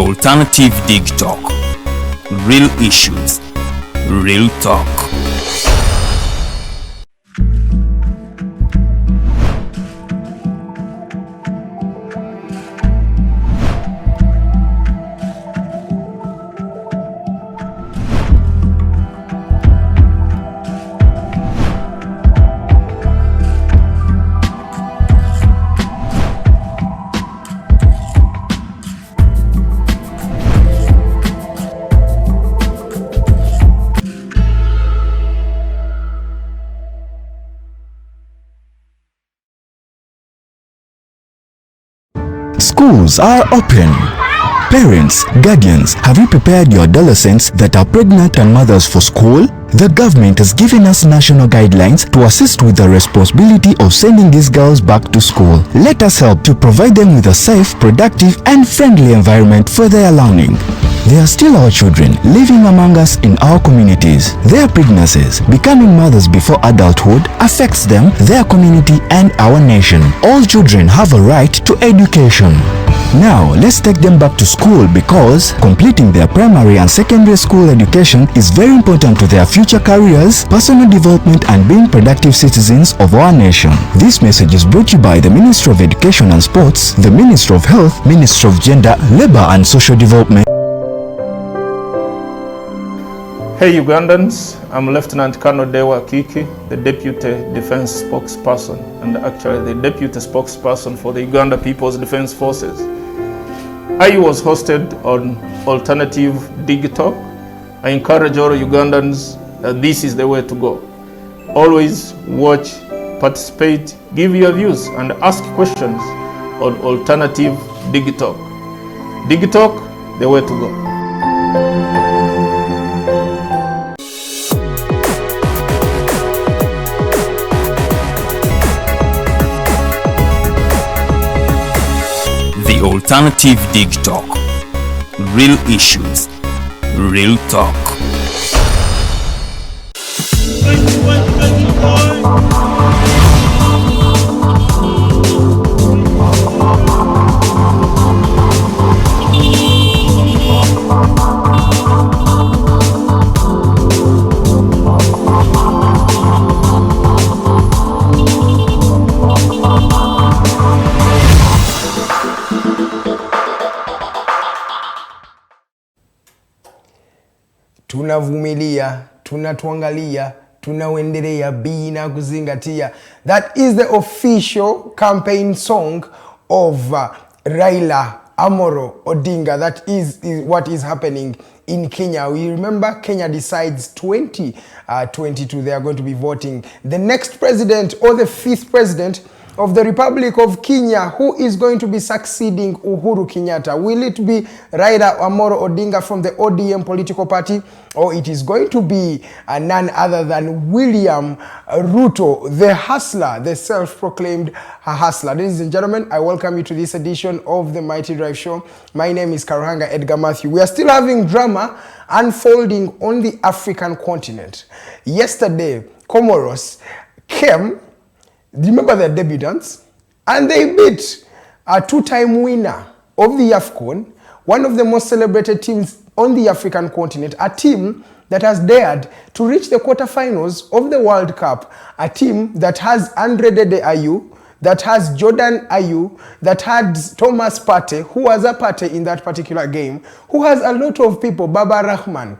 Alternative Dig Talk. Real issues, real talk. Schools are open. Parents, guardians, have you prepared your adolescents that are pregnant and mothers for school? The government has given us national guidelines to assist with the responsibility of sending these girls back to school. Let us help to provide them with a safe, productive and friendly environment for their learning. They are still our children, living among us in our communities. Their pregnancies, becoming mothers before adulthood, affects them, their community and our nation. All children have a right to education. Now, let's take them back to school because completing their primary and secondary school education is very important to their future careers, personal development and being productive citizens of our nation. This message is brought to you by the Ministry of Education and Sports, the Ministry of Health, Ministry of Gender, Labor and Social Development. Hey Ugandans, I'm Lieutenant Colonel Deo Akiiki, the Deputy Defense Spokesperson and actually the Deputy Spokesperson for the Uganda People's Defense Forces. I was hosted on Alternative Digital. I encourage all Ugandans that this is the way to go. Always watch, participate, give your views and ask questions on Alternative Digital. Digitalk, the way to go. The Alternative Dig Talk. Real issues, real talk. Tunavumilia, tunatuangalia, tunaendelea bila kuzingatia. That is the official campaign song of Raila Amolo Odinga. That is what is happening in Kenya. We remember Kenya decides 2022. They are going to be voting the next president or the fifth president of the Republic of Kenya, who is going to be succeeding Uhuru Kenyatta. Will it be Raila Amolo Odinga from the ODM political party, or it is going to be none other than William Ruto, the hustler, the self-proclaimed hustler? Ladies and gentlemen, I welcome you to this edition of the Mighty Drive Show. My name is Karuhanga Edgar Matthew. We are still having drama unfolding on the African continent. Yesterday, Comoros came. Do you remember their debutants? And they beat a two-time winner of the AFCON, one of the most celebrated teams on the African continent, a team that has dared to reach the quarterfinals of the World Cup, a team that has Andre Dede Ayew, that has Jordan Ayew, that had Thomas Partey, who was a Partey in that particular game, who has a lot of people, Baba Rahman.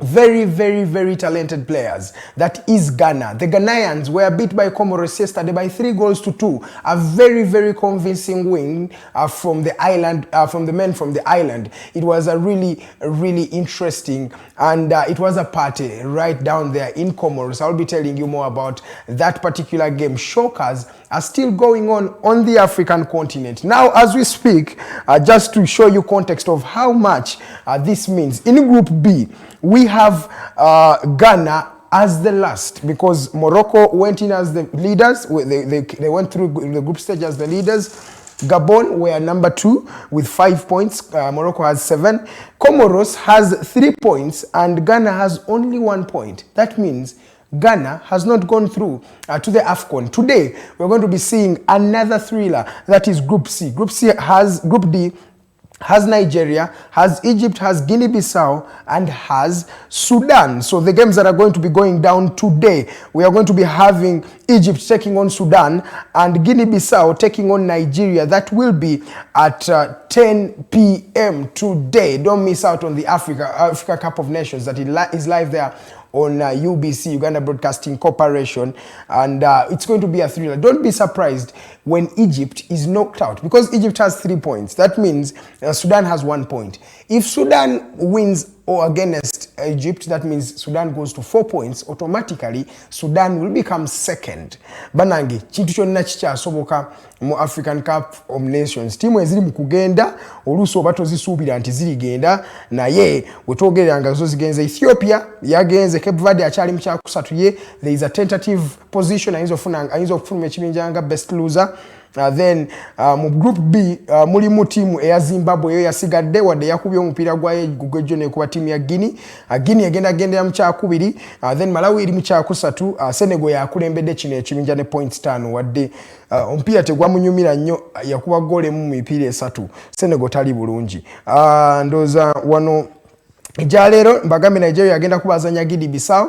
Very, very, very talented players. That is Ghana. The Ghanaians were beat by Comoros yesterday by 3-2. A very, very convincing win from the island, from the men from the island. It was a really, really interesting, and it was a party right down there in Comoros. I'll be telling you more about that particular game. Shockers are still going on the African continent. Now, as we speak, just to show you context of how much this means, in Group B, we have Ghana as the last, because Morocco went in as the leaders. They went through the group stage as the leaders. Gabon were number 2 with 5 points. Morocco has 7. Comoros has 3 points and Ghana has only 1 point. That means Ghana has not gone through to the AFCON. Today, we're going to be seeing another thriller. That is Group C. Group C has, Group D Has Nigeria, has Egypt, has Guinea-Bissau, and has Sudan. So the games that are going to be going down today, we are going to be having Egypt taking on Sudan and Guinea-Bissau taking on Nigeria. That will be at 10 p.m. today. Don't miss out on the Africa Cup of Nations that is live there on UBC, Uganda Broadcasting Corporation, and it's going to be a thriller. Don't be surprised when Egypt is knocked out, because Egypt has 3 points. That means Sudan has 1 point. If Sudan wins or against Egypt, that means Sudan goes to 4 points. Automatically, Sudan will become second. Banange, kintu kyonna kikyasoboka mu African Cup of Nations. Tiimu eziri mu kugenda oluusi oba tozisuubira nti zirigenda, naye wetwogerera nga zo zigenze. Ethiopia yagenze, Cape Verde akyali mu kyakusatu ye there is a tentative position, ayinza okufuluma ekibinja nga best loser. Then mu group B mulimu tiimu eya Zimbabwe, eyo yasigadde wadde yakubye omupiira gwayo gwejjo nekuba tiimu ya Guinea. Guinea egenda gendera mu kyakubiri. Then Malawi eri mu kyakusatu. Senegal yakulembedde kino ekibinja ne points 5, wadde omupiira tegwamunyumira nnyo, yakuba goal emu mu mipiira esatu. Senegal tali bulungi. Ndowooza wano ejaleero mbagambe Nigeria agenda kuba azanya Guinea Bissau,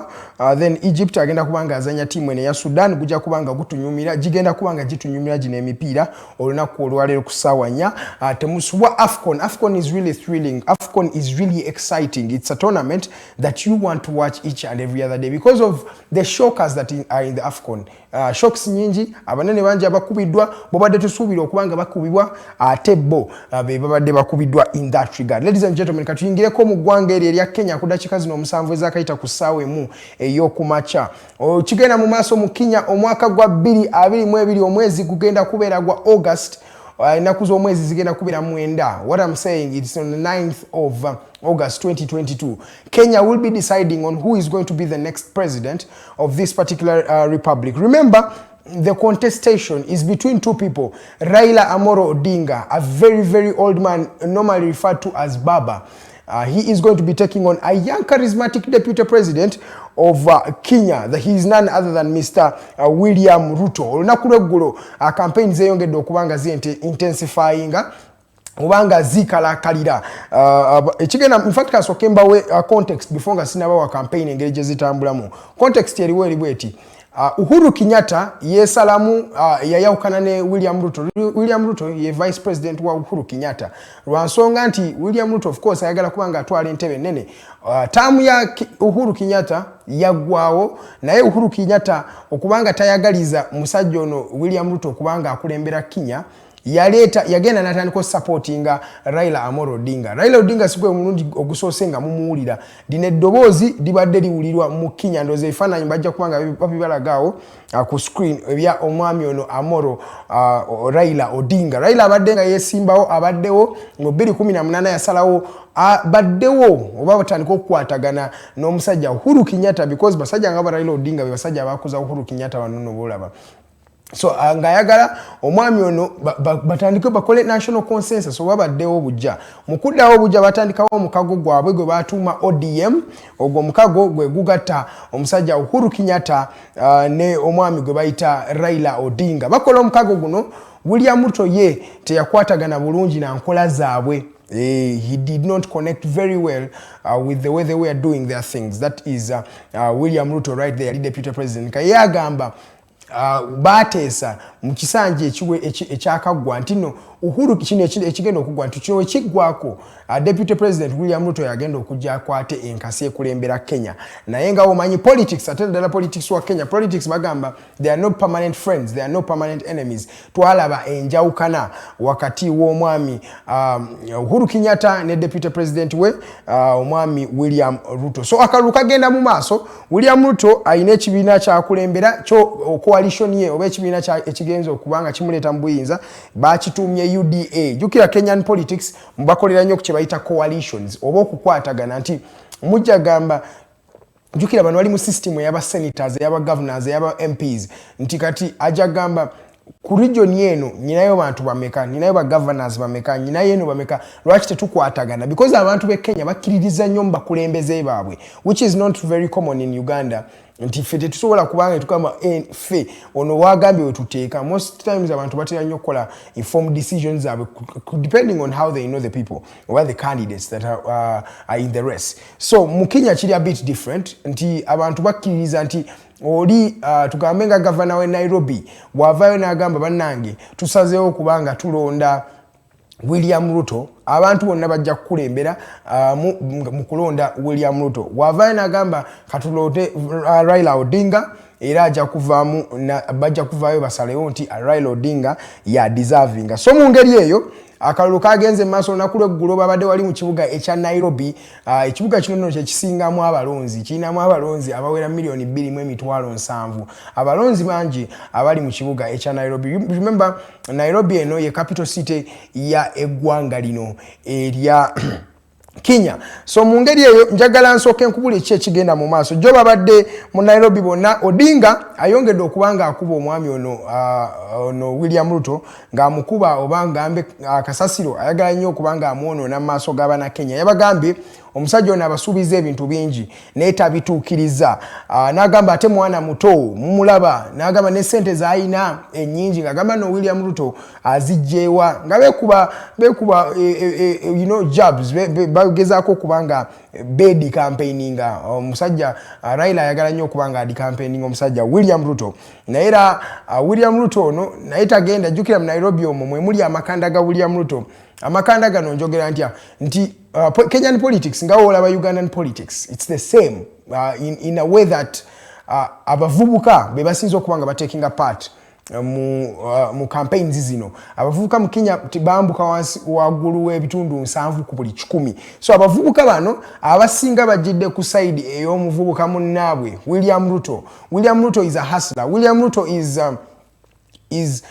then Egypt agenda kuba nga azanya tiimu eno eya Sudan. Gujja kuba nga gutunyumira, gigenda kuba nga gitunyumira gino emipiira olunaku olwaleero ku ssaawa 4. Temusubwa AFCON. AFCON is really thrilling. AFCON is really exciting. It's a tournament that you want to watch each and every other day because of the shockers that are in the AFCON. Shocks nyingi, abanene bangi abakubiddwa bobadde tusuubira okuba nga bakubibwa, ate bo be babadde bakubiddwa in that regard. Ladies and gentlemen, katuyingireko mu ggwanga eryo erya Kenya ku dakiika zino 7 ezakayita ku ssaawa 1 ey'okumakya. Kigenda mu maaso mu Kenya omwaka gwa 2022, omwezi gugenda kubeera gwa August, ennaku z'omwezi zigenda kubeera 9. What I'm saying, it's on the 9th of August 2022. Kenya will be deciding on who is going to be the next president of this particular republic. Remember, the contestation is between two people: Raila Amolo Odinga, a very, very old man normally referred to as Baba. He is going to be taking on a young charismatic deputy president of Kenya. He is none other than Mr. William Ruto. Olunaku lweggulo campaign zeyongedde okuba nga zi intensifyinga obanga zikalakalira. Ekigenda, in fact, kasooke mbawe context before nga sinabawa campaign engeri gye zitambulamu. Context eriwo eri bweti: Uhuru Kenyatta yeesalamu, yayawukana ne William Ruto. William Ruto ye vice president wa Uhuru Kenyatta, lwa nsonga nti William Ruto of course ayagala kuba nga atwala entebe ennene. Taamu ya Uhuru Kenyatta yaggwawo, naye Uhuru Kenyatta okubanga tayagaliza musajja ono William Ruto okubanga akulembera Kenya, yaleeta yagenda natandika osupportinga Raila Amolo Odinga. Raila Odinga si gwe mulundi ogusoose nga mumuwulira, lino eddoboozi libadde liwulirwa mu Kenya. Ndowooza ebifaananyi bajja kuba nga babibalagaawo ku screen ebya omwami ono Amolo, Raila Odinga. Raila abadde nga yeesimbawo, abaddewo mu 2018, yasalawo baddewo oba batandika okukwatagana n'omusajja Uhuru Kenyatta, because basajja nga ba Raila Odinga be basajja abakuza Uhuru Kenyatta wano noboolaba. So ng'ayagala omwami ono batandike bakole national consensus oba baddewo bujja. Mu kuddawo bujja, batandikawo omukago gwabwe gwe batuuma ODM. Ogwo omukago gwe gugatta omusajja Uhuru Kenyatta ne omwami gwe bayita Raila Odinga. Bakola omukago guno. William Ruto ye teyakwatagana bulungi na nkola zaabwe. He did not connect very well with the way they were doing their things. That is William Ruto right there, deputy president. Kaye agamba bateesa mu kisanja ekyakaggwa nti no Uhuru kino ekigenda okuggwa, nti kino ekiggwako, deputy president William Ruto yagenda okujja akwate enkasi ekulembera Kenya. Naye nga omanyi politics, ate ddala politics wa Kenya, politics bagamba there are no permanent friends, there are no permanent enemies. Twalaba enjawukana wakati w'omwami Uhuru Kenyatta ne deputy president we, omwami William Ruto. So akalulu kagenda mu maaso. William Ruto alina ekibiina kyakulembera kyo, coalition ye oba ekibiina ekigenza okuba nga kimuleeta mu buyinza bakituumye UDA. Jjukira Kenyan politics mubakolera nnyo ku kye bayita coalitions oba okukwatagana, nti mujja gamba, jjukira bano bali mu system eyaba senators, eyaba governors, eyaba MPs, nti kati ajja gamba Ku region eno nyinayo bantu bameka, nyinayo ba governors bameka, nyinayo eno bameka, lwaki tetukwatagana? Because abantu b'e Kenya bakkiririza nnyo mu bakulembeze baabwe, which is not very common in Uganda, nti ffe tetusobola kubanga tugamba, eh, ffe ono wagambye wetuteeka. Most times abantu batera nnyo okukola informed decisions zaabwe depending on how they know the people or the candidates that are in the race. So mu Kenya kiri a bit different, nti abantu bakkiririza nti oli, tugambe nga gavana we Nairobi bw'avaayo n'agamba, "Bannange, tusazeewo kubanga tulonda William Ruto," abantu bonna bajja kukulembera mu kulonda William Ruto. Bw'avaayo n'agamba, "Katulonde Raila Odinga," era ajja kuvaamu, bajja kuvaayo basalewo nti Raila Odinga ya deservinga. So mu ngeri eyo akalulu kagenze maaso. Olunaku lweggulo babadde wali mu kibuga ekya Nairobi. Ekibuga kino nno kyekisingamu abalonzi, kirinamu abalonzi abawera 2,700,000. Abalonzi bangi abali mu kibuga ekya Nairobi. Remember, Nairobi eno ye capital city ya eggwanga lino erya Kenya. So mu ngeri eyo njagala nsooke nkubula eki ekigenda mu maaso. Jo babadde mu Nairobi bonna. Odinga ayongedde okuba nga akuba omwami ono, ono William Ruto, ng'amukuba oba ngambe akasasiro. Ayagala nnyo okuba nga amwonoona mu maaso g'Abannakenya. Yabagambye omusajja ono abasuubiza ebintu bingi naye tabituukiriza. N'agamba ate mwana muto mumulaba, n'agamba ne sente z'alina ennyingi, ng'agamba no William Ruto azigyewa, nga beekuba jabs, bagezaako okuba nga bedi campaigninga omusajja. Raila ayagala nnyo okuba nga adi campaigninga omusajja William Ruto, naye era William Ruto ono naye tagenda. Jjukira mu Nairobi omwo mwe muli amakanda ga William Ruto. Amakanda gano njogera ntya nti Kenyan politics nga woolaba Ugandan politics, it's the same in a way that abavubuka be basinza okuba nga batakinga part mu campaigns zino. Abavubuka mu Kenya bambuka wansi waggulu w'ebitundu 70 ku buli 100. So abavubuka bano abasinga bajjidde ku side ey'omuvubuka munnaabwe William Ruto. William Ruto is a hustler. William Ruto is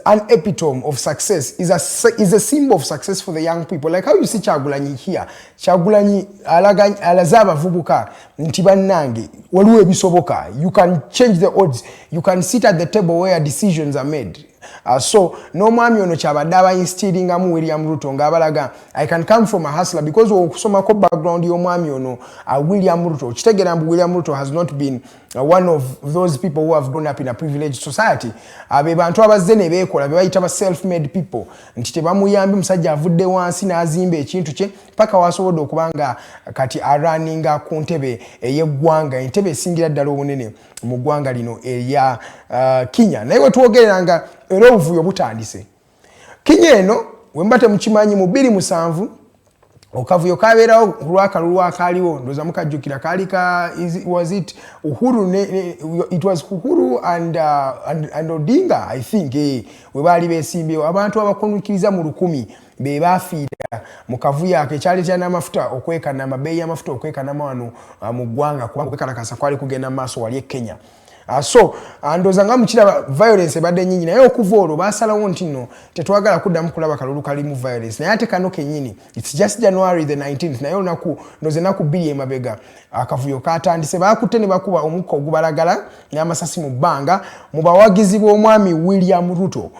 an epitome of success, is a symbol of success for the young people. Like how you see Kyagulanyi here. Kyagulanyi alaze abavubuka nti bannange waliwo ebisoboka. You can change the odds. You can sit at the table where decisions are made. So n'omwami ono kyabadde aba instillingamu William Ruto, ng'abalaga, "I can come from a hustler," because okusomako background y'omwami ono, William Ruto, okitegeera mbu William Ruto has not been one of those people who have grown up in a privileged society. Be bantu abazze ne beekola, be bayita ba self made people, nti tebamuyambye. Musajja avudde wansi n'azimba ekintu kye paka wasobodde okuba nga kati arunninga ku ntebe ey'eggwanga, entebe esingira ddala obunene mu ggwanga lino erya Kenya. Naye wetwogerera nga era obuvuyo butandise Kenya eno. Wemba temukimanyi, mu 27 okavuyo kabeerawo ku lwakalulu akaaliwo. Ndowooza mukajjukira, kaali ka was it Uhuru it was Uhuru and Odinga, I think, we baali beesimbyewo. Abantu abakunukiriza mu 1000 be baafiira mu kavuyo ako ekyaleetera n'amafuta okwekanama, bbeeyi y'amafuta okwekanama wano mu ggwanga, kubanga okwekalakasa kwali kugenda mu maaso wali e Kenya. So ndowooza nga mukiraba violence ebadde nyingi, naye okuva olwo basalawo nti nno tetwagala kuddamu kulaba kalulu kalimu violence. Naye ate kano kennyini, it's just January the 19th, naye olunaku ndowooza ennaku 2 emabega akavuyo katandise. Bakutte ne bakuba omukka ogubalagala n'amasasi mu bbanga mu bawagizi b'omwami William Ruto.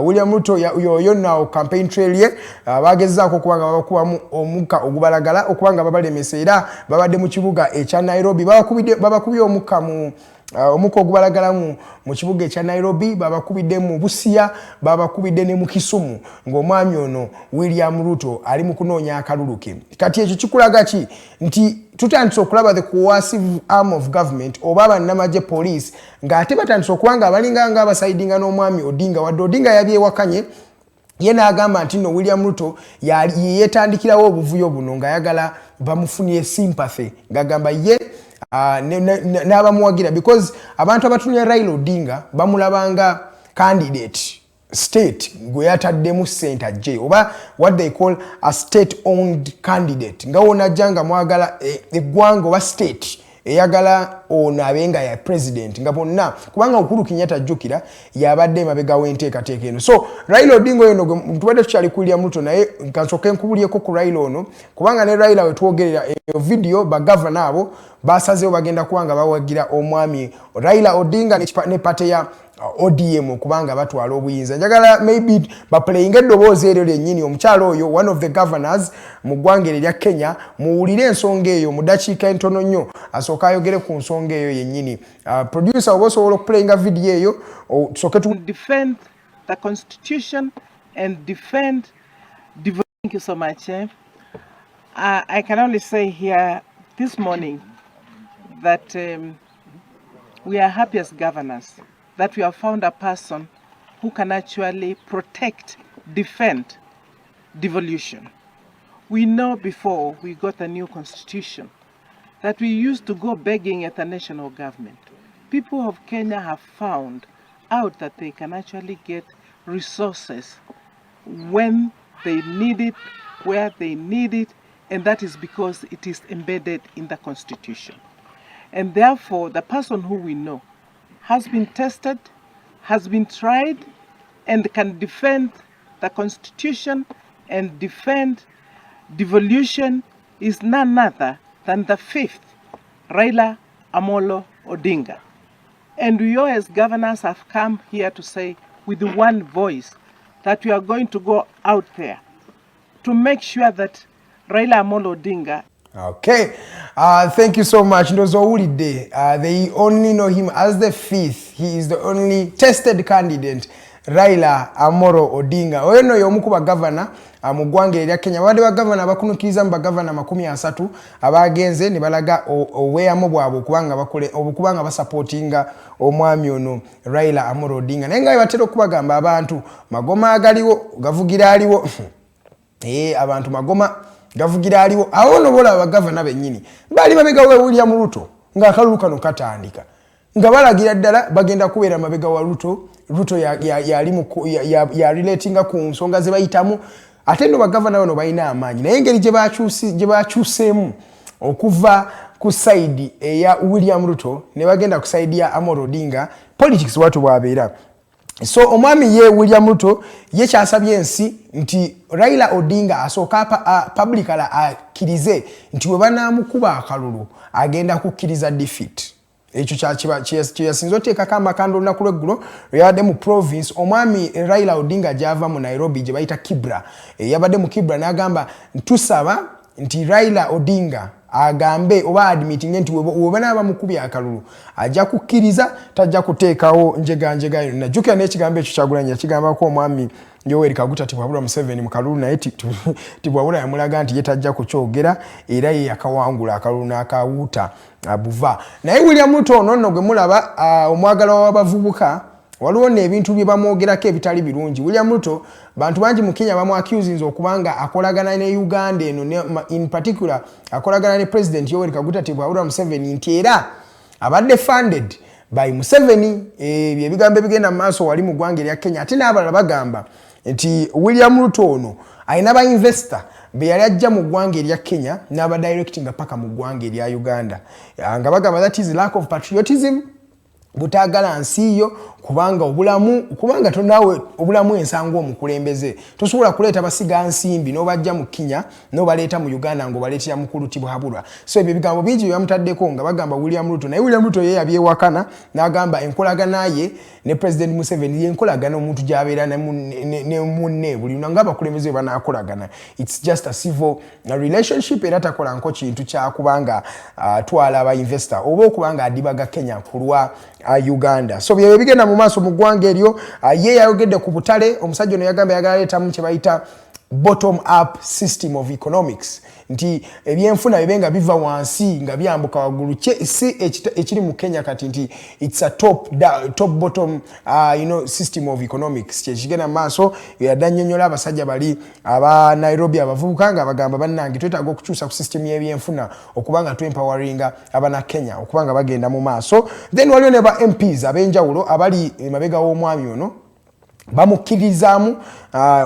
William Ruto yoyo nawo campaign trail ye, bagezaako okuba nga babakubamu omukka ogubalagala okuba nga babalemesa. Era babadde mu kibuga ekya Nairobi, babakubye omukka ogubalagala mu kibuga ekya Nairobi, babakubidde mu Busia, babakubidde ne mu Kisumu, ng'omwami ono William Ruto ali mu kunoonya akalulu ke. Kati ekyo kikulaga ki? Nti tutandise okulaba the coercive arm of government oba bannamagye, police, ng'ate batandise okuba nga abalinga nga abasidinga n'omwami Odinga, wadde Odinga yabyewakanye ye n'agamba nti nno William Ruto yeetandikirawo obuvuyo buno ng'ayagala bamufunire sympathy, ng'agamba ye n'abamuwagira, because abantu abatunira Raila Odinga bamulabanga candidate state gwe yataddemu ssente ajje, oba what they call a state owned candidate, nga wonajja nga mwagala eggwanga oba state eyagala ono abe nga ya president nga bonna, kubanga Uhuru Kenyatta, ajjukira, yabadde emabega w'enteekateeka eno. So Raila Odinga oyo no tubadde tukyali ku William Ruto, naye kansooke nkubulyeko ku Raila ono, kubanga ne Raila wetwogerera eyo video, bagavana abo basazeewo bagenda kuba nga bawagira omwami Raila Odinga ne party ya ODM okubanga batwala obuyinza. Njagala maybe baplayinga eddoboozi eryo lyennyini, omukyalo oyo, one of the governors mu ggwanga eryo erya Kenya, muwulire ensonga eyo mu ddakiika entono nnyo, asooka ayogere ku nsonga eyo yennyini. Producer, oba osobola okuplayinga video eyo, tusooke tu defend the Constitution and defend. Thank you so much. Eh? I can only say here this morning that we are happy as governors that we have found a person who can actually protect, defend devolution. We know before we got a new constitution that we used to go begging at the national government. People of Kenya have found out that they can actually get resources when they need it, where they need it, and that is because it is embedded in the constitution. And therefore, the person who we know has been tested, has been tried, and can defend the constitution and defend devolution is none other than the fifth, Raila Amolo Odinga. And we all as governors have come here to say with one voice that we are going to go out there to make sure that Raila Amolo Odinga Okay, thank you so much. Ndowooza owulidde, they only know him as the fifth. He is the only tested candidate, Raila Amolo Odinga. Oyo nno y'omu ku bagavana mu ggwanga erya Kenya. Babadde bagavana abakunukiriza mu bagavana 30 abagenze ne balaga obweyamo bwabwe okubanga basupportinga omwami ono Raila Amolo Odinga. Naye nga bwe batera okubagamba, abantu magoma agaliwo gavugira aliwo. Abantu magoma gavugira aliwo. Awo no bolaba bagavana bennyini baali mabega wa William Ruto ng'akalulu kano katandika, nga balagira ddala bagenda kubeera mabega wa Ruto. Ruto yarelatinga ku nsonga ze bayitamu. Ate nno bagavana bano balina amaanyi, naye engeri gye bakyuseemu okuva ku side eya William Ruto ne bagenda ku side ya Amolo Odinga, politics watu bwabeera. So omwami ye William Ruto ye kyasabye ensi nti Raila Odinga asooka publicly akkirize nti we banaamukuba akalulu agenda kukkiriza defeat. Ekyo kyeyasinze oteekako amakanda olunaku lweggulo lweyabadde mu province omwami Raila Odinga gyava mu Nairobi gye bayita Kibra. Yabadde mu Kibra n'agamba, tusaba nti Raila Odinga agambe oba admittinge nti we banaaba bamukubye akalulu ajja kukkiriza, tajja kuteekawo njeganjega yonna. Jjukira n'ekigambo ekyo Kyagulanyi yakigambako omwami Yoweri Kaguta Tibuhaburwa Museveni mu kalulu, naye Tibuhaburwa yamulaga nti ye tajja kukyogera, era ye yakawangula akalulu n'akawuuta buva. Naye William Ruto ono nno gwe mulaba, omwagalwa w'abavubuka, waliwo nno ebintu bye bamwogerako ebitali birungi. William Ruto bantu bangi mu Kenya bamu accusinze okubanga akolagana ne Uganda eno, in particular akolagana ne President Yoweri Kaguta Tibuhaburwa Museveni, nti era abadde funded by Museveni. Ebyo ebigambo ebigenda mu maaso wali mu ggwanga erya Kenya. Ate n'abalala bagamba nti William Ruto ono alina ba investor be yali ajja mu ggwanga erya Kenya n'abadirectinga paka mu ggwanga erya Uganda, nga bagamba that is lack of patriotism, butaagala nsi yo, kubanga obulamu, kubanga tonawe obulamu ensangu omukulembeze tosobola kuleeta basiga nsimbi n'obajja mu Kenya n'obaleeta mu Uganda ng'obaleetera mukulu Tibuhaburwa. So ebyo ebigambo bingi bye bamutaddeko nga bagamba William Ruto, naye William Ruto ye yabyewakana n'agamba enkolagana ye ne President Museveni yenkolagana omuntu gy'abeera ne munne buli nga abakulembeze bwe banaakolagana. It's just a civil relationship, era takola nko kintu kyakubanga atwala aba investor oba okubanga adibaga Kenya ku lwa Uganda. So byebyo ebigenda mu maaso mu ggwanga eryo. Ye yayogedde ku butale. Omusajja ono yagamba yagala leetamu kye bayita bottom up system of economics, nti ebyenfuna bibe nga biva wansi nga byambuka waggulu, si ekiri mu Kenya kati nti it's a top bottom system of economics. Kyekigenda mu maaso. Yadde annyonnyola abasajja bali aba Nairobi, abavubuka, nga bagamba, bannange, twetaaga okukyusa ku system y'ebyenfuna okuba nga twempoweringa abana Kenya okuba nga bagenda mu maaso. Then waliwo ne ba MPs ab'enjawulo abali emabega w'omwami ono bamukkirizaamu,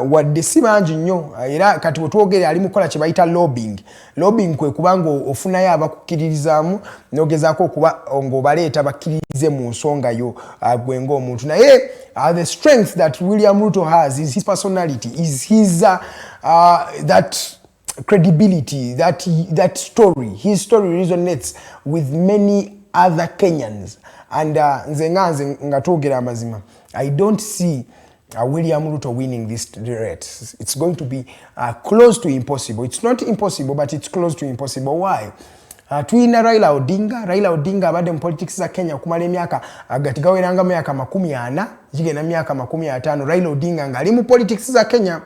wadde si bangi nnyo. Era kati wetwogere ali mukola kye bayita lobbying. Lobbying kwe kubanga ofunayo abakukkiririzaamu n'ogezaako okuba ng'obaleeta bakkiririze mu nsonga yo, gwe ng'omuntu. Naye the strength that William Ruto has is his personality, is his that credibility, that story. His story resonates with many other Kenyans. And nze nga nze nga twogera amazima, I don't see William Ruto winning this race. It's going to be close to impossible. It's not impossible, but it's close to impossible. Why? Tulina Raila Odinga. Raila Odinga abadde mu politics za Kenya okumala emyaka gati gaweranga myaka 40, gigenda myaka 50. Raila Odinga ng'ali mu politics za Kenya.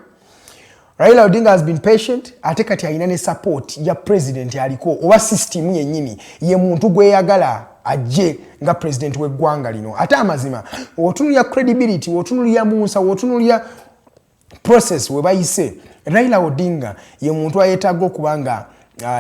Raila Odinga has been patient, ate kati alina ne support ya president aliko oba system yennyini ye muntu gweyagala ajje nga president w'eggwanga lino. Ate amazima w'otunuulira credibility, w'otunuulira Musa, w'otunuulira process we bayise, Raila Odinga ye muntu ayeetaaga okuba nga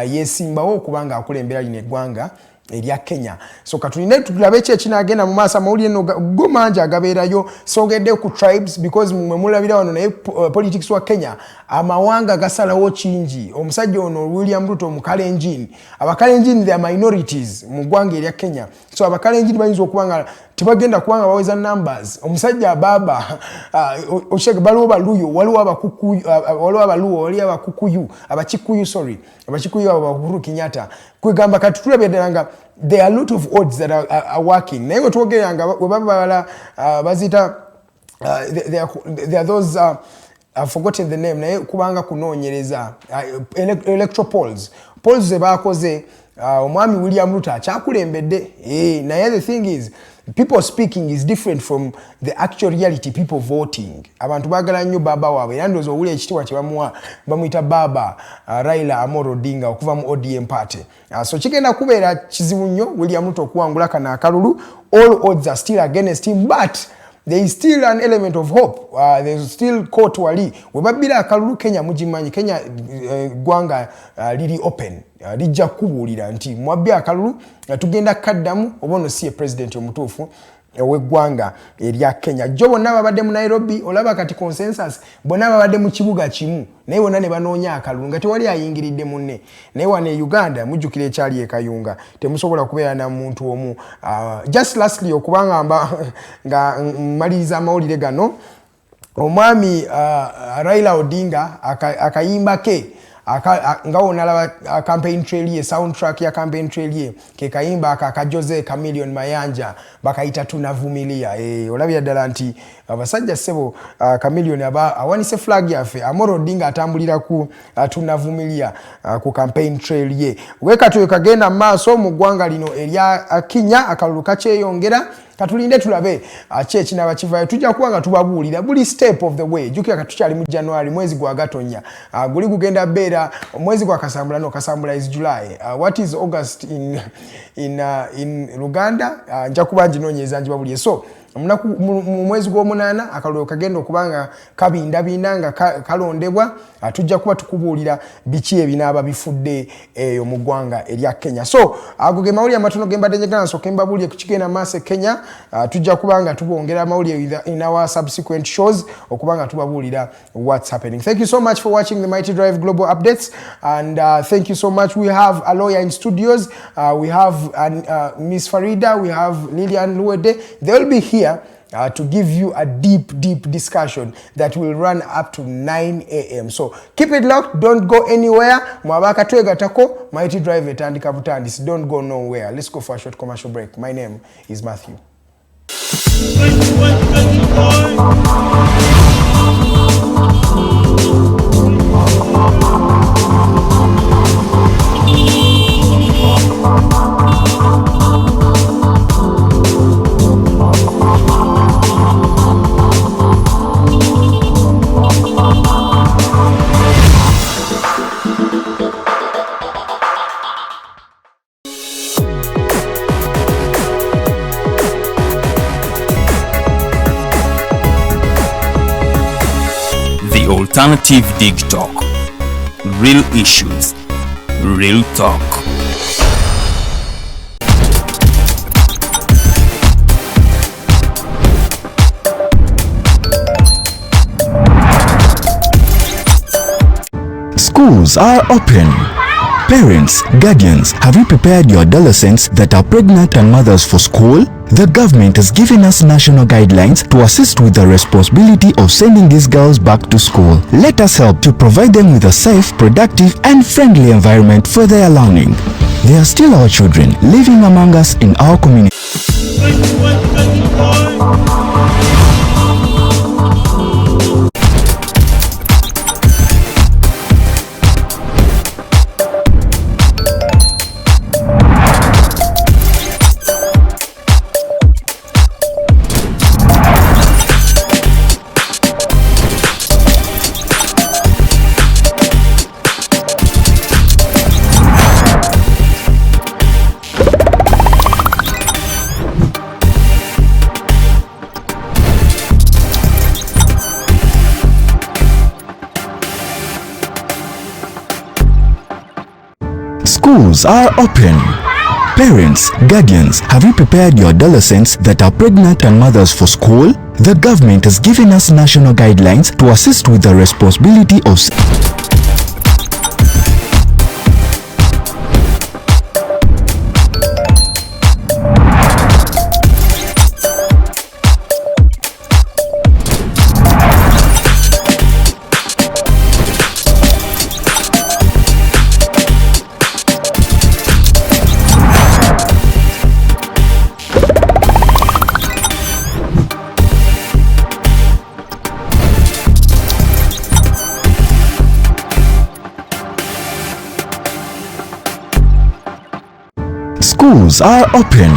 yeesimbawo okuba nga akulembera lino eggwanga erya Kenya. So katulinde tulabe ki ekinaagenda mu maaso. Amawulire no go mangi agabeerayo. Sogedde ku tribes because mwe mulabira wano, naye politics wa Kenya, amawanga gasalawo kingi. Omusajja ono William Ruto Omukalenjin, Abakalenjin, they are minorities mu ggwanga erya Kenya, so Abakalenjin bayinza okuba nga tebagenda kubanga baweza numbers. Omusajja baba oshege, baliwo Baluyo, waliwo Abakukuyu, waliwo Abaluo, waliwo Abakukuyu, Abakikuyu, sorry, Abakikuyu abo Uhuru Kenyatta. Kwegamba kati tulabye ddala nga there are a lot of odds that are working, naye wetwogerera nga we baba babala baziyita there are those, I've forgotten the name, naye kubanga kunoonyereza electoral polls ze bakoze, omwami William Ruto akyakulembedde. Naye the thing is, people speaking is different from the actual reality, people voting. Abantu baagala nnyo baba waabwe, era ndowooza owulira ekitiibwa kye bamuwa, bamuyita baba, Raila Amolo Odinga okuva mu ODM party. So kigenda kubeera kizibu nnyo William Ruto okuwangula kano akalulu. All odds are still against him, but there is still an element of hope. There's still court wali we babbira akalulu. Kenya mugimanyi, Kenya ggwanga liri open, lijja kukubuulira nti mwabbye akalulu, tugenda kaddamu, oba ono si ye president omutuufu ow'eggwanga erya Kenya. Jjo bonna babadde mu Nairobi, olaba kati consensus, bonna babadde mu kibuga kimu, naye bonna ne banoonya akalulu nga tewali ayingiridde munne. Naye wano e Uganda mujjukira ekyali e Kayunga, temusobola kubeera na muntu omu. Just lastly, okubanga nga mmaliriza amawulire gano, omwami Raila Odinga akayimba ke nga wonalaba campaign trail ye, soundtrack ya campaign trail ye ke kayimba aka aka Jose Chameleone Mayanja bakayita "Tunavumilia". Olabira ddala nti abasajja ssebo, Chameleone aba awanise flag yaffe. Amolo Odinga atambulira ku "Tunavumilia" ku campaign trail ye. Wekatwe kagenda mu maaso mu ggwanga lino erya Kenya, akalulu kakyeyongera. Katulinde tulabe ki ekinaba kivayo. Tujja kuba nga tubabuulira buli step of the way. Jjukira katukyali mu January, mwezi gwa Gatonya, guli gugenda beera omwezi gwa Kasambula. No, Kasambula is July. What is August in Luganda? Nja kuba nginoonyeza ngibabuulire. So mu mwezi gw'omunaana akalulu kagenda okuba nga kabindabinda nga kalondebwa. Tujja kuba tukubuulira biki ebinaaba bifudde eyo mu ggwanga erya Kenya. So ago ge mawulire amatono ge mbadde njagala nsooke mbabuulire ku kigenda maaso e Kenya. Tujja kuba nga tubongera amawulire in our subsequent shows okuba nga tubabuulira what's happening. Thank you so much for watching the Mighty Drive Global Updates, and thank you so much. We have a lawyer in studios, we have Miss Farida, we have Lilian Luwede. They will be here to give you a deep, deep discussion that will run up to 9 a.m. So keep it locked, don't go anywhere. Mwabaka twegatako, Mighty Drive etandika butandisi. Don't go nowhere. Let's go for a short commercial break. My name is Matthew. The Alternative Dig Talk. Real issues, real talk. Schools are open. Parents, guardians, have you prepared your adolescents that are pregnant and mothers for school? The government has given us national guidelines to assist with the responsibility of sending these girls back to school. Let us help to provide them with a safe, productive and friendly environment for their learning. They are still our children living among us in our community. Schools are open. Parents, guardians, have you prepared your adolescents that are pregnant and mothers for school? The government has given us national guidelines to assist with the responsibility of Schools are open.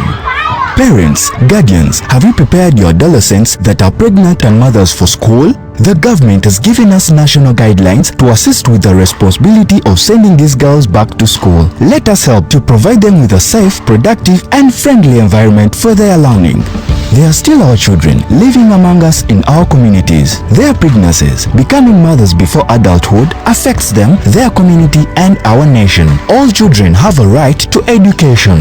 Parents, guardians, have you prepared your adolescents that are pregnant and mothers for school? The government has given us national guidelines to assist with the responsibility of sending these girls back to school. Let us help to provide them with a safe, productive and friendly environment for their learning. They are still our children, living among us in our communities. Their pregnancies, becoming mothers before adulthood, affects them, their community and our nation. All children have a right to education.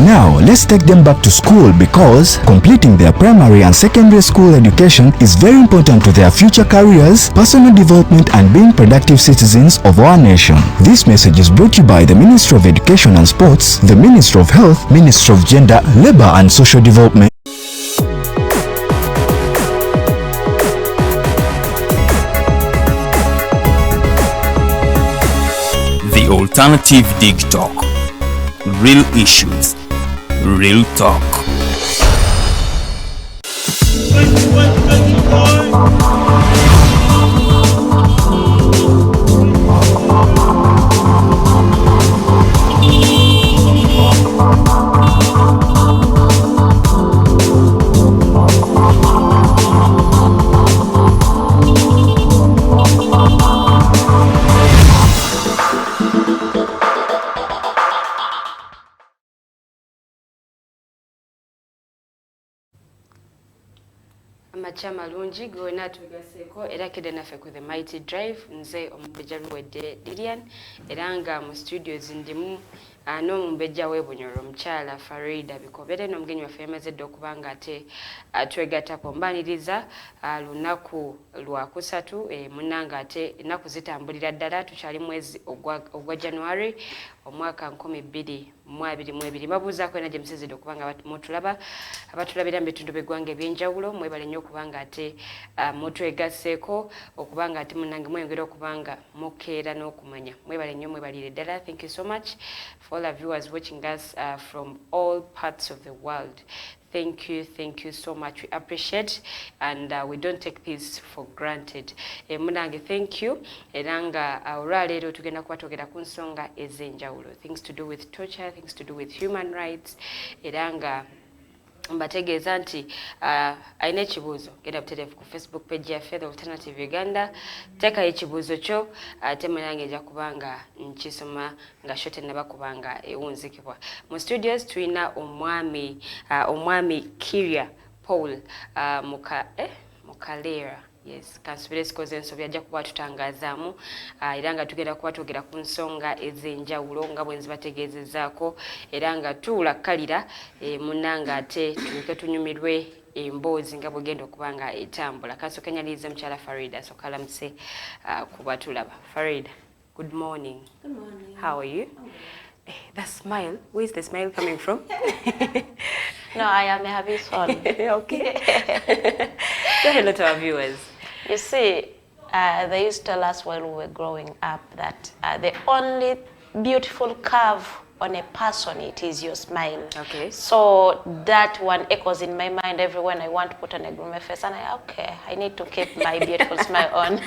Now, let's take them back to school because completing their primary and secondary school education is very important to their future careers, personal development and being productive citizens of our nation. This message is brought to you by the Ministry of Education and Sports, the Ministry of Health, Ministry of Gender, Labor and Social Development. The Alternative Dig Talk. Real issues, real talk. Amakya malungi gonna tugaseeko era kedde naffe ku The Mighty Drive. Nze Omumbejja Luwedde Lilian, era nga mu studios ndimu n'omumbejja w'e Bunyoro, omukyala Farida Bikobere, n'omugenyi waffe yamaze dda okuba nga ate twegattako. Mbaniriza lunaku lwakusatu, munnanga ate ennaku zitambulira ddala, tukyali mwezi ogwa January omwaka 2022. Mbabuuzaako ena gye musezedde okuba nga mutulaba, abatulabira mu bitundu by'eggwanga ebyenjawulo, mwebale nnyo okuba nga ate mutwegasseeko, okuba nga ate munnange mweyongera okuba nga mukeera n'okumanya. Mwebale nnyo, mwebalire ddala. Thank you so much for all our viewers watching us from all parts of the world. Thank you, thank you so much. We appreciate and we don't take this for granted. Munange, thank you. Era nga olwaleero tugenda kuba twogera ku nsonga ez'enjawulo, things to do with torture, things to do with human rights. Era nga mbategeeza nti alina ekibuuzo, genda butereevu ku Facebook page yaffe, The Alternative Uganda, teekayo ekibuuzo kyo, ate munange nja kuba nga nkisoma nga show tennaba kuba nga ewunzikibwa. Mu studios tulina omwami Kiria Paul Mukalera. Yes, kansubire sikoze ensobi, ajja kuba tutangazaamu. Era nga tugenda kuba twogera ku nsonga ez'enjawulo nga bwe nzibategeezezaako, era nga tuula kkalira, munnanga ate tuleke tunyumirwe emboozi nga bwegenda okuba nga etambula. Kansooke nyalirize mukyala Farida, asooke alamuse kuba tulaba. Farida, good morning. Good morning. How are you? That smile, where is the smile coming from? No, I am a happy soul. Okay. Say hello to our viewers. You see, they used to tell us while we were growing up that the only beautiful curve On a person, it is your smile. Okay. So that one echoes in my mind every when I want to put on a gloomy face, and I, okay, I need to keep my beautiful smile on.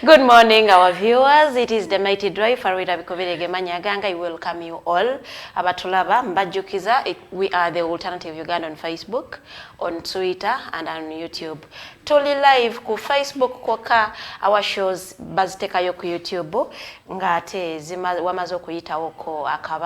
Good morning, our viewers. It is the Mighty Drive. Farida Bikobirege Manyaganga. I welcome you all. Abatulaba mbajjukiza. We are the Alternative Uganda on Facebook, on Twitter, and on YouTube. Tuli live ku Facebook kwokka. Our shows bazitekayo ku YouTube ng'ate wamaze okuyitawoko akabanga.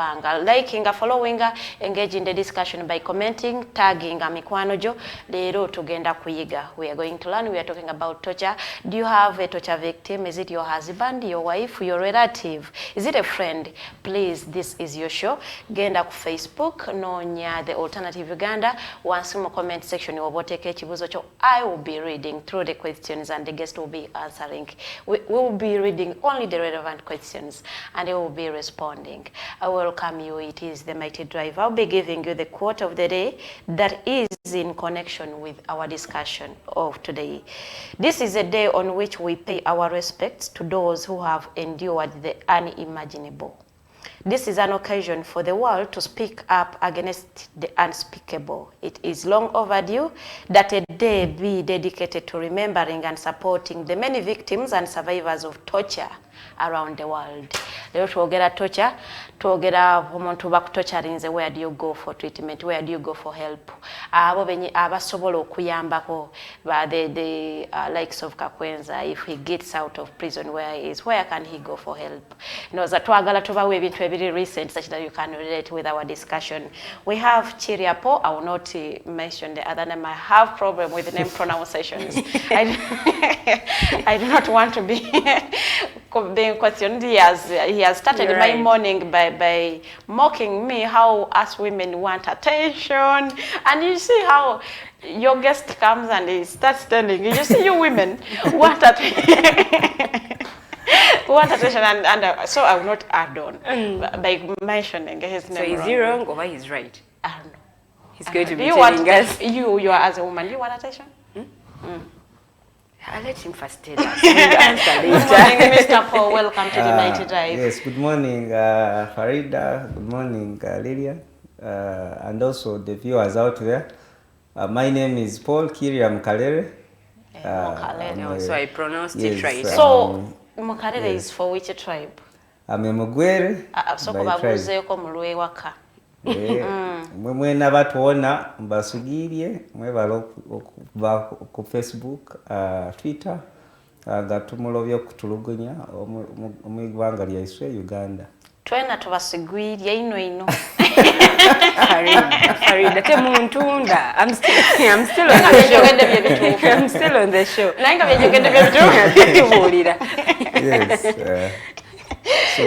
Liking, following, engage in the discussion by commenting, tagging mikwano gyo. Leero tugenda kuyiga. We are going to learn. We are talking about torture. Do you have a torture victim? Is it your husband, your wife, your relative? Is it a friend? Please, this is your show. Genda ku Facebook, noonya The Alternative Uganda. Wansi mu comment section woba oteeka ekibuuzo kyo, I will be reading through the questions and the guest will be answering. We will be reading only the relevant questions and they will be responding. I welcome you. It is the Mighty Drive. I'll be giving you the quote of the day that is in connection with our discussion of today. This is a day on which we pay our respects to those who have endured the unimaginable. This is an occasion for the world to speak up against the unspeakable. It is long overdue that a day be dedicated to remembering and supporting the many victims and survivors of torture around the world. Leero twogera torture, twogera omuntu bakutorturinze, where do you go for treatment, where do you go for help? Abo benyi abasobola okuyambako ba the likes of Kakwenza, if he gets out of prison where he is, where can he go for help? Ndowooza twagala tubawe ebintu ebiri recent such that you can relate with our discussion. We have Chiriapo. I will not mention the other name. I have problem with name pronunciations. I do not want to be being questioned. He has started You're my right. morning by mocking me how us women want attention. And you see how your guest comes and he starts telling you, you see, you women want attention. Want attention and so I will not add on by mentioning his name. So is he wrong or he's right? I don't know. He's going to Do be you telling want, us. You are as a woman, do you want attention? I'll let him first tell us. We'll answer Good later. morning, Mr. Paul. Welcome to the Mighty Drive. Yes, good morning, Farida. Good morning, Lilian, and also the viewers out there. My name is Paul Kiria Mukalere. Mukalere. I'm No, a- so I pronounced it yes, right. So, Mukalere yes. is for which tribe? I'm a Mugwere Sooka by tribe. babuuzeeko mu lwewaka. Eh, mwe mwena batuwona mbasugiirye mwebala okuva ku Facebook, Twitter, nga tumulobye okutulugunya omu ggwanga lyaiswe Uganda. Twena tubasigwirye ino ino. Farida, Farida, temuntunda. I'm still on the show. Byejogedde bye bituufu. I'm still on the show. Naye nga byejogedde bye bituufu. Tubuulira. Yes. So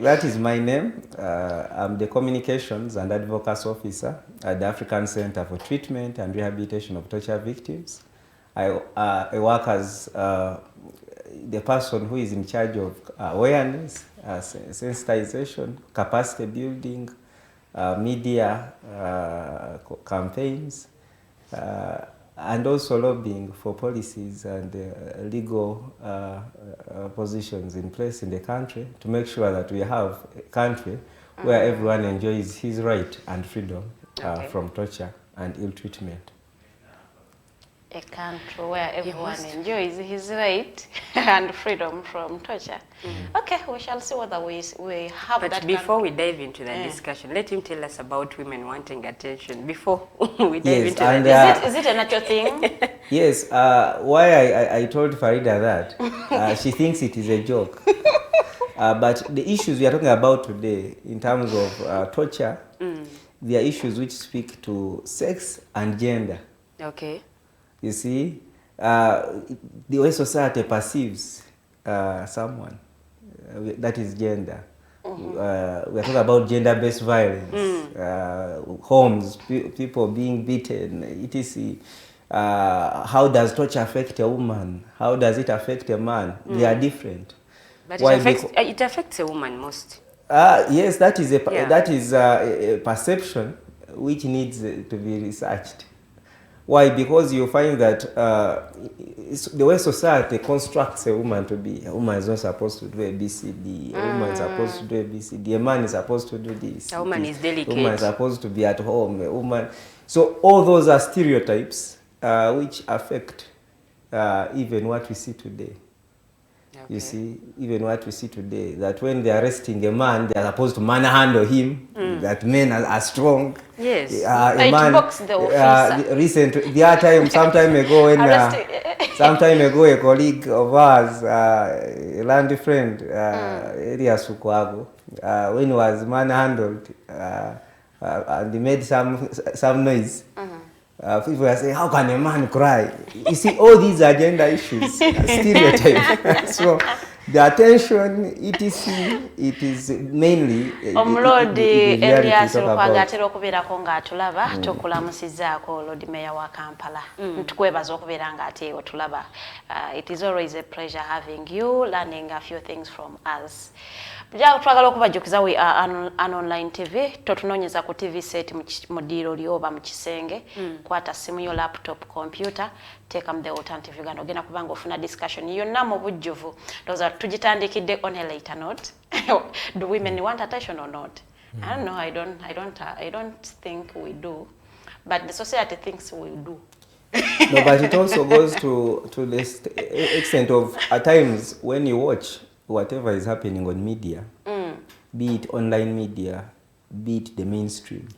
that is my name. I'm the Communications and Advocacy Officer at the African Center for Treatment and Rehabilitation of Torture Victims. I work as the person who is in charge of awareness, sensitization, capacity building, media campaigns, and also lobbying for policies and legal positions in place in the country to make sure that we have a country where everyone enjoys his right and freedom from torture and ill treatment. A country where everyone enjoys his right and freedom from torture. Okay, we shall see whether we have But that. Before we dive into the discussion, let him tell us about women wanting attention before we dive Yes, into and, the Is it a natural thing? Yes, why I told Farida that, she thinks it is a joke. But the issues we are talking about today in terms of torture, they are issues which speak to sex and gender. You see, the way society perceives someone, that is gender. We are talking about gender-based violence, homes, people being beaten, etc. How does torture affect a woman? How does it affect a man? They are different. But Why? it affects a woman most. Yes, that is a, that is a perception which needs to be researched. Why? Because you find that the way society constructs a woman to be, a woman is not supposed to do A, B, C, D. A woman is supposed to do A, B, C, D. A man is supposed to do this. A woman is delicate. A woman is supposed to be at home. A woman. So all those are stereotypes which affect even what we see today. Okay. You see, even what we see today, that when they are arresting a man, they are supposed to manhandle him, that men are strong. Yes. A man, the recent, the other time, some time ago, when, some time ago, a colleague of ours, a land friend, Elias Lukwago, when he was manhandled, and he made some noise. People are saying, how can a man cry? You see, all these agenda issues, stereotypes. So the attention, etc., it is mainly Omulodi Elias Lukwago atera okubeerako ng'atulaba, tukulamusizaako Lord Mayor wa Kampala. Tukwebaza okubeera ng'ate otulaba. It is always a pleasure having you, learning a few things from us. Twagala okubajjukiza we are an online TV, totunoonyeza ku TV set mu ddiiro lyo oba mu kisenge, kwata simu yo, laptop, computer, teekamu The Alternative Uganda, ogenda kubanga ofuna discussion yonna mu bujjuvu. Ndowooza tugitandikidde on a later note. Do women want attention or not? I don't know. I don't think we do, but the society thinks we do. No, but it also goes to the extent of, at times when you watch whatever is happening on media, be it online media, be it the mainstream,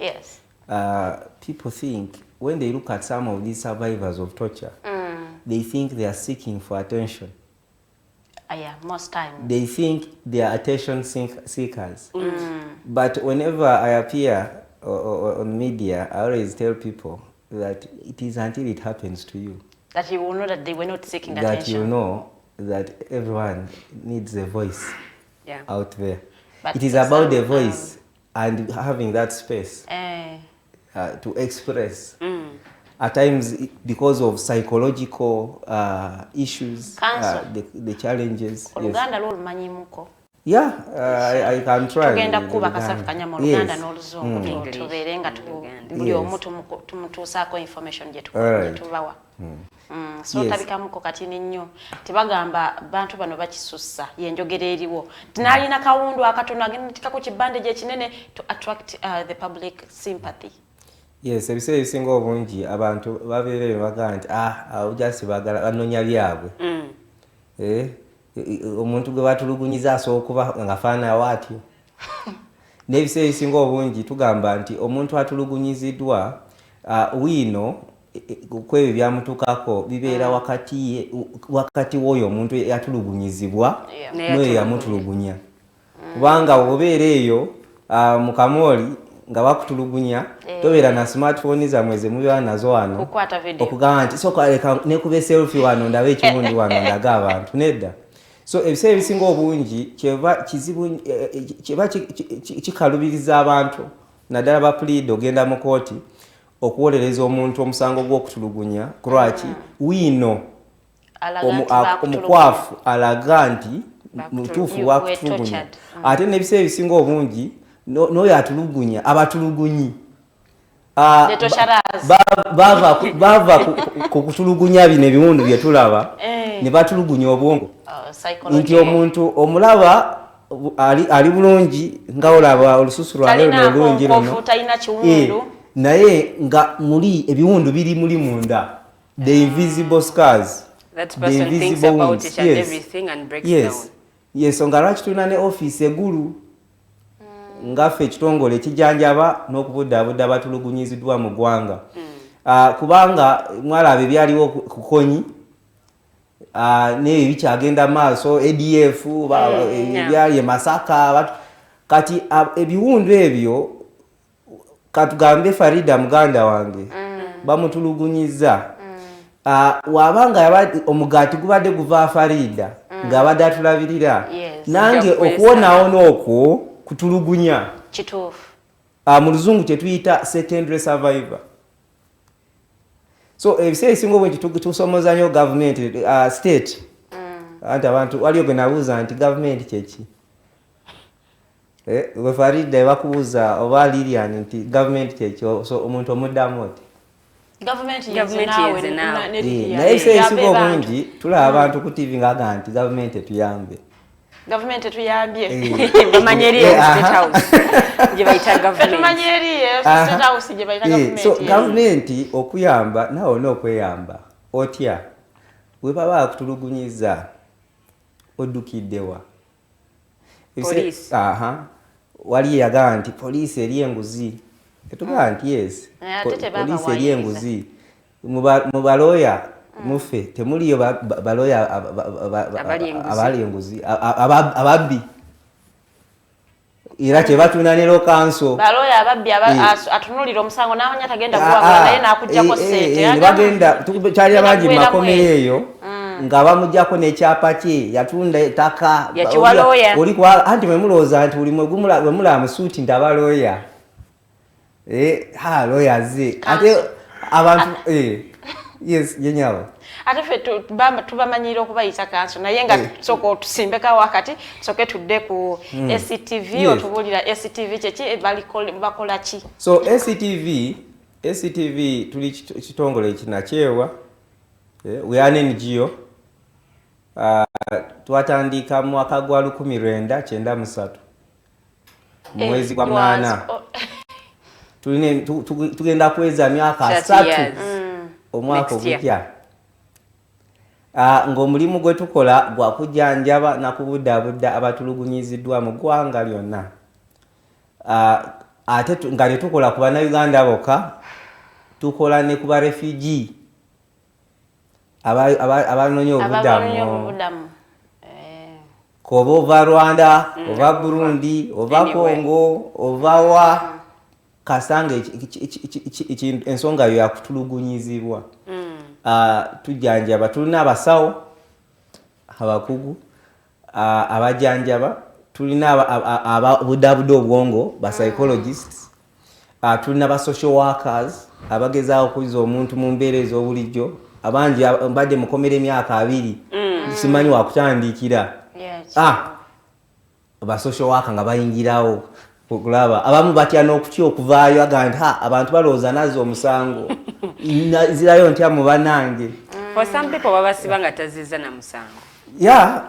people think, when they look at some of these survivors of torture, they think they are seeking for attention. Yeah, most times. They think they are attention seekers. But whenever I appear on media, I always tell people that it is until it happens to you that you will know that they were not seeking that attention. You know that everyone needs a voice out there. But It is about the some, voice and having that space to express. At times, because of psychological issues, Counsel. the challenges. Yes. Oluganda lwo olumanyimuko? Yeah, I can try. Tugenda kukuba kasafu kanyama Oluganda n'Oluzungu, tubeere nga buli omu tumutuusaako information gye tubawa. So tabikamuko katini nnyo, tebagamba bantu bano bakisussa, yenjogera eriwo tinalina kawundu akatono agenda tikako kibandage ekinene to attract the public sympathy. Yes, ebiseera ebisinga obungi abantu babeera eyo bagamba nti, ah, abo just baagala banoonya byabwe. Eh, omuntu gwe batulugunyiza asobola okuba nga faanawo atyo. N'ebiseera ebisinga obungi tugamba nti omuntu atulugunyiziddwa, wiino kwebyo byamutuukako bibeera wakati w'oyo omuntu eyatulugunyizibwa n'oyo yamutulugunya, kubanga bw'obeera eyo mu kamooli nga bakutulugunya, tobeera na smartphone zammwe ze mubeera nazo wano Kukwata video. okugamba nti soka leka nekube selfie wano, ndabe ekiwundu wano, ndaga abantu. Nedda. So ebiseera ebisinga obungi kyeva kizibu, kyeva kikalubiriza abantu, naddala ba pleader, ogenda mu kooti okuwolereza omuntu omusango gw'okutulugunya. Kulwaki? Wiino Alaga nti bakutulugunya. Omukwafu alaga nti mutuufu You were bakutulugunya. tortured. Ate n'ebiseera ebisinga obungi n'oyo atulugunya, abatulugunyi The torturers. bava ku kutulugunya bino ebiwundu bye tulaba ne batulugunya obwongo, Oh, psychology. nti omuntu omulaba ali bulungi nga olaba olususu lwange luno Talinaako olungi luno. nkovu, talina kiwundu. Naye nga muli ebiwundu biri muli munda, the invisible scars, That the person thinks invisible about wounds. it and everything and breaks down. Yes, nga lwaki tulina ne ofiisi egulu ngaffe ekitongole ekijanjaba n'okubudaabuda abatulugunyiziddwa mu ggwanga. Kubanga mwalaba ebyaliwo ku Kony, n'ebyo bikyagenda maaso, ADF, ebyali e Masaka, kati ebiwundu ebyo, katugambe Farida muganda wange bamutulugunyiza, wabanga omugaati gubadde guva Farida ng'abadde atulabirira, nange Ojja kwesanga. okuwonaawona okwo kutulugunya. Kituufu. Mu Luzungu kyetuyita secondary survivor. So ebiseera ebisinga obungi tusomoza nnyo gavumenti, state, anti abantu waliyo gwe nabuuza nti gavumenti kyeki. Gwe Farida bakubuuza oba Lilian nti gavumenti kyeki, so omuntu omuddamu oti? Gavumenti Gavumenti yenze yenze naawe naawe. Naye ebiseera ebisinga obungi tulaba abantu ku TV ng'agamba nti gavumenti etuyambe. Gavumenti etuyambye. Bamanye eri State House gye bayita gavumenti. Tumanye eri State House gye bayita gavumenti. So gavumenti okuyamba naawe olina okweyamba otya? Bwe baba bakutulugunyiza oddukiddewa? Poliisi. Aha. Wali eyagamba nti poliisi eri enguzi, tetugamba nti yes, Ate tebaba poliisi eri wayiriza. enguzi. Mu balooya muffe temuliyo balooya Abali enguzi. abali enguzi, ababbi, era kyebatunda ne lokanso. Balooya ababbi atunuulira omusango n'amanya tagenda kuwangula, naye n'akuggyako ssente. Ne bagenda kyalira bangi mu Agenda makomera kuggweramu. eyo nga bamugyako n'ekyapa kye yatunda ettaka. Yakiwa looya. Oli kwa anti mwe mulowooza nti buli mwe mulaba mu suuti nti aba looya. Ha, looya ze ate abantu, yes, yenyawo. Ate ffe tubamanyira okubayita kanso, naye nga sooka otusimbeko wakati, tusooke tudde ku ACTV. Otubuulira ACTV kyeki, bakola ki? So ACTV tuli kitongole kinakyewa, we are an NGO. Twatandika mu mwaka gwa 1993 mu mwezi gwa 8. Tugenda kuweza myaka 30 3 years. Omwaka Next year. ogujja. Ng'omulimu gwe tukola gwa kujjanjaba na kubuddaabudda abatulugunyiziddwa mu ggwanga lyonna. Ate nga tetukola ku bannayuganda bokka, tukola ne ku ba refugee abanoonya Abanoonya obubudamu. Obubudamu. Koba ova Rwanda, ova Burundi, ova Anywhere. Congo, ova wa kasanga ensonga yo yakutulugunyizibwa. Tujjanjaba, tulina abasawo abakugu abajjanjaba, tulina ababudaabuda obwongo, ba psychologists, tulina ba social workers abagezaako okuzza omuntu mu mbeera ez'obulijjo. Abangi mbadde mukomera emyaka 20, simanyi wakutandikira. Ba social worker nga bayingirawo okulaba abamu batya n'okutya okuvaayo, agamba nti, "Ha, abantu balowooza nazza omusango, zirayo ntya mu bannange?" For some people babasiba nga tazizza na musango. Ya,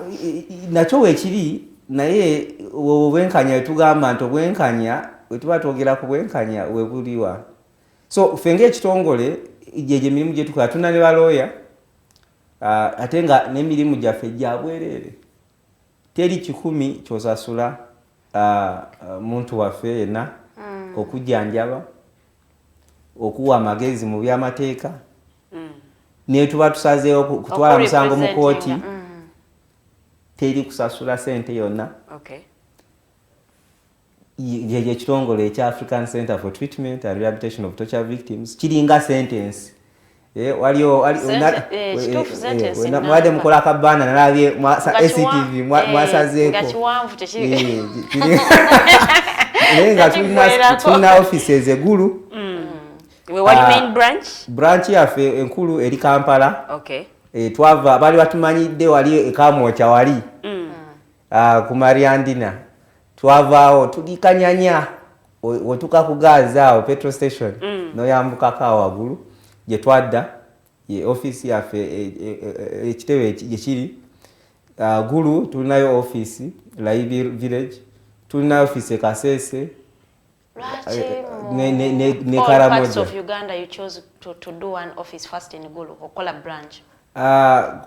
nakyo weekiri, naye obwenkanya wetugamba nti obwenkanya, wetuba twogera ku bwenkanya webuliwa. So ffe ng'ekitongole gyegyo emirimu gye tukola, tulina ne balooya, ate nga n'emirimu gyaffe gya bwereere, teri kikumi kyosasula muntu waffe yenna okujjanjaba, okuwa amagezi mu byamateeka. Netuba tusazeewo kutwala musango mu kooti, teri kusasula sente yonna. Gyegyo ekitongole ekya African Center for Treatment and Rehabilitation of Torture Victims kiringa sentence. Waliyo Kituufu, sentence namba. Mwadde mukola akabaana nalabye ACTV mwasazeeko. Nga kiwanvu Naye nga tekigwerako. Tulina offices e Gulu. We wali Ah, main branch? Branch yaffe enkulu eri Kampala. Twava baali batumanyidde wali ekamwokya wali ku Mariandina, twavaawo tuli Kanyanya, otuuka ku gaazi awo petrol station, noyambukako awo waggulu gye twadda, ye ofiisi yaffe, ekitebe gye kiri. Gulu tulinayo ofiisi, Layibi Village tulinayo ofiisi e Kasese. Lwaki Ne all Karamoja. Parts of Uganda you chose to do one office first in Gulu, okola branch? Ah,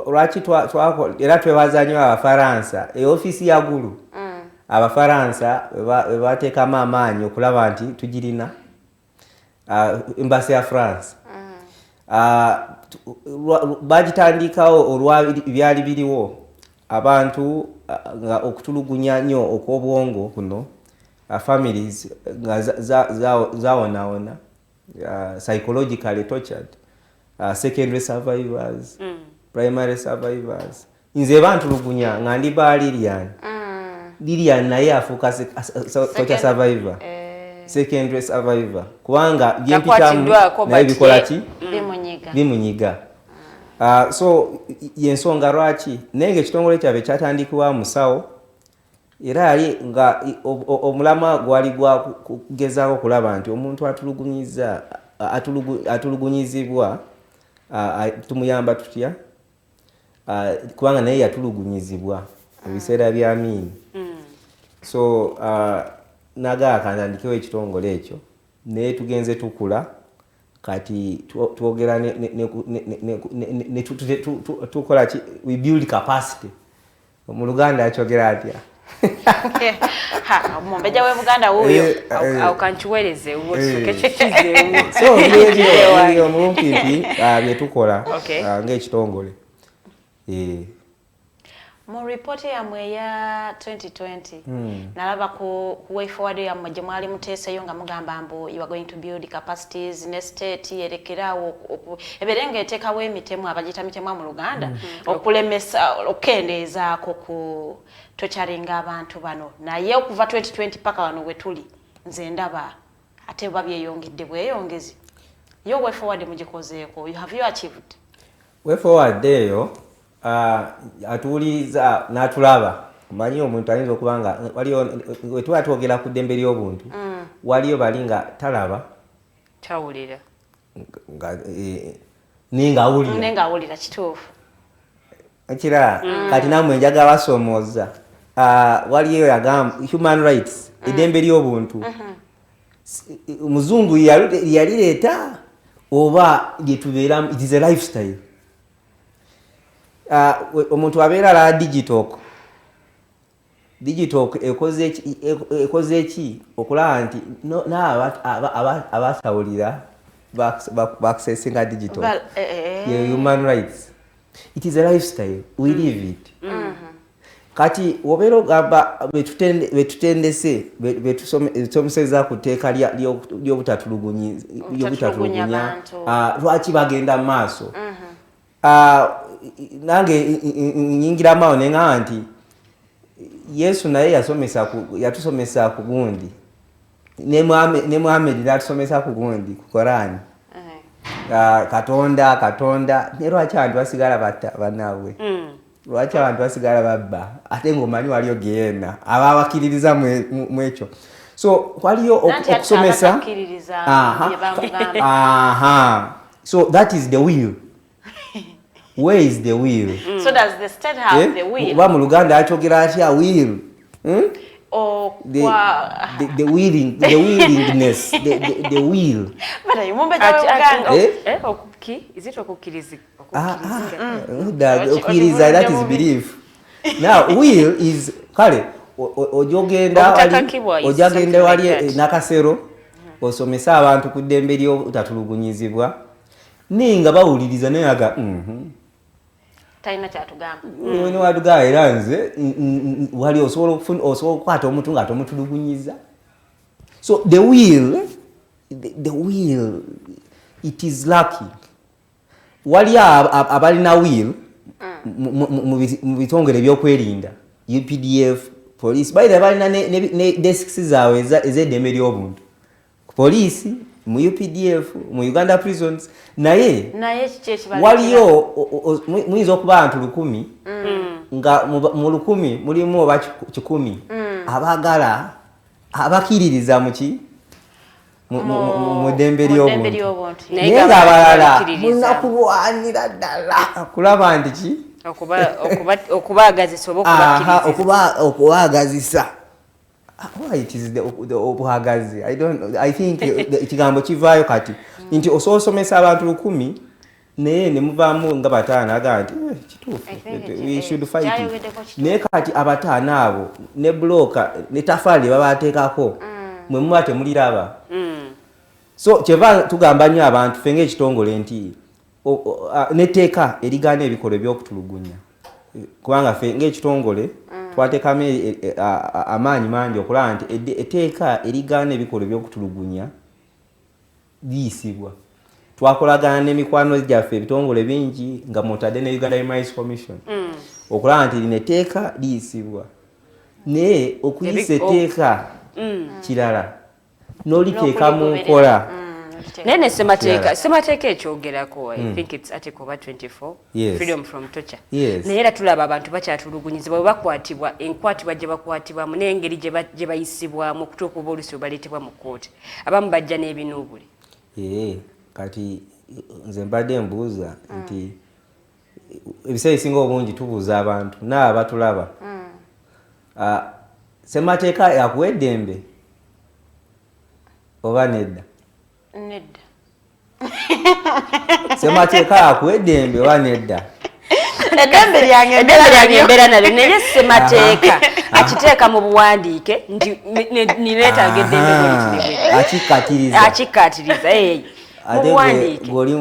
lwaki era twebaza nnyo Abafaransa, eofiisi ya Gulu Abafaransa we bateekamu amaanyi okulaba nti tugirina, embassy ya France. Bagitandikawo olwa byali biriwo abantu, nga okutulugunya nnyo okw'obwongo kuno, families nga zawonawona, psychologically tortured, secondary survivors, primary survivors. Nze bantulugunya nga ndi ba Lilian. Lilian naye afuuka torture survivor, secondary survivor, kubanga byempitamu Takwatiddwako, naye but bikola ki? Bimunyiga. Bimunyiga. So yensonga lwaki, naye nga ekitongole kyabwe kyatandikibwa musawo, era yali nga omulamwa gwali gwa kugezaako okulaba nti omuntu atulugunyiza Atulugunyizibwa tumuyamba tutya? Kubanga naye yatulugunyizibwa mu biseera bya Amin. So nagaa kantandikewo ekitongole ekyo, naye tugenze tukula. Kati twogera tukola ki? We build capacity. Mu Luganda akyogera atya? Ha, omumbejja w'e Buganda wuuyo. Awo kankiweereze, osooke kikizeewo. So byebyo mu bumpimpi byetukola ng'ekitongole. Mu ripooti yammwe eya 2020 nalaba ku way forward yammwe gye mwali muteeseyo nga mugamba mbu you are going to build capacities ne state erekeraawo ebeere ng'eteekawo emitemwa, abagiyita mitemwa mu Luganda, okulemesa okukendeezaako ku torturinga abantu bano. Naye okuva 2020 paka wano we tuli, nze ndaba ate oba byeyongedde bweyongezi. Yo way forward mugikozeeko? Have you achieved? Way forward eyo, atuwuliriza n'atulaba, omanyi omuntu ayinza okuba nga waliyo wetuba twogera ku ddembe ly'obuntu, waliyo bali nga talaba, tawulira, nga naye ng'awulira. Naye ng'awulira, kituufu. Ekirala, kati nammwe njagala basoomooza. Waliyo yagamba human rights, eddembe ly'obuntu, muzungu yalireeta oba lyetubeeramu? It is a lifestyle. Omuntu abeera alaba Digitalk. Digitalk ekoze ki okulaba nti n'abo abatawulira baaccessinga digital? Well. Human rights, it is a lifestyle, we live it. Kati wobeera ogamba betutendese, betusomeseza ku tteeka Obutatulugunya ly'obutatulugunya, bantu. Lwaki bagenda mu maaso? Nange nyingiramu awo neŋŋamba nti Yesu naye yasomesa yatusomesa ku gundi, ne Muhammed n'atusomesa ku gundi, ku Korani. Katonda, Katonda, ne lwaki abantu basigala batta bannaabwe? Lwaki abantu basigala babba ate ng'omanyi waliyo geena ababakkiririza mu ekyo? So waliyo Nanti ate okusomesa. abatakkiririza bye bamugamba. Aha. So that is the will. Where is the will? So does the state have Eh? the will? Oba mu Luganda akyogera atya will? Hmm? The willing, the willingness, the will. Bana, mumbejja w'e Buganda. Eh? Is it Ah, okukkirizika? ah, okkiriza, that is belief. Now will is, kale ojogenda Obutakakibwa is ojagenda something wali like that. Nakasero osomese abantu ku ddembe ly'obutatulugunyizibwa, naye nga bawuliriza naye aga Talina kyatugamba. Niwadugaa era nze wali osobola osobola okukwata omuntu nga tomutulugunyiza. So the will, the will, it is lacking. Wali abalina will mu bitongole ebyokwerinda, UPDF, police. By the way, balina ne desks zaabwe ez'eddembe ly'obuntu, poliisi, mu UPDF, mu Uganda Prisons, naye Naye kiki ekibaleetera? Waliyo muyinza okuba abantu 1000, nga mu 1000 mulimu oba 100 abaagala, abakiririza muki mu ddembe Mu ddembe ly'obuntu, ly'obuntu. Naye naye nga ng'abalala bakkiririza. mulina kulwanira ddala kulaba nti ki? Okubaagazisa oba Aha, okubakkiriza. Okubaagazisa. Ah, why it is the obwagazi? I don't, I think ekigambo kivaayo kati nti osobola osomesa abantu 1000 naye ne muvaamu nga bataano agamba nti kituufu, I think we should fight it. kyayogeddeko kituufu. Naye kati abataano abo ne bulooka ne tafaali babateekako, mwe muba temuliraba. So kyeva tugamba nnyo abantu ffe ng'ekitongole nti netteeka erigaana ebikolwa ebyokutulugunya, kubanga ffe ng'ekitongole twateekamu amaanyi mangi okulaba nti etteeka erigaana ebikolwa ebyokutulugunya liyisibwa. Twakolagana n'emikwano gyaffe, ebitongole bingi nga mwotadde ne Uganda Human Rights Commission, okulaba nti lino etteeka liyisibwa. Naye okuyisa etteeka kirala, n'oliteeka mu nkola. Naye ne semateeka, semateeka ekyogerako, I think it's article oba 24, freedom from torture. Naye era tulaba abantu bakyatulugunyizibwa bwe bakwatibwa, enkwatibwa gye bakwatibwamu n'engeri gye bayisibwamu okutuuka oba oluusi bwe baleetebwa mu kkooti, abamu bajja n'ebinuubule. Kati nze mbadde mbuuza nti ebiseera ebisinga obungi tubuuza abantu naabo batulaba, ssemateeka yakuwa eddembe oba nedda? Nedda. Ssemateeka yakuwa eddembe oba nedda? Eddembe lyange. Eddembe lyange embeera nalyo, naye ssemateeka akiteeka mu buwandiike nti nineetaaga eddembe bwe liti. Akikkaatiriza. Akikkaatiriza mu Ate buwandiike. Gwe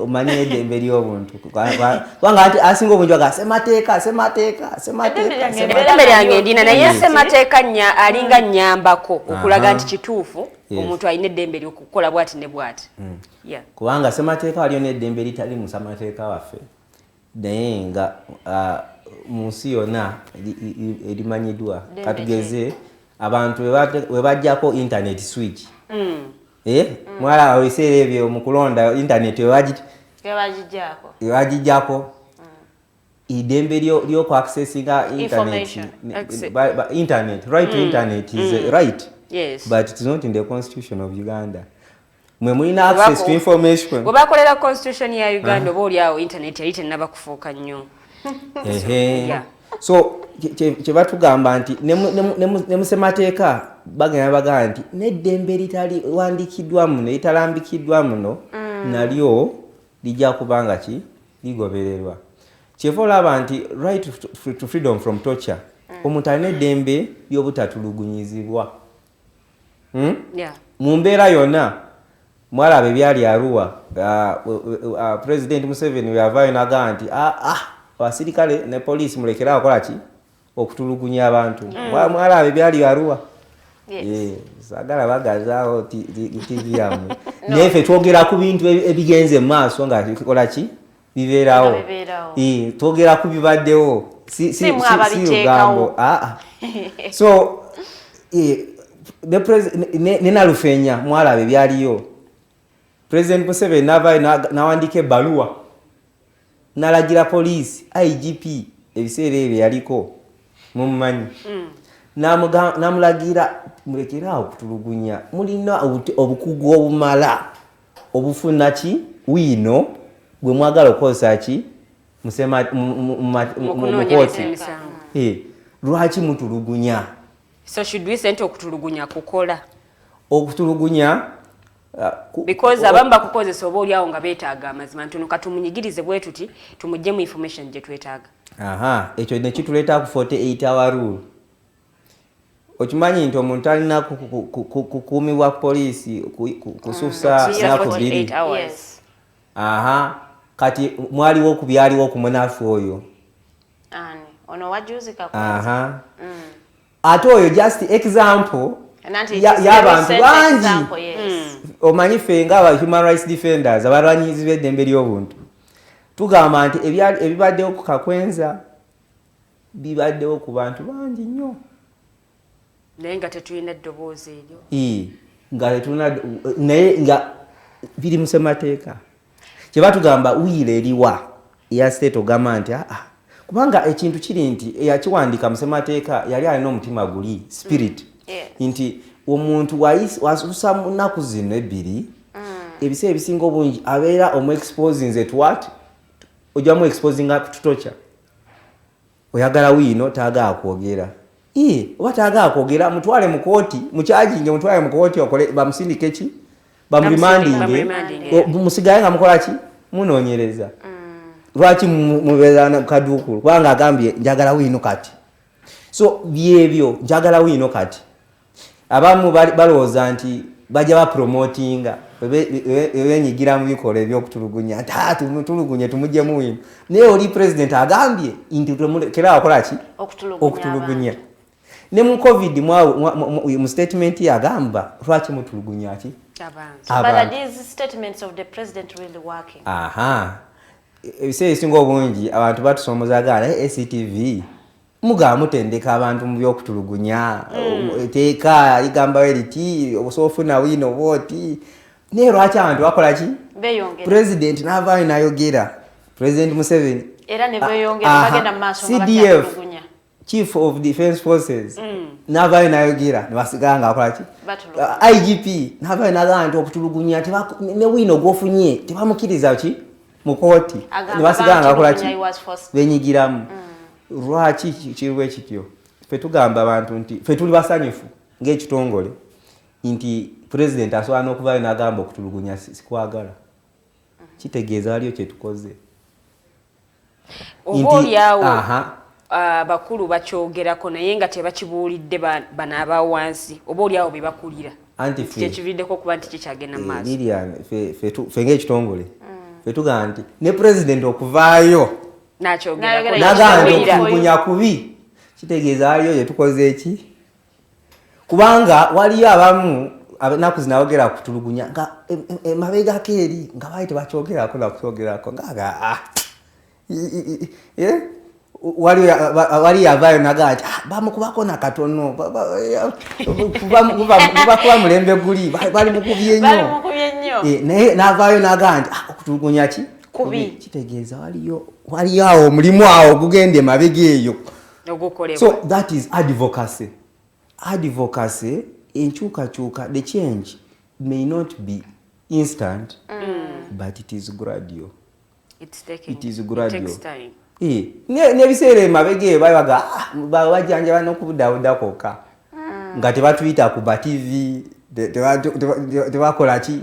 omanyi eddembe ly'obuntu, kubanga ate asinga obungi baga semateeka, semateeka, semateeka. Eddembe lyange. Semateeka. Eddembe lyange ndina, naye ssemateeka alinga nnyambako okulaga nti kituufu omuntu alina eddembe lyokukola bwati ne bwati. Yeah. Kubanga semateeka waliyo n'eddembe litali mu semateeka waffe, naye nga mu nsi yonna erimanyiddwa. Ddembe? Katugeze abantu we bajjako internet switch. Eh, mwalaba ebiseera ebyo mu kulonda internet Webagijjaako. Webagijjako eddembe ly'okuaccessinga internet. Information. Internet, right to internet is a right, but it's not in the constitution of Uganda. Mwe mulina access to information. Bwe bakolera constitution ya Uganda, oba oliawo internet yali tennaba kufuuka nnyo. So kye batugamba nti ne mu ssemateeka bagenda bagamba nti n'eddembe litali wandiikiddwa muno, litalambikiddwa muno, nalyo lijja kuba nga ki ligobererwa. Kyeva olaba nti right to freedom from torture, omuntu alina eddembe ly'obutatulugunyizibwa. Yeah. Mu mbeera yonna. Mwalaba ebyali Arua, President Museveni weyavaayo nagamba nti abasirikale ne poliisi mulekere akola ki okutulugunya abantu. Mwalaba ebyali Arua. Yes. Saagala bagazaawo TV yammwe, naye ffe twogera ku bintu ebigenze mu maaso nga bikola ki, bibeerawo. Nga bibeerawo. Twogera ku bibaddewo, Si mwe si ababiteekawo. lugambo. So ne Nalufenya mwalaba ebyaliyo. President Museveni navaayo n'awandiika ebbaluwa n'alagira poliisi, IGP ebiseera ebyo yaliko mumumanyi, n'amulagira mulekere awo okutulugunya, mulina obukugu obumala obufuna ki wiino gwe mwagala okukozesa ki Mu mu kunoonyereza kooti. emisango. Lwaki mutulugunya? So should we say nti okutulugunya kukola? Okutulugunya Because abamu bakukozesa oba oliawo nga beetaaga amazima nti ono katumunyigirize bwe tuti tumuggyemu information gye twetaaga. Aha, ekyo nekituleeta ku 48 hour rule. Okimanyi nti omuntu alina kukuumibwa poliisi kususa Okususa nnaku 48 2. hours. Yes. Aha, kati mwaliwo ku byaliwo ku munafu oyo. Ani? Ono wajuzi Kakwenza. Aha, ate oyo just example Nanti y'abantu it is a recent bangi. example, yes. Omanyi ffe nga aba human rights defenders, abalwanyizi b'eddembe ly'obuntu, tugamba nti ebibaddewo ku Kakwenza bibaddewo ku bantu bangi nnyo. Naye nga tetulina eddoboozi eryo. Nga tetulina, naye nga biri mu ssemateeka. Kye batugamba will eriwa eya state ogamba nti kubanga ekintu kiri nti eyakiwandiika mu ssemateeka yali alina omutima guli spirit nti omuntu wasusa mu nnaku zino 2, ebiseera ebisinga obungi abeera omuexposinze to what? Ojjamu exposinga to torture. Oyagala wiino taagala kwogera. Oba taagala kwogera, mutwale mu kooti, mukyajinge, mutwale mu kooti, okole bamusindike ki, bamuremandinge. Bamuremandinge. Musigale nga mukola ki, munoonyereza. Lwaki mubeera na kaduukulu? Kubanga agambye njagala wiino kati. So byebyo, njagala wiino kati. Abamu balowooza nti bajja bapromotinga bebenyigira mu bikolwa ebyokutulugunya nti tumutulugunye tumugyemu wiino, naye oli president agambye nti temulekera akola ki? Okutulugunya. Okutulugunya. Ne mu COVID mu statement ye agamba lwaki mutulugunya ki abantu. But are Abantu. these statements of the president really working? Aha, ebiseera ebisinga obungi abantu batusomooza gaa, naye ACTV mugaba mutendeka abantu mu byokutulugunya, eteeka ligambayo liti osobola ofuna wiino bwoti, naye lwaki abantu bakola ki? Beeyongera. President n'avaayo n'ayogera, President Museveni. Era ne beeyongera, bagenda mu maaso nga CDF bakyatulugunya. Chief of Defense Forces n'avaayo n'ayogera ne basigala ng'akola ki? Batulugunya. IGP n'avaayo n'agamba nti okutulugunya ne bwino gw'ofunye tebamukkiriza ki mu kooti, Agamba ne basigala ng'akola ki? bamutulugunya, he was forced. Benyigiramu. Lwaki kiri bwe kityo? Ffe tugamba abantu nti ffe tuli basanyufu ng'ekitongole nti pulezidenti asobola n'okuvaayo n'agamba okutulugunya sikwagala, kitegeeza waliyo kye tukoze. Oba oliawo abakulu bakyogerako naye nga tebakibuulidde bano aba wansi, oba oliawo be bakulira. Anti ffe kyekividdeko okuba nti kikyagenda mu maaso. Lilian, ffe ng'ekitongole ffe tugamba nti ne pulezidenti okuvaayo n'akyogerako, N'ayogera n'agamba nti n'akibuulira. okutulugunya kubi, kitegeeza waliyo gye tukoze eki, kubanga waliyo abamu ennaku zino abogera kutulugunya nga emabegako eri nga baali tebakyogerako nakukyogerako, ngaaga wali yavaayo nagaa nti bamukubako nakatono, kuba mulembe guli bali mukubye Bali nnyo. mukubye nnyo. Naye n'avaayo nagaa nti okutulugunya ki Kubi. Kitegeeza waliyo awo omulimu awo gugenda emabega eyo ogukolebwa. So that is advocacy. Advocacy, enkyukakyuka, the change may not be instant, but it is gradual. It's taking, It is gradual. It takes time. N'ebiseera emabega eyo babaga bajjanjaba n'okubudaabuda kwokka nga tebatuyita ku ba TV, tebakola ki,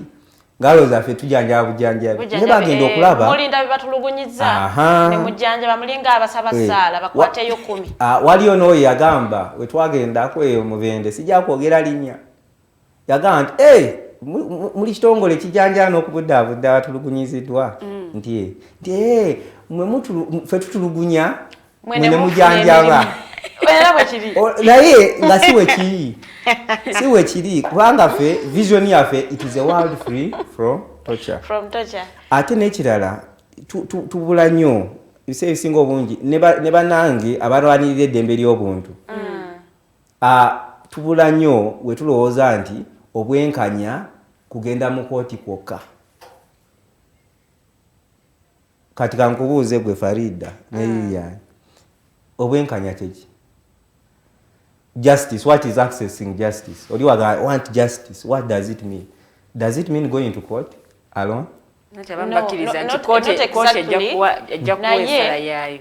ngalo zaffe tujanjaba bujanjabi, naye Bujjanjabi, bagenda okulaba mulinda bebatulugunyizza Aha. ne mujjanjaba, mulinga abasaba ssaala bakwateyo 10. Waliyo n'oyo yagamba wetwagendako eyo Mubende, sijja kwogera linnya, yagamba nti "Hey, muli kitongole kijanjala n'okubudaabuda abatulugunyiziddwa," nti mwe ffe tutulugunya, Mwe mwe ne ne mufuna mujanjaba. emirimu. Era bwe kiri. Naye nga si we kiri, si we kiri, kubanga ffe vision yaffe, it is a world free from torture. From torture. Ate n'ekirala, tubula nnyo ebiseera ebisinga obungi ne bannange abalwanirira eddembe ly'obuntu. Tubula nnyo we tulowooza nti obwenkanya kugenda mu kooti kwokka. Kati kankubuuze gwe Farida ne Lilian, obwenkanya kyeki? Justice, what is accessing justice? Oli waga want justice, what does it mean? Does it mean going to court alone? Nati abamu No, bakkiriza no, nti not kooti ejja exactly. kuwa Naye ensala yaayo.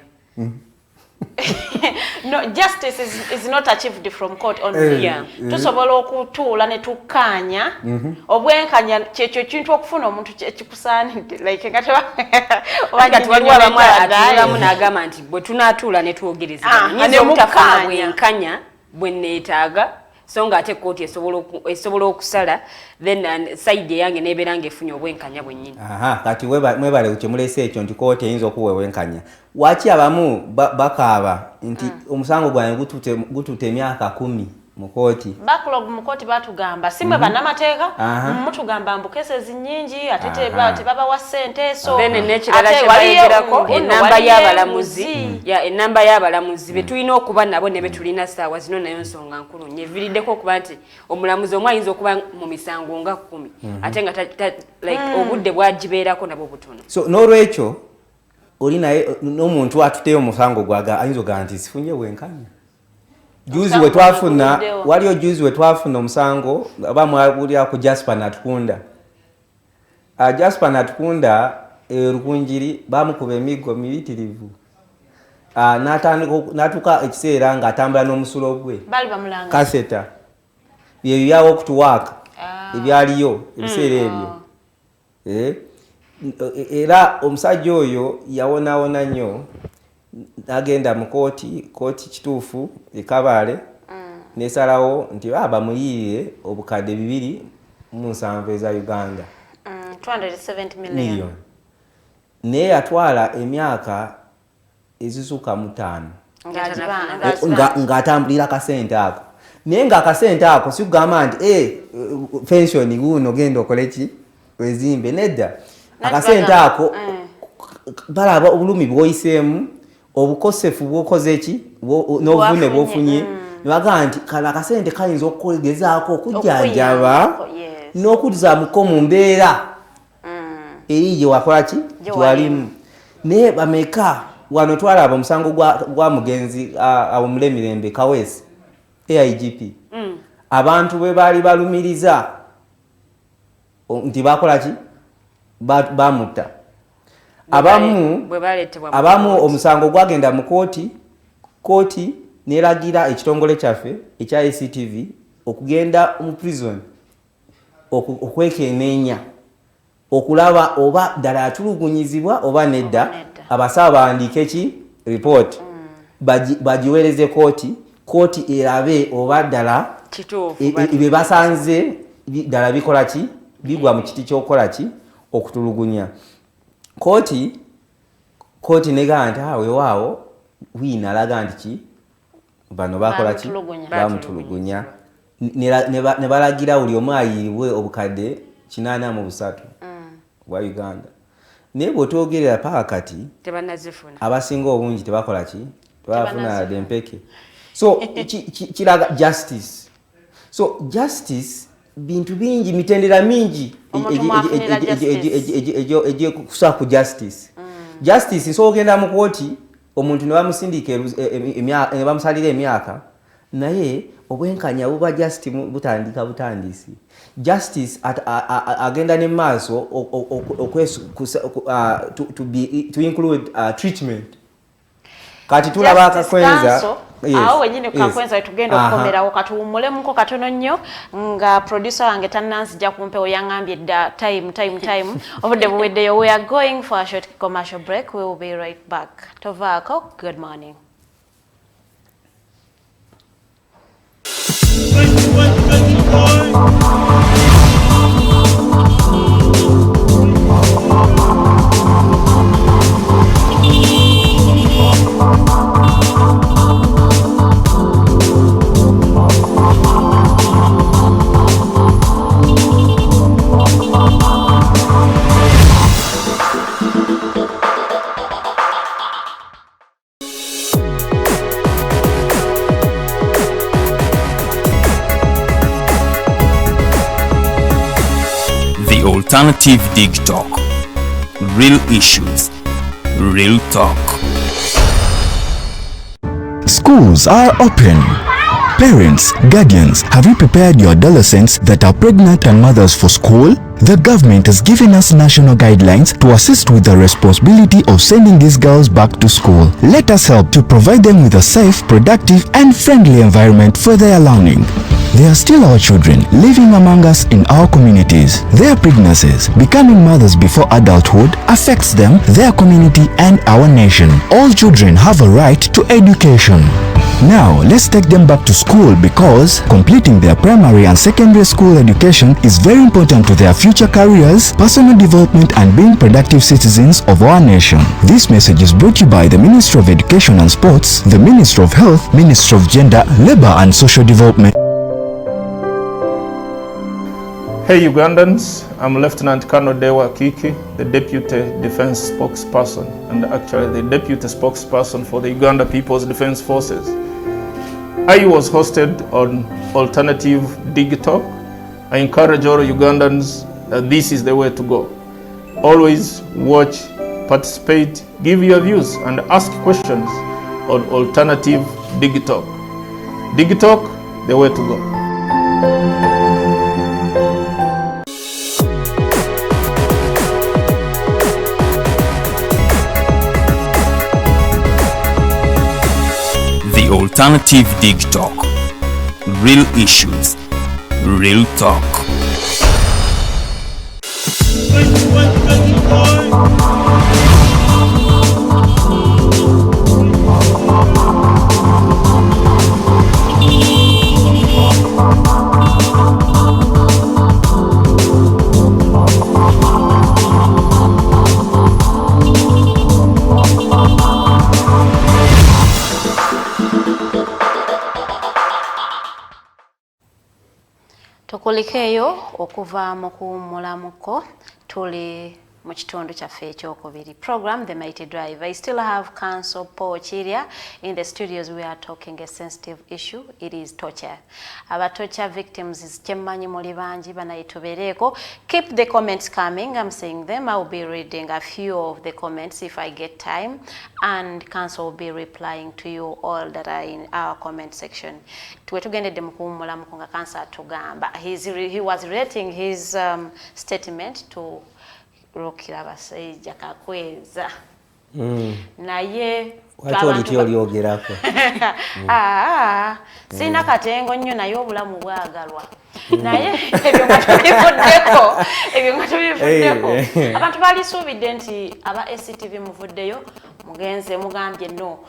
No, justice is not achieved from court only. Tusobola okutuula ne tukkaanya. Obwenkanya kyekyo ekintu okufuna omuntu ekikusaanidde, like nga Kati waliwo abamu atuulamu n'agamba nti bwe tunaatuula ne twogerezeganya, nyinza ne obutafuna mukkaanya. bwenkanya bwe neetaaga, so nga ate kooti esobola okusala, then side eyange nebeera ng'efunye obwenkanya bwennyini. Aha, kati mwebale kyemulese ekyo nti kooti eyinza okuwa obwenkanya. Waki abamu bakaaba nti omusango gwange gututte emyaka 10 mu kooti? Backlog mu kooti batugamba si mwe bannamateeka, mutugamba mbu cases nnyingi ate tebabawa ssente, so Then n'ekirala ate kye waliyo bayogerako, enamba waliyo y'abalamuzi, enguzi. Ya enamba y'abalamuzi be tulina okuba nabo ne be tulina ssaawa zino nayo nsonga nkulu nnyo eviiriddeko okuba nti omulamuzi omu ayinza okuba mu misango nga 10 ate nga like obudde bwagibeerako nabwo butono. So n'olwekyo oli naye n'omuntu atuteyo omusango gwaga ayinza ogamba nti sifunye bwenkanya. Juzi Omusango we twafuna, guguddewo. waliyo juzi we twafuna omusango oba mwawulira ku Jasper Natukunda. Jasper Natukunda Rukungiri bamukuba emiggo miyitirivu. N'atuuka ekiseera ng'atambula n'omusulo gwe. Bali bamulanga. Kaseta. Bye bya walk to work. Ebyaliyo ebiseera ebyo. Era omusajja oyo yawonaawona nnyo, n'agenda mu kooti, kooti kituufu e Kabale, n'esalawo nti bamuyirire obukadde 270 eza Uganda. 270 million. Million. Naye yatwala emyaka ezisukka mu 5. Ng'atambulira akasente ako. Naye ng'akasente ako si kugamba nti pension guno genda okole ki wezimbe, nedda. Nati Akasente bagamba, ako balaba obulumi bw'oyiseemu, obukosefu bw'okoze ki, n'obuvune Bwafunye, bw'ofunye. Ne bagamba nti kano akasente kayinza okugezaako okujjanjaba Okuyambako, yes. n'okuzaamuko mu mbeera eri gye wakola ki, Gye gye walimu. Naye bameka Wano twalaba omusango gwa mugenzi awummule emirembe Kaweesi AIGP. Abantu bwe baali balumiriza nti bakola ki, bamutta. Abamu omusango gwagenda mu kooti, kooti neragira ekitongole kyaffe ekya ACTV okugenda mu prison okwekeneenya okulaba oba ddala atulugunyizibwa oba nedda. Abasawo bawandiike ki report, bagiweereze kooti, kooti erabe oba ddala bye basanze ddala bikola ki, bigwa mu kiti ky'okukola ki, okutulugunya. Kooti negamba nti weewaawo wiina alaga nti ki bano bakola ki, bamutulugunya, ne balagira buli omu ayiibwe obukadde 83 bwa Uganda. Naye bw'otwogerera paka kati abasinga obungi tebakola ki, tebafuna dempeke. So kiraga justice. So justice bintu bingi, mitendera mingi egyekusa ku justice. Justice nsobola okugenda mu kooti omuntu ne bamusindika ne bamusalira emyaka, naye obwenkanya buba just butandika butandisi. Justice agenda ne maaso to include treatment. Kati tulaba Akakwenza awo wenyini Kakwenza tugenda okukomerawo, katuwummulemuko katono nnyo nga producer wange tannanzija ku mpewo, yaŋŋambye dda time time time, obudde buweddeyo. We are going for a short commercial break, we will be right back. Tovaako. Good morning. The Alternative Dig Talk. Real issues, real talk. Schools are open. Parents, guardians, have you prepared your adolescents that are pregnant and mothers for school? The government has given us national guidelines to assist with the responsibility of sending these girls back to school. Let us help to provide them with a safe, productive and friendly environment for their learning. They are still our children, living among us in our communities. Their pregnancies, becoming mothers before adulthood, affects them, their community and our nation. All children have a right to education. Now, let's take them back to school because completing their primary and secondary school education is very important to their future careers, personal development and being productive citizens of our nation. This message is brought to you by the Ministry of Education and Sports, the Ministry of Health, Ministry of Gender, Labor and Social Development. Hey Ugandans, I'm Lieutenant Colonel Dewa Kiki, the Deputy Defense Spokesperson and actually the Deputy Spokesperson for the Uganda People's Defense Forces. I was hosted on Alternative Digital. I encourage all Ugandans that this is the way to go. Always watch, participate, give your views and ask questions on Alternative Digital. Digitalk, the way to go. The Alternative Dig Talk. Real issues, real talk. Tukulikeeyo okuva mu kuwummulamuko tuli. Mu kitundu kyaffe ekyokubiri, program The Mighty Drive. I still have Counsel Paul Kiirya in the studios. We are talking a sensitive issue. It is torture. Aba torture victims, kyemmanyi muli bangi banayitubeereeko. Keep the comments coming. I'm seeing them. I will be reading a few of the comments if I get time, and Counsel will be replying to you all that are in our comment section. Tuwe tugendedde mu kuwummulamuko nga Counsel atugamba he was relating his statement to Rukirabashaija Kakwenza. Naye Lwaki olitya olyogerako? Ah, sirina katengo nnyo, naye obulamu bwagalwa. Naye ebyo nga tubivuddeko, ebyo nga tubivuddeko, abantu balisuubidde nti aba ACTV muvuddeyo, mugenze mugambye no,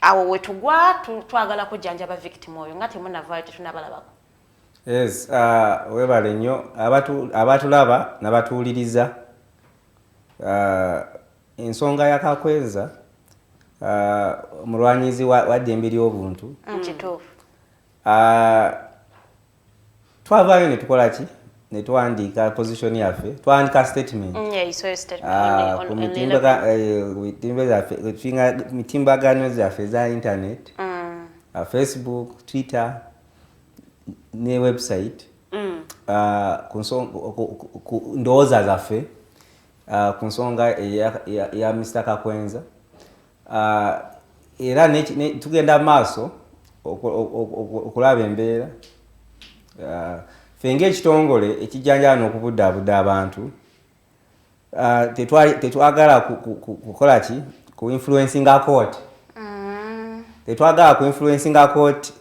awo wetugwa twagala kujjanjaba victim oyo, nga temunavaayo, tetunabalabako. Yes, webale nnyo abatulaba n'abatuwuliriza. Ensonga ya Kakwenza, omulwanyizi wa ddembe ly'obuntu, Kituufu. Twavaayo ne tukola ki? Ne tuwandiika position yaffe, twawandiika statement. Yeah, you saw a statement ku on mitimbagano zaffe eza internet, Facebook, Twitter ne website, ku ndowooza zaffe ku nsonga ya Mr Kakwenza. Era tugenda maaso okulaba embeera. Ffe ng'ekitongole ekijjanjaba n'okubudaabuda abantu, tetwagala kukola ki, ku influencinga court. Tetwagala ku influencinga court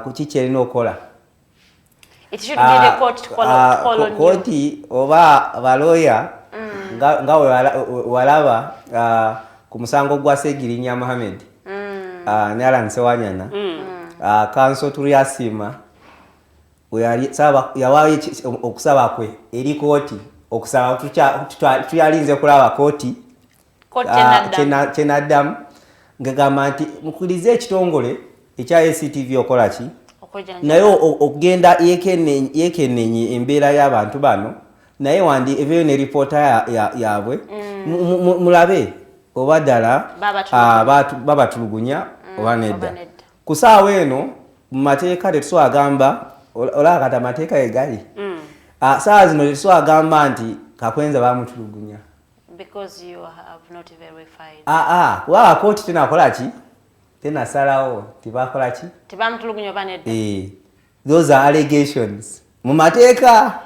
ku ki kyerina okukola. It should be the court to call on you. Kooti oba balooya, nga walaba ku musango gwa Segirinya Mohammed ne Alan Sewanyana, Counsel Turyasima yawaayo okusaba kwe eri kooti. Okusaba tuyalinze kulaba kooti Kooti kyenaddamu. Kyenaddamu ngagamba nti mukirize ekitongole ekya ACTV okola ki, Okujjanjaba. Naye okugenda yekenenye embeera y'abantu bano, naye wandi eveyo ne ripoota yaabwe, mulabe oba ddala Babatulugunya. Babatulugunya oba nedda. Oba nedda. Ku saawa eno mu mateeka tetusobola gamba, olaba kati amateeka egali, saawa zino tetusobola gamba nti Kakwenza bamutulugunya. Because you have not verified. Aa, kubanga kooti tenakola ki, tenasalawo tibakola ki. Tebamutulugunya oba nedda. Eh, those are allegations mu mateeka.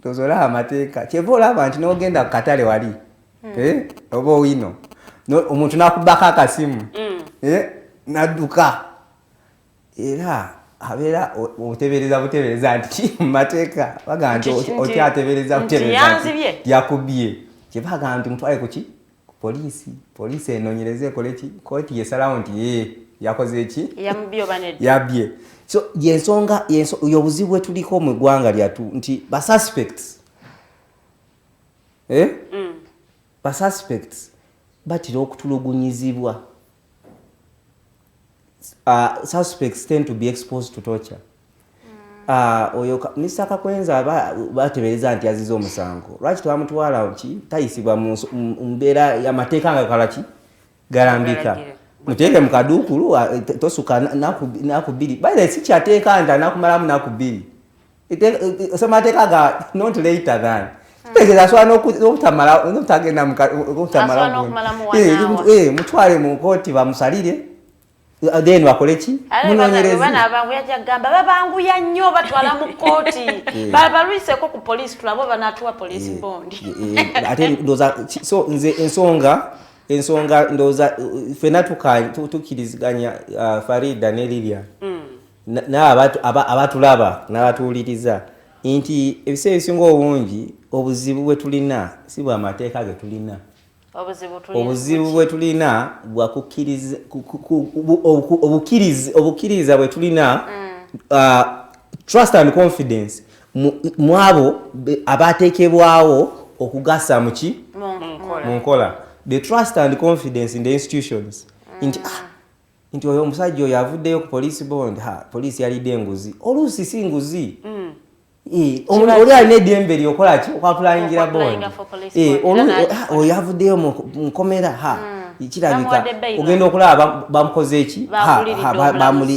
Toza olaba amateeka, kyeva olaba nti n'ogenda ku katale wali, eh, oba owino, omuntu nakubako akasimu, eh, nadduka, era abeera otebereza butebereza nti ki mu mateeka bagamba nti okyatebereza Nti butebereza nti yanzibye. yakubye. Kyebagamba nti mutwale kuki, ku poliisi, poliisi enoonyereze, ekole ki, kooti yesalawo nti ye yakoze ki, Yamubye oba nedda. Yabye. So yensonga yobuzibu bwe tuliko mu ggwanga lyattu nti basuspects, eh? Basuspects batera okutulugunyizibwa. Suspects tend to be exposed to torture. Oyo Mr Kakwenza batebereza nti yaziza omusango, lwaki twamutwala ki, tayisibwa mu mbeera y'amateeka nga kala ki galambika? Galagira. Muteeke mu kaduukulu, tosuka naku 2. By the way, si kyateeka nti anakumalamu naku 2. Semateeka ga not later than kitegeeza asobola n'obutamala, n'obutagenda n'obutamala. Asobola n'okumalamu one hour. Mutwale mu kooti bamusalire, then bakole ki? Ate Munoonyereze. bana abanguya, jagamba babanguya nnyo, batwala mu kooti. Balwiseko ku poliisi, tulabe banatuwa poliisi bond. Ate ndowooza so nze ensonga ndowooza ffenna tukkiriziganya, Farida ne Lilian, naye abatulaba n'abatuwuliriza nti ebiseera ebisinga obungi obuzibu bwe tulina si bwa mateeka ge tulina. Obuzibu tulina Obuzibu bwe tulina bwakukkiriza obukkiriza bwe tulina, trust and confidence mu abo abateekebwawo okugasa muki, mu nkola, the trust and confidence in the institutions nti nti oyo omusajja oyo avuddeyo ku police bond, ha, poliisi yalidde enguzi. Oluusi si nguzi. Oli alina eddembe lyokola ki? Okwapplyingira bond. Oyo avuddeyo mu nkomera, kirabika ogenda okulaba bamukoze eki,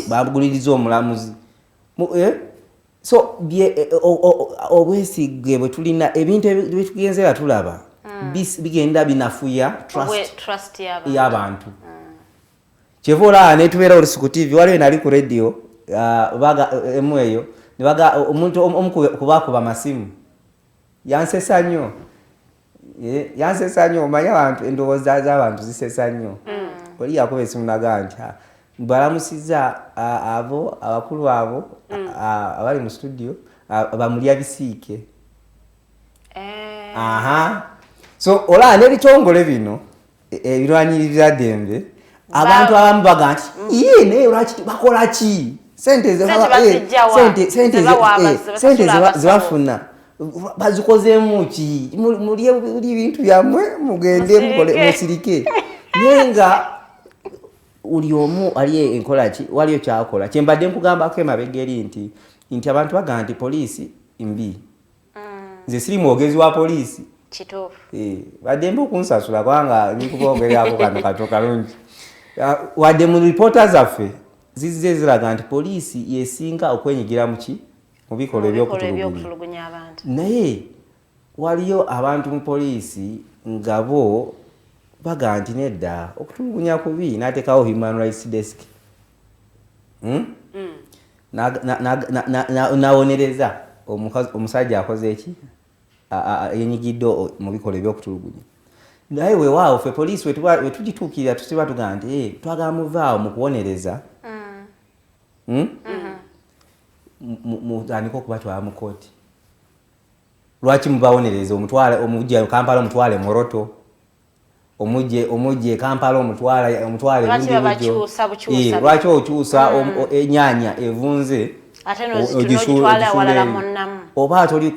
baguliriza omulamuzi. So obwesige bwe tulina, ebintu byetugenzera tulaba bigenda binafuya trust y'abantu. Kyeva olaba netubeera olusi ku TV, waliwo nali ku radio emu eyo, omuntu omu kubakuba masimu yansesa nnyo, yansesa nnyo. Omanyi abantu, endowooza z'abantu zisesa nnyo. Oli yakuba esimu nagaa nti balamusiza abo abakulu abo abali mu studio bamulya bisiike. Aha, so olaba n'ebitongole bino ebirwanirira ddembe, abantu abamu baga nti ye naye lwaki bakola ki, sente zebafuna bazikozeemu ki, mulye ebintu byammwe mugende musirike. Naye nga buli omu ali enkola ki, waliyo kyakola. Kyembadde nkugambako emabega eri nti abantu bagamba nti poliisi mbi. Nze siri mwogezi wa poliisi, baddembe okunsasula kubanga nikubogererako kano kato kalungi. Wadde mu ripoota zaffe zizze ziraga nti poliisi yesinga okwenyigira muki, mu bikolwa ebyokutulugunya, naye waliyo abantu mu poliisi nga bo baga nti nedda, okutulugunya kubi, n'ateekawo human rights desk, nawonereza omusajja akoze eki, yenyigidde mu bikolwa ebyokutulugunya. Naye weewaawo ffe poliisi wetugituukirira tusiba tugamba nti twagala muvaawo mu kuwonereza, mutandike okubatwala mu kooti. Lwaki mubawonereza? Omutwale, omujje Kampala omutwale Moroto, omujje Kampala omutwale lwaki okyusa ennyanya evunze oba toli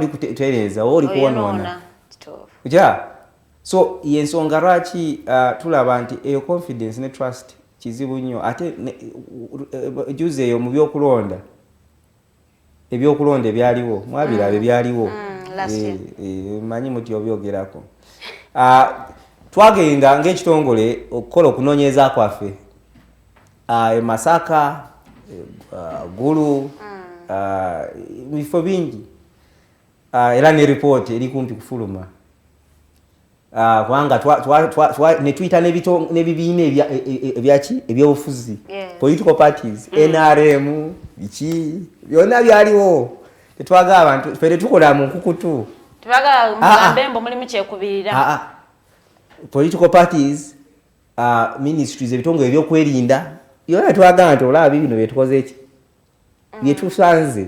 kutereeza oba oli kwonoona? So yensonga lwaki tulaba nti eyo confidence ne trust kizibu nnyo. Ate juzi eyo mu byokulonda, ebyokulonda ebyaliwo mwabiraba ebyaliwo, manyi muti obyogerako. Twagenda ng'ekitongole okukola okunoonyereza kwaffe e Masaka, Gulu, bifo bingi, era ne ripooti eri kumpi kufuluma, kubanga netuyita n'ebibiina ebyaki, ebyobufuzi, political parties, NRM, biki byonna byaliwo. Tetwagala abantu, ffe tetukola mu nkukutu. Political parties, ministries, ebitongole ebyokwerinda byonna, twagala nti olaba bibino byetukoze eki, byetusanze,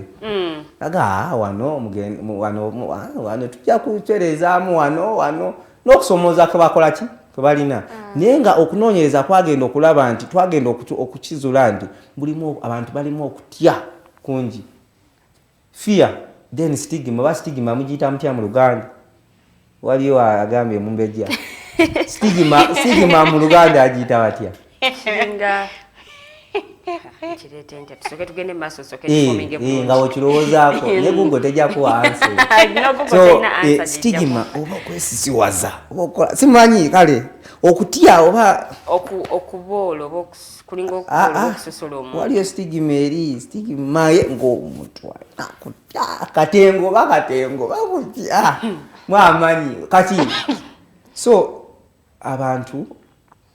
aga wano wano tujja kuterezaamu wano wano n'okusomooza kebakola ki kebalina. Naye nga okunoonyereza kwagenda okulaba nti twagenda okukizula nti mulimu abantu balimu okutya kungi, fear, then stigma. Oba stigma mugiyita mutya mu Luganda? Waliyo agambye mumbejja stigma, stigma mu Luganda agiyita batya? Nga wekirowoozaako ne Google tejja kuwa answer. So stigma oba okwesisiwaza oba okola simanyi, kale okutya oba okuboola oba kulinga okusosola omuntu. Waliyo stigma eri stigma ng'omuntu akutya katengo oba katengo bakutya mwamanyi kati. So abantu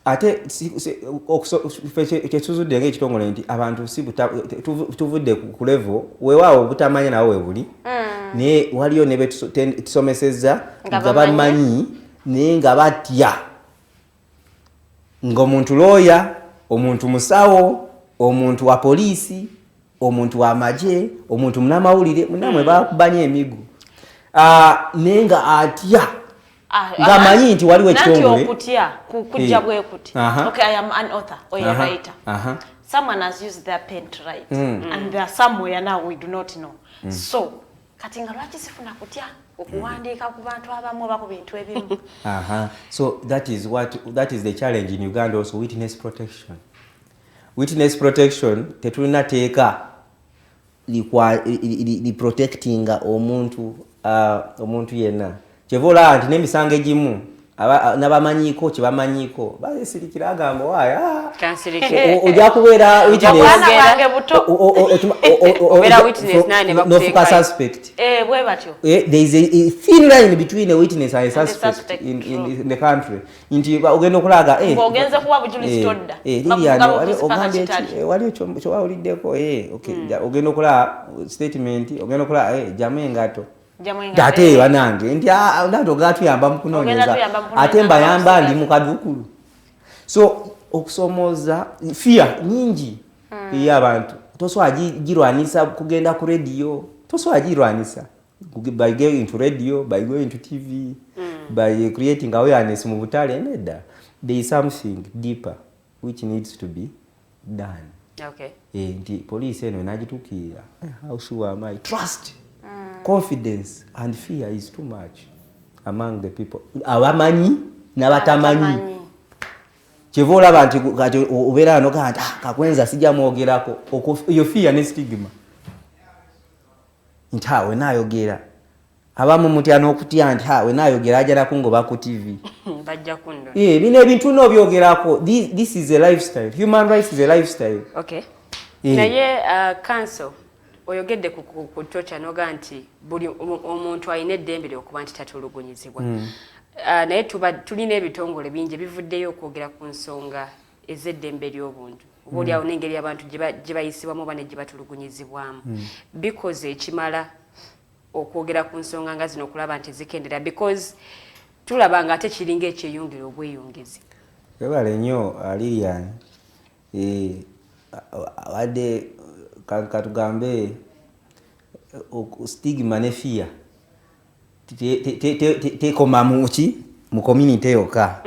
ate kyetuzudde ngaekitongole nti abantu si tuvudde ku level weewaawo obutamanya nawe webuli, naye waliyo ne betusomesezza nga bamanyi naye nga batya, ng'omuntu looya, omuntu musawo, omuntu wa poliisi, omuntu wa magye, omuntu munamawulire, munamwe bakubanya emigo, naye nga atya ng'amanyi nti waliwo ekitongole. Okutya kujja bwe kuti. Okay, I am an author or a writer. Someone has used their pen to write and they are somewhere now we do not know. So kati nga lwaki sifuna kutya okuwandiika ku bantu abamu oba ku bintu ebimu? So that is what, that is the challenge in Uganda also, witness protection. Witness protection tetulina teeka. Liprotectinga omuntu yenna. Kyeva olaba nti n'emisango egimu n'abamanyiiko kyebamanyiiko basirikira, agamba waaya ojja kubeera witnessnofuka suspect. There is a thin line between a witness and a suspect in the country, nti ogenda okulaga waliwo kyewawuliddeko, ogenda okulaba statement, ogenda okulaba jamu engato, ate banange nti nate ogenda tuyamba mu kunoonyeza, ate mbayamba ndi mu kadukulu. So okusomooza, fear nyingi ey'abantu, tosobola girwanisa kugenda ku radio, tosobola girwanisa by going to radio, by going to TV, by creating awareness mu butale. Nedda, there is something deeper which needs to be done. Nti poliisi eno enagituukirira, how sure am I? Trust, confidence and fear is too much among the people, abamanyi n'abatamanyi. Kyeva olaba nti kati obeera wano gaa nti, "Ah, Kakwenza sijja mwogerako." Eyo fear ne stigma nti ha wenaayogera, abamu mutya n'okutya nti ha wenaayogera ajala kungoba ku TV. Bajja kundo. Bino ebintu n'obyogerako. This is a lifestyle. Human rights is a lifestyle. Naye counsel, oyogedde ku torture, noga nti buli omuntu alina eddembe lyokuba nti tatulugunyizibwa. Naye tuba tulina ebitongole bingi ebivuddeyo okwogera ku nsonga ez'eddembe ly'obuntu, oba oliawo n'engeri abantu gye bayisibwamu oba ne gye batulugunyizibwamu. Bikoze ekimala okwogera ku nsonga nga zino okulaba nti zikendera? Because tulaba nga ate kiringa ekyeyongera obweyongezi. Webale nnyo, Lilian. Abadde katugambe stigma ne fear tekoma muki mu community yokka,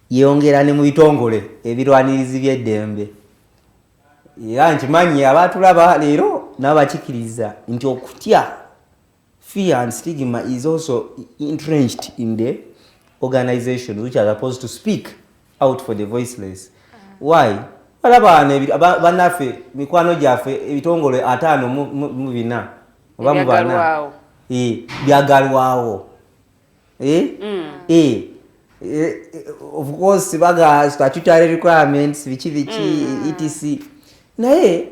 yongera ne mu bitongole ebirwanirizi by'eddembe. Era nkimanyi abatulaba leero n'abakikiriza nti okutya, fear and stigma is also entrenched in the organizations which are supposed to speak out for the voiceless. Why? Balaba wano bannaffe, mikwano gyaffe, ebitongole 54 oba mu bana Ebyagalwawo. Byagalwawo. Of course baga statutory requirements, biki biki, etc. Naye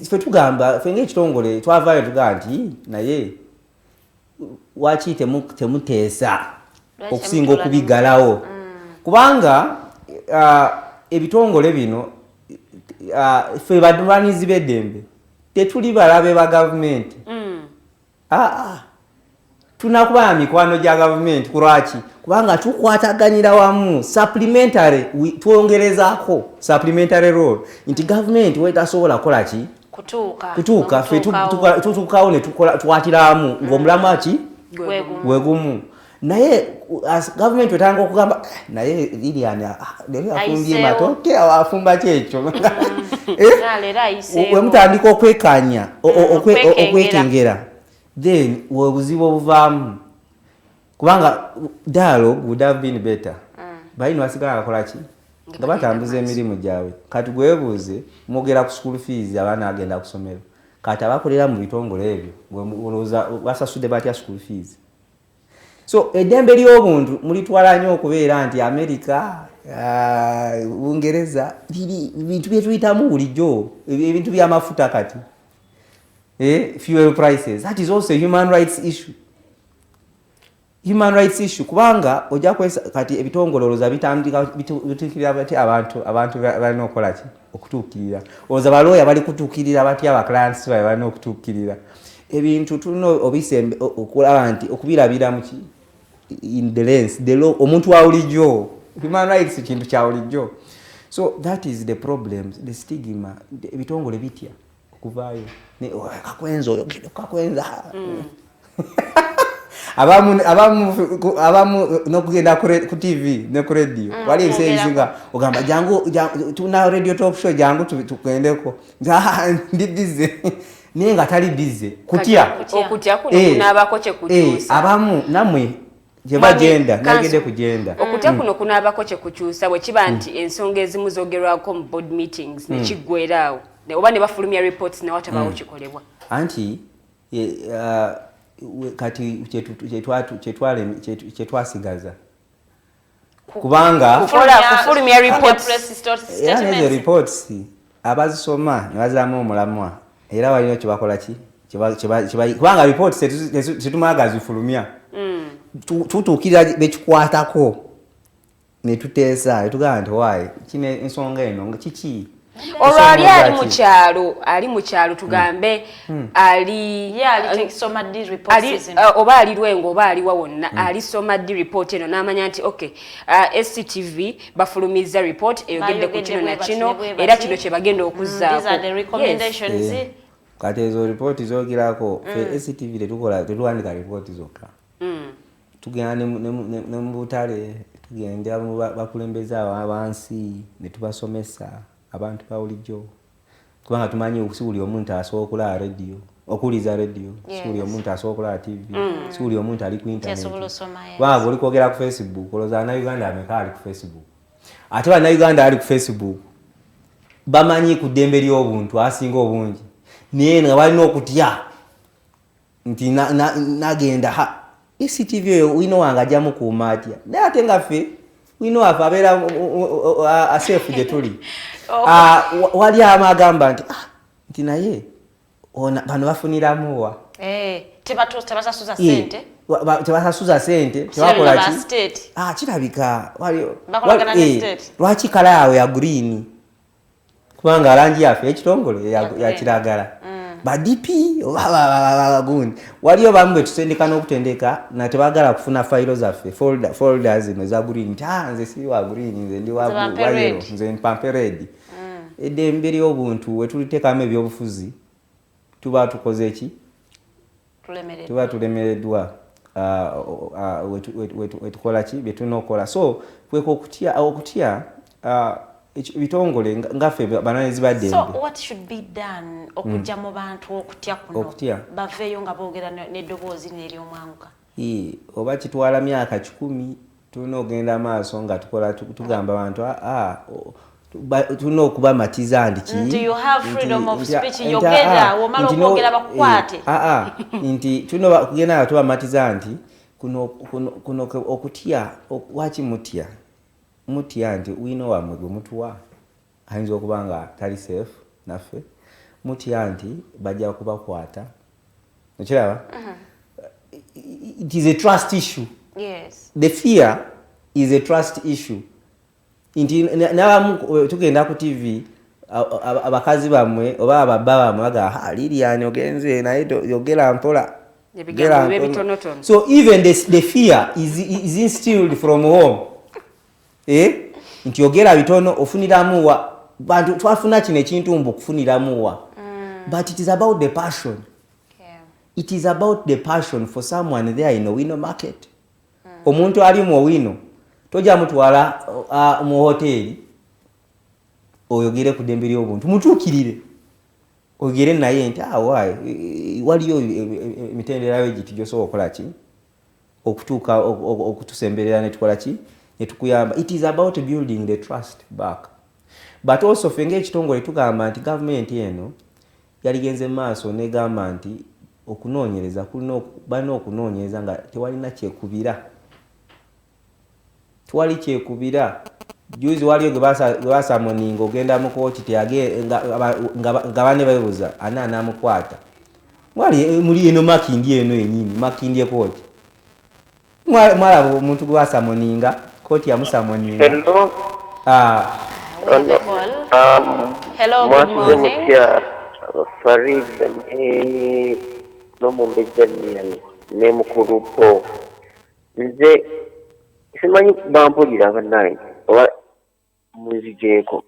ffe tugamba, ffe ng'ekitongole twavaayo tugamba nti naye waki temuteesa Lwaki okusinga temutula okubigalawo? Kubanga ebitongole bino, ffe balwanizi b'eddembe tetuli balabe ba gavumenti. Tunakuba na mikwano gya gavumenti. Kulwaki? Kubanga tukwataganira wamu, supplementary, twongerezaako supplementary role nti gavumenti wetasobola kukola ki? Kutuuka. Kutuuka, ffe Okutuukawo. tutuukawo ne tukola, tukwatiramu ng'omulamu ki? Gwe gumu. Gwe gumu. Naye gavumenti wetandika okugamba, "Eh, naye Lilian, leero afumbye Ayiseewo. matooke, afumba kyekyo." Eh? Na, leero ayiseewo. We mutandika okwekanya, okwekengera. Okwekengera, then webuzibu obuvaamu, kubanga dialogue would have been better. Balina basigala bakola ki? Nga batambuza emirimu gyabwe. Kati gwebuuze, mwogera ku school fees, abaana agenda ku ssomero. Kati abakolera mu bitongole ebyo, gwe olowooza basasudde batya school fees? So eddembe ly'obuntu mulitwala nnyo okubeera nti America, Bungereza, biri bintu byetuyitamu bulijjo. Ebintu byamafuta kati, fuel prices, that is also a human rights issue, human rights issue, kubanga ojja kwesa kati ebitongole olowooza bitandika bituukirira batya abantu? Abantu balina okukola ki okutuukirira? Olowooza balooya bali kutuukirira batya abaclients babe? Balina okutuukirira ebintu, tulina obisembe okulaba nti okubirabira muki, in the lens, the law, omuntu wa bulijjo. Human rights kintu kya bulijjo. So that is the problem, the stigma. Ebitongole bitya okuvaayo. Oh, Kakwenza, oyogere Kakwenza. Abamu n'okugenda ku TV ne ku radio, wali ebiseera ebisinga ogamba jangu, tuna radio talk show, jangu tugendeko. Nti, "Ah, ndi busy," naye nga tali busy, kutya. Okutya kuno kunaabako kyekukyusa? Abamu nammwe gyeba Mwami genda Kanso, nagende kugenda. Okutya kuno kunaabako kyekukyusa bwe kiba nti ensonga ezimu zoogerwako mu board meetings nekiggweraawo? Oba ne bafulumya reports ne watabawo kikolebwa. Anti kati kyetwasigaza kubanga kufulumya reports, era nezo reports abazisoma ne bazaamu omulamwa, era walina kyebakola ki, kubanga reports tetumala zifulumya, tutuukirira bekikwatako ne tuteesa ne tugamba nti waayi kino ensonga eno kiki. Olwo ali ali mu kyalo, ali mu kyalo tugambe ali oba ali Lwengo oba aliwa wonna, alisoma ddi report eno n'amanya nti okay, SCTV bafulumiza report eyogedde ku kino na kino, era kino kye bagenda okuzzaako. Kati ezo report zogerako, ffe SCTV tetukola, tetuwandika report zokka. Tugenda ne mu butale, tugenda mu bakulembeze abansi ne tubasomesa abantu ba bulijjo, kubanga tumanyi si buli omuntu asobola okulaba radio, okuwuliza radio, si buli omuntu asobola okulaba TV, si buli omuntu ali ku internet. Kubanga bw'oli kwogera ku Facebook, olowooza Bannayuganda ameka ali ku Facebook? Ate Bannayuganda ali ku Facebook bamanyi ku ddembe ly'obuntu asinga obungi, naye nga balina okutya nti nagenda ha ECTV eyo wino wange ajja mukuuma atya? Naye ate nga ffe wino waffe abeera aseefu gye tuli. Wali amagamba nti nti naye bano bafuniramu wa? Tebasasuza sente, tebasasuza sente, tebakola ki? Kirabika lwaki kala yawe ya green? Kubanga langi yaffe ekitongole ya kiragala. Ba DP oba gundi, waliyo bamu betusendeka n'okutendeka na tebagala kufuna fayiro zaffe, folder zino za green, nti nze si wa green, nze ndi wa yellow, nze mpampe red. Eddembe ly'obuntu we tuliteekamu ebyobufuzi tuba tukoze ki? Tuba tulemereddwa wetukola ki bye tulina okukola. So kweka okutya ebitongole ngaffe bananezi baddembe. So what should be done okujja mu bantu okutya kuno, baveeyo nga boogera n'eddoboozi n'eryomwanguka? Oba kitwala myaka 100, tulina okugenda maaso nga tukola, tugamba abantu tulina okubamatiza nti nti you have freedom of speech, yogera, womala okwogera bakukwate. Nti tulina okugenda nga tubamatiza nti kuno okutya, waki mutya? Mutya nti wino wammwe gwe mutuwa ayinza okuba nga tali safe naffe, mutya nti bajja kubakwata. Okiraba? It is a trust issue. Yes. The fear is a trust issue. Nti n'abamu tugenda ku TV, abakazi bammwe oba ababba bammwe bagamba, Lilian ogenze naye yogera mpola. So even the fear is instilled from home. Nti yogera bitono ofuniramu wa, bantu twafuna kino ekintu mbu okufuniramu wa. But it is about the passion. It is about the passion for someone there in Owino market. Omuntu ali mu Owino tojja mutwala mu hoteri oyogere ku ddembe ly'obuntu, mutuukirire oyogere naye nti waayi waliyo emitendera giti gy'osobola okukola ki okutuuka okutusemberera ne tukola ki ne tukuyamba. It is about building the trust back. But also ffe ng'ekitongole tugamba nti gavumenti eno yaligenze maaso negamba nti okunoonyereza balina okunoonyereza nga tewalina kyekubira, tewali kyekubira. Juzi waliyo gwe basamoninga ogenda mu kooti nga bane beebuuza ani anaamukwata. Muli eno Makindye eno yennyini, Makindye kooti. Mwalaba omuntu gwe basamoninga, kooti yamusamoninga. Hello. Hello, good morning. Farida n'omumbejja ne mukulu po. Nze simanyi bampulira bannange oba munzigyeko.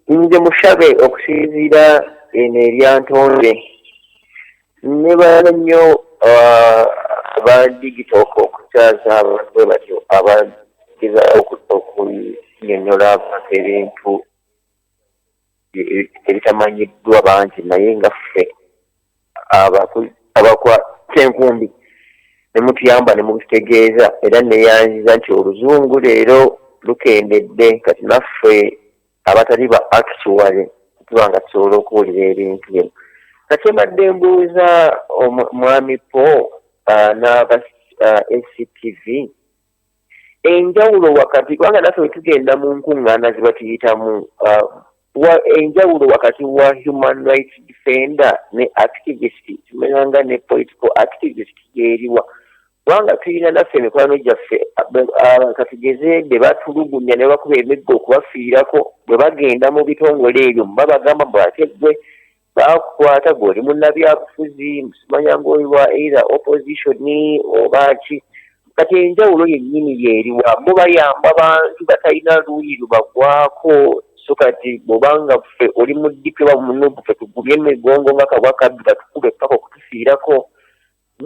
Nze mushabe okusinziira eno eryantonde nebaala nnyo aba digital okukyaza abantu bwe batyo abagezaako okunnyonnyola abantu ebintu ebitamanyiddwa bangi, naye nga ffe abakwata enkumbi Ne mutuyamba ne mubitegeeza, era neyanziza nti oluzungu leero lukendedde, kati naffe abatali ba actually tuba nga tusobola okuwulira ebintu bino. Kati mbadde mbuuza mwami Paul n'aba SCTV enjawulo wakati, kubanga naffe bwe tugenda mu nkuŋŋaana ziba tuyitamu, enjawulo wakati wa human rights defender ne activist, tumanyanga ne political activist, gyeriwa? Kubanga tulina naffe emikwano gyaffe, katugeze be batulugunya ne bakuba emiggo okubafiirako, bwe bagenda mu bitongole ebyo babagamba mbu ate gwe bakukwata gwe oli munnabyabufuzi, simanya ng'oli wa either opposition oba ki. Kati enjawulo yennyini yeeriwa? Bo bayamba bantu batalina luuyi lubagwako, so kati bw'obanga ffe oli mu DP oba munugu, ffe tugubye emigongo nga kabwa kabbi batukube paka okutufiirako?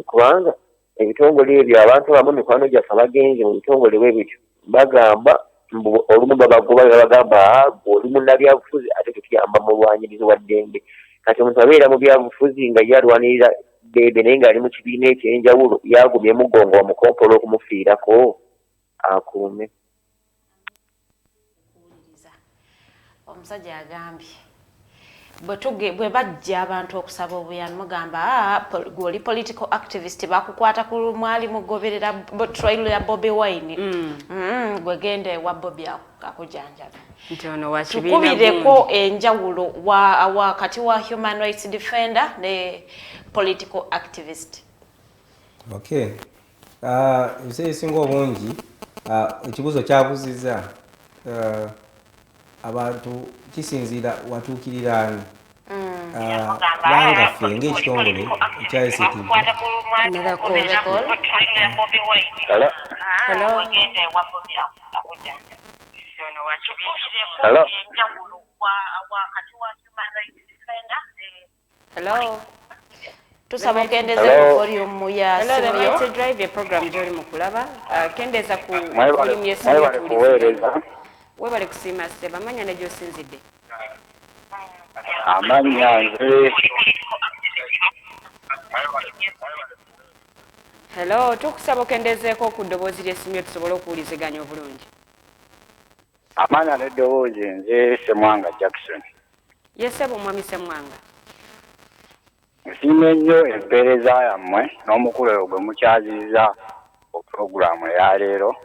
Kubanga ebitongole ebyo, abantu abamu mikwano gyaffe abagenze mu bitongole bwe bityo bagamba mbu olumu babagoba, babagamba, "Ah, gwe oli munnabyabufuzi, ate tetuyamba mulwanyirizi wa ddembe." Kati omuntu abeera mu byabufuzi nga ye alwanirira ddembe, naye ng'ali mu kibiina ekyenjawulo, yagumye mugongo bamukompola okumufiirako akuume. Omusajja agambye bwe bajja abantu okusaba obuyambi mugamba, "Ah, gwe oli political activist, bakukwata ku mwali mugoberera trail ya Bobi Wine, gwe genda ewa Bobi akujanjabe." Nti ono wa kibiina. Tukubireko enjawulo wa wakati wa human rights defender ne political activist. Okay, ebiseera ebisinga obungi, ekibuuzo kyabuuzizza, abantu kisinziira watuukirira ani. Kubanga ffe ng'ekitongole ekya ACTV Another call. Hello? Hello. Hello? Hello. Tusaba okendeze Hello. ku volume ya Hello, the simu yo. Mighty Drive ye program gy'oli mu kulaba. Kendeeza ku Mwebale volume y'essimu yo mwebale tuwulirize. kuweereza. Webale kusiima ssebo, amanya ne gy'osinzidde. Amannya nze Hello, tukusaba okendezeeko ku ddoboozi ly'essimu yo tusobole okuwuliziganya obulungi. Amanya n'eddoboozi, nze Semwanga Jackson. Ye ssebo, mwami Semwanga. Nsiima ennyo empeereza yammwe n'omukulu oyo gwe mukyazizza ku puroguraamu eyaleero.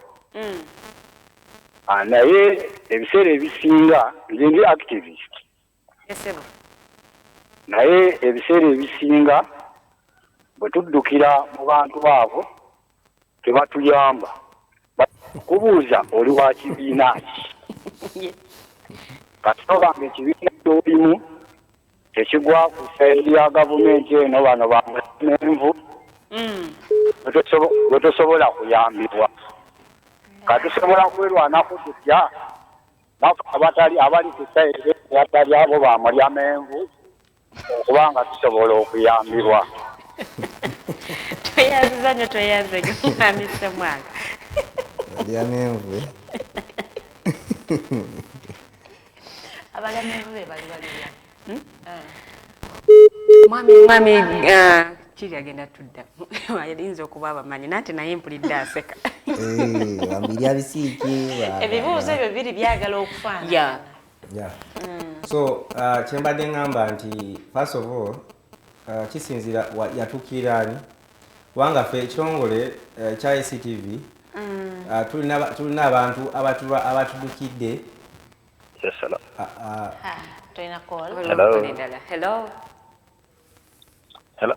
Naye ebiseera ebisinga nze ndi activist, Ye ssebo. naye ebiseera ebisinga bwe tuddukira mu bantu abo tebatuyamba. Kubuuza oli wa kibiina ki? Kati obanga ekibiina ky'olimu tekigwa ku sayidi ya gavumenti eno, bano bamenvu, bwe tosobola kuyambibwa. Katusobola kwerwanako tutya naffe abatali abali ku sayidi abatali abo bamulya menvu okubanga tusobola okuyambibwa? Tweyanziza nnyo, tweyanze mwami Semwanga. Lyamenvu. Abalamenvu be bali balirya. Mwami kiri agenda tudda, ayinza okuba abamanyi nate, naye mpulidde aseka. Bambirya bisiike. Ebibuuzo ebyo biri byagala okufaanana. Yeah. So kyembadde ŋŋamba nti first of all, kisinziira yatuukirira ani, kubanga ffe ekitongole kya ACTV, tulina abantu abatudukidde. Yes, hello. Tulina call. Hello. Endala. Hello. Hello.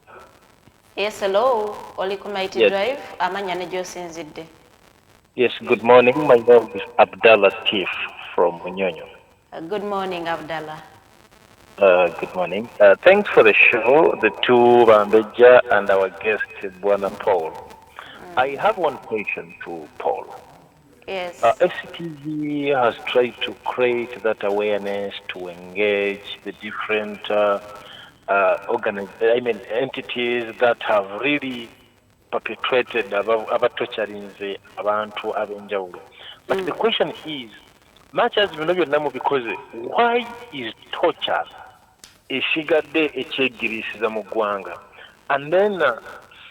Yes, hello, oli ku Mighty Yes. Drive, amanya ne gy'osinzidde. Yes, good morning. My name is Abdallah Tiff from Munyonyo. Good morning, Abdallah. Good morning. Thanks for the show, the two Bambeja and our guest, Bwana Paul. I have one question to Paul. Yes. SCTV has tried to create that awareness to engage the different I mean, entities that have really perpetrated abatorturinze abantu ab'enjawulo. But the question is, much as bino byonna mubikoze, why is torture esigadde ekyegiriisiza mu ggwanga? And then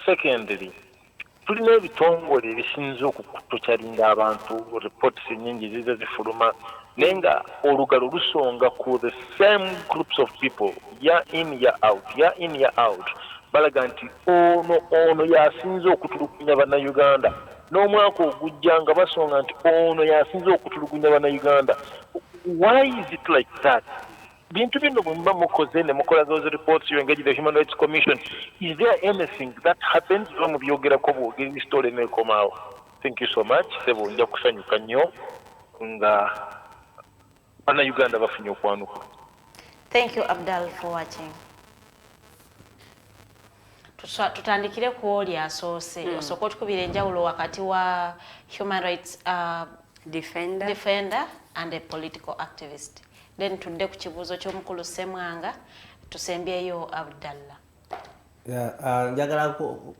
secondly, Tulina ebitongole ebisinze okutorturinga abantu, reports nyingi zize zifuluma, naye nga olugalo lusonga ku the same groups of people, year in, year out, year in, year out. Balaga nti ono yasinze okutulugunya Bannayuganda, n'omwaka ogujja nga basonga nti ono yasinze okutulugunya Bannayuganda. Why is it like that? Bintu bino bwe muba mukoze ne mukola those reports, you engage the Human Rights Commission, is there anything that happens, oba mubyogerako bwogeri, story nekomaawo? Thank you so much, sebo. Nja kusanyuka nnyo nga Bannayuganda bafunye okwanuka. Thank you, Abdal, for watching. Tutandikire ku oli asoose. Osooka otukubira enjawulo wakati wa human rights defender, defender and a political activist, then tudde ku kibuuzo ky'omukulu Semwanga, tusembyeyo Abdallah. Yeah, njagala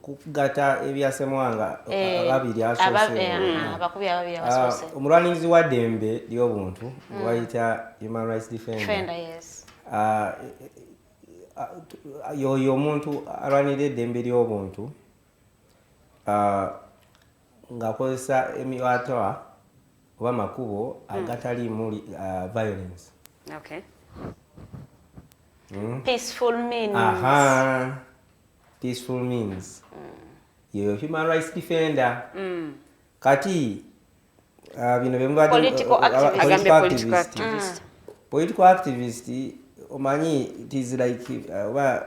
kugatta ebya Semwanga ababiri asoose. Abakubi ababiri abasoose. Omulwanirizi wa ddembe ly'obuntu gwayita human rights defender, defender, yes. Yoyo omuntu alwanirira eddembe ly'obuntu ng'akozesa emiwaatwa oba makubo agataliimu violence. Peaceful means. Aha. Peaceful means. Yoyo human rights defender. Kati bino bye mubadde Political activist. Agambe political political activist. Activist. Political activist, omanyi, it is like oba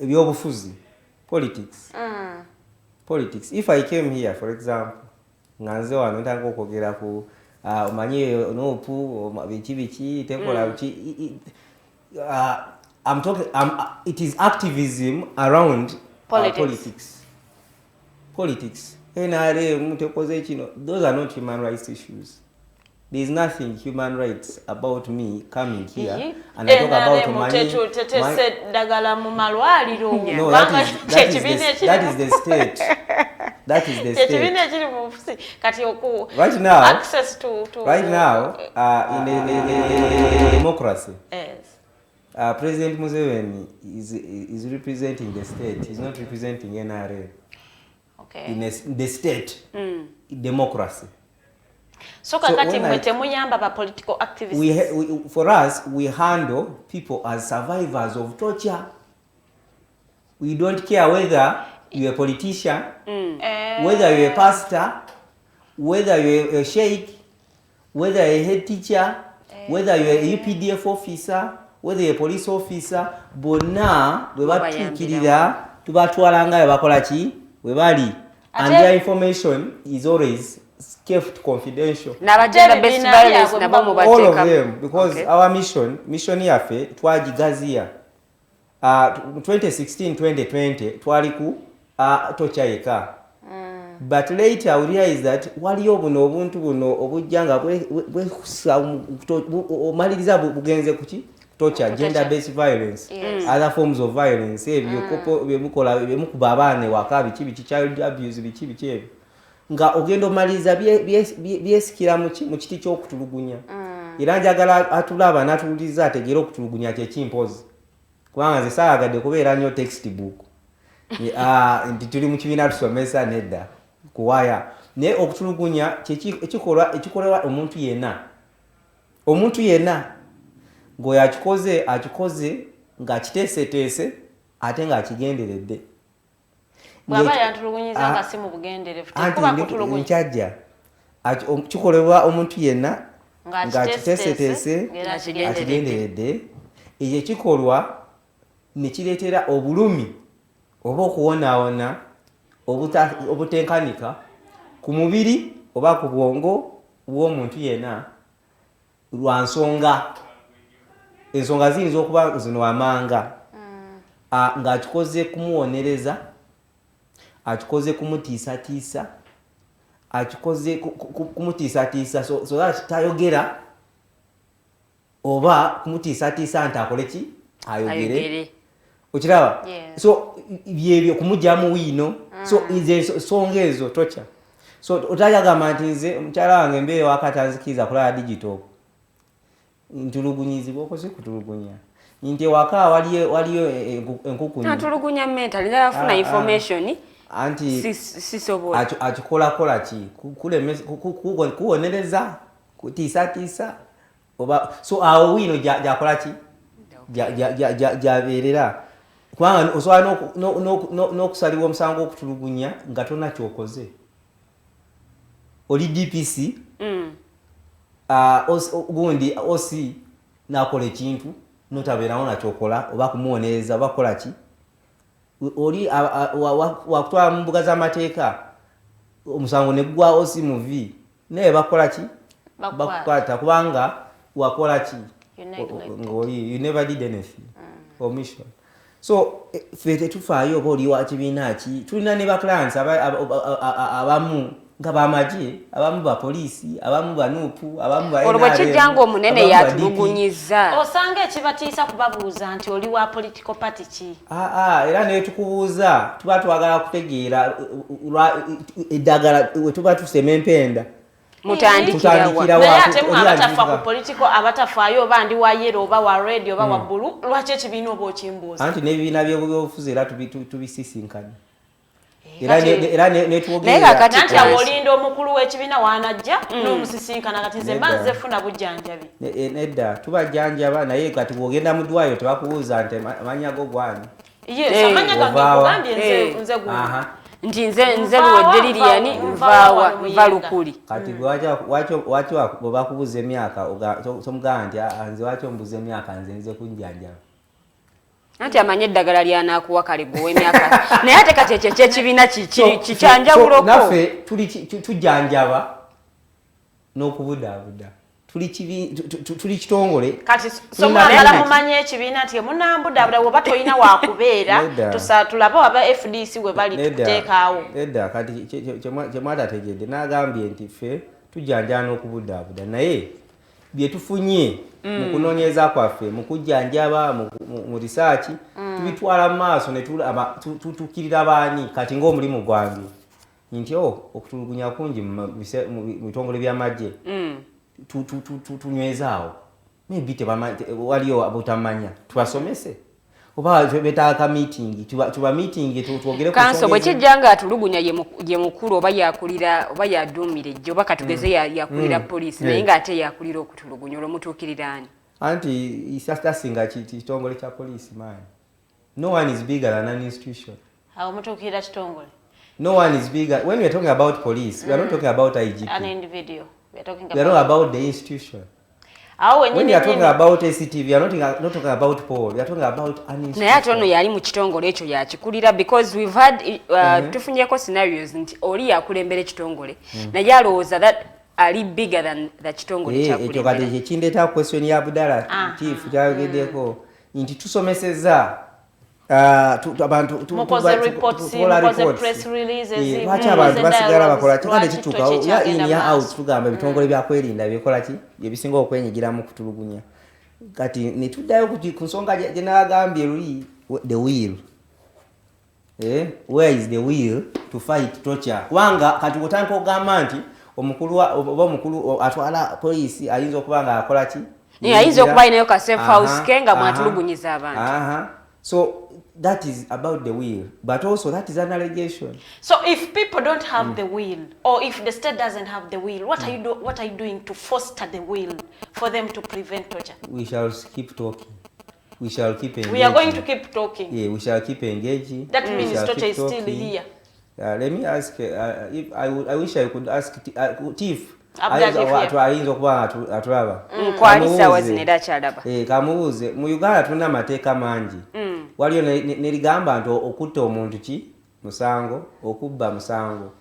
ebyobufuzi, politics. Politics. If I came here, for example, nga nze wano ntandika okwogera ku omanyi eyo NUP, biki biki tekola biki, I'm talking, it is activism around Politics. Politics. Politics. NRM tekoze kino. Those are not human rights issues. There is nothing human rights about me coming here and I talk about money. Tetese ddagala mu malwaliro. No, that is the state. That is the state. Ekibiina ekiri mu bufuzi kati oku Right now, access to right now, in the democracy, President Museveni is representing the state. He's not representing NRA. In the state, democracy. So kakati when mwe temuyamba ba political activists? For us, we handle people as survivors of torture. We don't care whether you're a politician, whether you're a pastor, whether you're a sheikh, whether you're a head teacher, whether you're a UPDF officer, whether you're a police officer, bonna bwe batuukirira tubatwala nga bwe bakola ki bwe bali, and their information is always kept confidential. N'aba gender based Ebibiina violence byabwe nabo muba All of mubateekamu? them, because our mission yaffe twagigaziya. 2016 2020 twali ku torture yeka, but later we realized that waliyo buno obuntu buno obujja nga bwekusa omaliriza bugenze kuki torture, gender based violence, other forms of violence, ebyo kopo byemukola, byemukuba abaana ewaka, biki biki, child abuse, biki biki ebyo, nga ogenda omaliriza byesikira mu kiti ky'okutulugunya. Era njagala atulaba n'atuwuliriza ategeere okutulugunya kyekimpozi, kubanga nze saayagadde kubeera nnyo textbook, nti tuli mu kibiina tusomesa, nedda kuwaya. Naye okutulugunya ekikolwa ekikolebwa omuntu yenna, omuntu yenna ng'oyo akikoze, akikoze ng'akiteeseteese ate ng'akigenderedde. Bw'aba yantulugunyiza nga si mu bugenderevu, Anti tekuba kutulugunya? Nkyajja. Kikolebwa omuntu yenna Ng'akiteeseteese, ng'akiteeseteese, ng'era akigenderedde. Ekyo ekikolwa ne kireetera obulumi oba okuwonaawona obutenkanika ku mubiri oba ku bwongo bw'omuntu yenna lwa nsonga. Ensonga ziyinza okuba zino amanga, ng'akikoze kumuwonereza, akikoze kumutiisatiisa, akikoze kumutiisatiisa so that tayogera, oba kumutiisatiisa nti akole ki, ayogere. Ayogere. Okiraba? Yeah. So byebyo kumugyamu wiino. So nze ensonga ezo torture. So otajagamba nti nze omukyala wange mbeere waka tanzikiriza kulaba digital, ntulugunyizibwa. Okwo si kutulugunya, nti ewaka waliyo enkukunyi. Atulugunya mentally, nafuna Ah, ah. information. Anti sisobola. Akikolakola ki? Kuwonereza, kutiisatiisa oba? So awo wiino gyakola ki, gyabeerera, kubanga osobola n'okusalibwa omusango okutulugunya nga tonna kyokoze. Oli DPC, gundi OC nakola ekintu notabeerawo nakyokola, oba kumuwonereza oba kukola ki. Oli wakutwala mu mbuga z'amateeka, omusango ne gugwa OC muvi, naye bakola ki? Bakukwata kubanga wakola ki? Ng'oli you never did anything, omission. So ffe tetufaayo oba oli wa kibiina ki. Tulina ne baclients abamu nga bamagye, abamu bapoliisi, abamu ba NUP, abamu ba Olwo bwe kijja nga omunene yatulugunyiza? Osanga ekibatiisa kubabuuza nti oli wa political party ki. Aa, era netukubuuza tuba twagala kutegeera eddagala we tuba tusema empenda. Mutandikirawa? Naye ate mu abatafa ku political, abatafaayo oba ndi wa yellow oba wa red oba wa blue, lwaki ekibiina oba okimbuuza? Anti n'ebibiina by'ebyobufuzi era tubisisinkana era Naye kakati Nanti awo olinda omukulu w'ekibiina waanajja n'omusisinkana. Kati nze mba nze funa bujjanjabi. Nedda, tubajjanjaba, naye kati bw'ogenda mu ddwaliro tebakubuuza nti amannya go gwani? Yes, amanya gange Ovaawa. nkugambye nze nze guno. Nti nze Luwedde Lilian, nvaawa, nva Lukuli. Kati gwe waki bwe bakubuuza emyaka tomugamba nti, "Ah, nze waki ombuuza emyaka? Nze kunjanjaba." Anti amanye eddagala lyanakuwa. Kale gwe ow'emyaka, naye ate kati ekyo ekyekibiina kikyanjawuloko. Naffe tuli tujjanjaba n'okubudaabuda. Tuli tuli kitongole. Kati so mwagala mumanye ekibiina nti munambudaabuda, woba tolina wakubeera. Nedda. Tulabe aba FDC we bali tukuteekaawo. Nedda, kati kyemwatategedde, nagambye nti ffe tujjanjaba n'okubudaabuda, naye bye tufunye mu kunoonyereza kwaffe, mu kujjanjaba, mu research, tubitwala mu maaso ne tulaba tutuukirira baani. Kati ng'omulimu gwange nti okutulugunya kungi mu bitongole by'amagye, tunywezaawo maybe waliyo abutamanya, tubasomese oba betaaga meeting, tuba meeting twogere ku Kanso nsonga bwe ezimu. Kijja nga atulugunya ye mukulu oba yakulira oba yaduumira ejjo, oba katugeze yakulira poliisi, naye ng'ate yakulira okutulugunya, olwo mutuukirira ani? Anti tasinga kitongole kya poliisi maanyi. No one is bigger than an institution. Awo mutuukirira kitongole. No one is bigger. When we are talking about police, we are not talking about IGP. An individual we are talking We are talking about. About the institution. Awo When wenyini we are talking nyini. About ACTV, we are not talking about Paul, we are talking about an institution. Naye ate ono yali mu kitongole ekyo yakikulira, because we've had tufunyeko scenarios nti oli yakulembera ekitongole, naye alowooza that ali bigger than the kitongole Eh, ekyo kati kyakulembera. kyekindeeta question ya Budala chief kyayogeddeko nti tusomeseza, ah, abantu Mukoze reports, tukola mukoze reports. press releases, Eh, lwaki mukoze abantu basigala dialogues, bakola kikadde lwaki kituukawo toki ya in kyagenda ya out? maaso? Tugamba ebitongole byakwerinda byekola ki, byebisinga okwenyigira mu kutulugunya. Kati netuddayo ku nsonga gye nagambye luli, the will. Where is the will to fight torture? Kubanga kati otandika okugamba nti omukulu oba omukulu atwala poliisi ayinza okuba nga akola ki? Naye ayinza okuba alinayo ka safe house ke nga mwatulugunyiza abantu. Aha. So that is about the will, but also that is an allegation. So if people don't have the will, or if the state doesn't have the will, what are you doing to foster the will for them to prevent torture? We shall keep talking, we shall keep engaging. We are going to keep talking. Yeah, we shall keep engaging. That We means shall torture keep is still talking. here. Let me ask, if I, would, I wish I could ask Chief. Abdul Chief here. Ayinza okuba nga atulaba. Kwali saawa Kamubuuze. zino era akyalaba. Eh, kamubuuze, mu Uganda tulina amateeka mangi. Waliyo nerigamba nti okutta omuntu ki musango, okubba musango.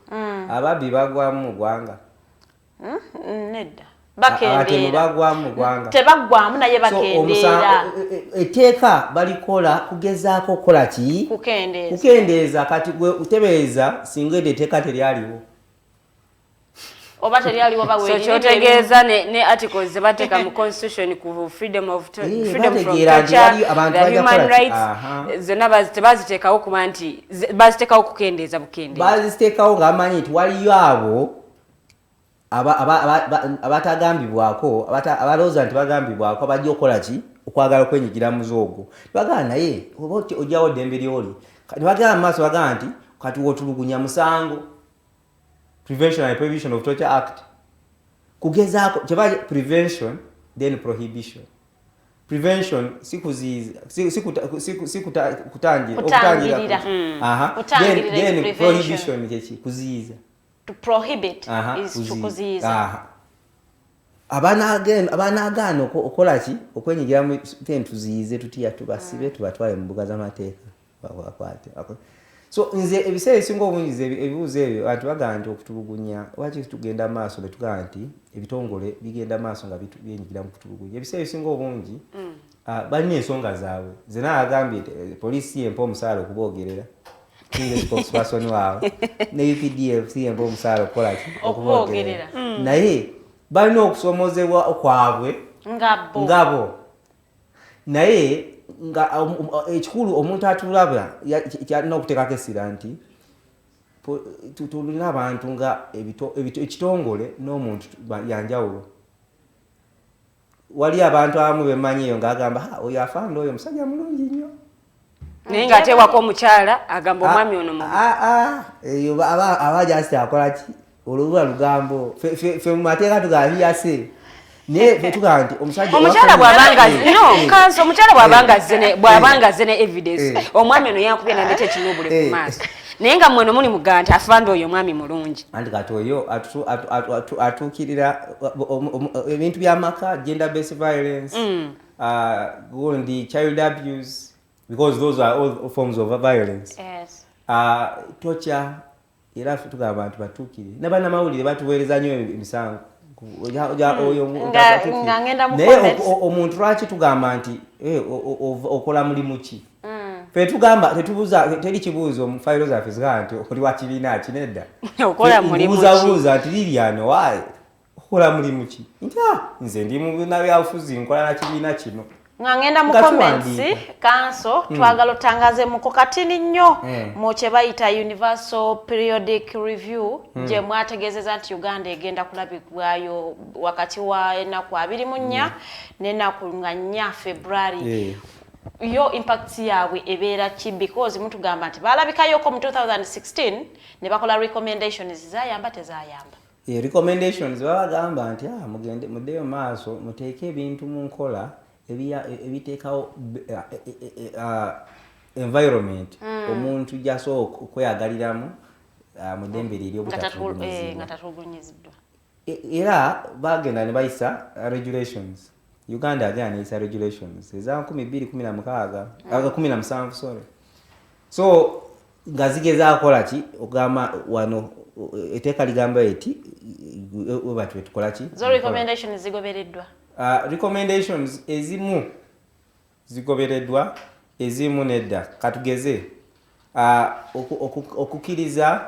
Ababbi bagwamu mu ggwanga? Nedda. Abatemu Bakendeera. bagwamu mu ggwanga? Tebaggwamu, naye So, bakendeera. Etteeka balikola kugezaako okukola ki? Kukendeeza. Kukendeeza. Kati gwe utebeereza singa eryo etteeka teryaliwo. Oba teryaliwo ba So weeriri. kyotegeeza ne articles zebateeka mu constitution ku freedom of Eh, freedom from bategeera nti torture, waliyo abantu the bajja human kukola ki? rights, zonna tebaziteekawo kuba nti baziteekawo kukendeeza bukendeeza. Baziteekawo ng'amanyi nti waliyo abo abatagambibwako, abalowooza nti bagambibwako, abajja okukola ki, okwagala okwenyigira mu z'ogwo. Bagamba naye oba ojjawo ddembe lyoli. Ne bagamba mu maaso, bagamba nti Kati wotulugunya musango, Prevention and Prohibition of Torture Act. Kugezaako kyeba prevention, then prohibition. Prevention si kuziyiza, si kutangira. Kutangirira. Aha. Kutangirira Then, is then prevention. Prohibition kyeki? Kuziyiza. To prohibit is to Kuziyiza. kuziyiza. Aha. Abanaagaana okukola ki, okwenyigira mu, then tuziyize tutya? Tubasibe, tubatwale mu mbuga z'amateeka, bakwate. So nze ebiseera ebisinga obungi nze ebibuuzo ebyo, abantu bagamba nti okutulugunya, lwaki tugenda maaso ne tugamba nti ebitongole bigenda maaso nga byenyigira mu kutulugunya? Ebiseera ebisinga obungi balina ensonga zaabwe. Nze naagambye nti, poliisi yempa omusaala okuboogerera, sinze spokesperson waabwe, ne UPDF si yempa omusaala okukola ki? Okuboogerera. Naye balina okusomozebwa kwabwe nga bo. Ngabo. Naye nga ekikulu omuntu atulaba kyalina okuteekako essira nti tulina abantu nga ekitongole n'omuntu yanjawulo. Wali abantu abamu bemanyi eyo ng'agamba, "Ha, oyo afande, oyo musajja mulungi nnyo." Naye ng'ateewako omukyala agamba omwami ono mubi. Ah, ah, eyo aba just akola ki, olwo lugambo. Fe mu mateeka tugamba biyase, naye fe tugamba nti omusajja Omukyala bw'abanga no kanso, omukyala bw'abanga azze ne evidence, omwami ono yankubye nandeta ekinuubule ku maaso, naye nga mmwe no muli mugaa nti afande oyo omwami mulungi. Anti kati oyo atuukirira ebintu by'amaka, gender based violence, gundi child abuse, because those are all forms of violence. Torture. Era ffe tugamba nti batuukirire n'abannamawulire batuweereza nnyo emisango. Oyo atuukirire. Nga ngenda mu Naye comments. omuntu lwaki tugamba nti okola mulimu ki? Fe tugamba tetubuuza, teri kibuuzo mu fayiro zaffe zigamba nti oli wa kibiina ki, nedda. Okola mulimu ki? Buuzabuuza nti, "Lilian, waayi okola mulimu ki?" Nti, "Ah, nze ndi mu byabufuzi, nkola na kibiina kino." Nga ngenda mu Nga comments. tuwandiika. Kanso, twagala otangazemuko katini nnyo mu kye bayita Universal Periodic Review, gye mwategeezeza nti Uganda egenda kulabibwayo wakati wa ennaku 24 n'ennaku nga 4 February. Yo impact yaabwe ebeera ki? Because mutugamba nti balabikayoko mu 2016 ne bakola recommendations, zayamba tezayamba? Recommendations baba bagamba nti, ah, mugende muddeyo maaso, muteeke ebintu mu nkola ebiteekawo environment omuntu gy'asobola okweyagaliramu mu ddembe lye nga ery'obutatulugunyizibwa. Tatulugunyiziddwa. Era bagenda ne bayisa regulations. Uganda agenda neyisa regulations eza 2016, 17, sorry. So nga zigezaako kola ki? Okugamba wano etteeka ligamba eti bati wetukola ki. Zo recommendations zigobereddwa? Recommendations ezimu zigobereddwa, ezimu nedda. Katugeze okukkiriza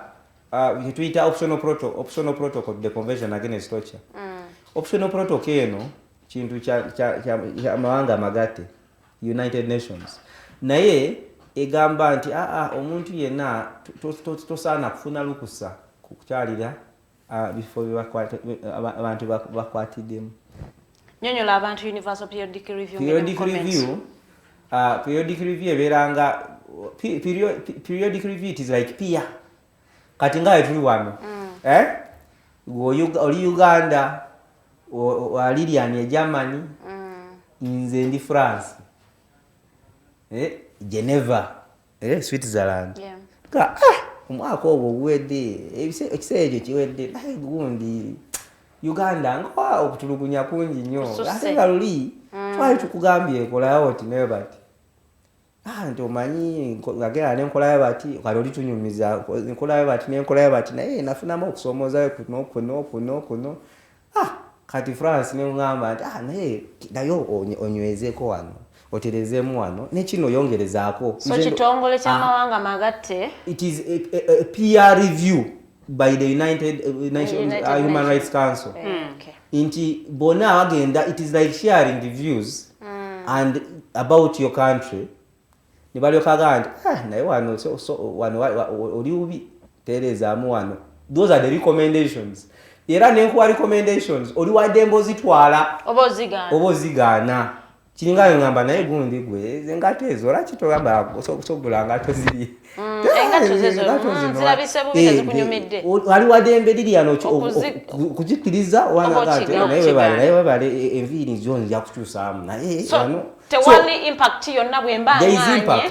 kyetuyita optional protocol to the Convention Against Torture. Optional protocol eno kintu kya mawanga amagatte, United Nations, naye egamba nti aa omuntu yenna tosaana kufuna lukusa kukyalira bifo abantu bakwatiddemu. Nyonyola abantu Universal Periodic Review. Periodic review, periodic review ebeeranga periodic review, it is like peer. Kati nga tuli wano, eh? Oli Uganda, Lilian e Germany, nze ndi France, eh? Geneva, eh? Switzerland. Ah, omwaka ogwo guwedde, ekiseera ekyo kiwedde, naye gundi Uganda nga okutulugunya kungi nnyo, ate nga luli twali tukugambye ekolayo oti naye bati, ah, nti omanyi agenda nenkolayo bati, kati oli tunyumiza nkolayo bati nenkolayo bati, naye nafunamu okusomoozayo kuno kuno kuno kuno. Ah, kati France neŋŋamba nti, ah, naye naye onywezeeko wano, oterezeemu wano, nekino oyongerezaako. So kitongole kyamawanga magatte. It is a peer review by the United Nations, United Human Nations. Rights Council. Nti bonna bagenda, it is like sharing the views and about your country, ne balyoka gamba nti, ah, naye wano so, wano oli bubi, tereezaamu wano. Those are the recommendations. Era nenkuwa recommendations, oli waddembe ozitwala oba ozigaana. Oba ozigaana. Kiringa ngamba naye gundi gwe engato ezo lwaki togamba sogula ngato ziri? Engato zezo zirabise bubi, tezikunyumidde. Wali wadembe liriano kuzikiriza naye webale enviiri zo nja kukyusaamu naye. Tewali impact yonna bwemba nganye,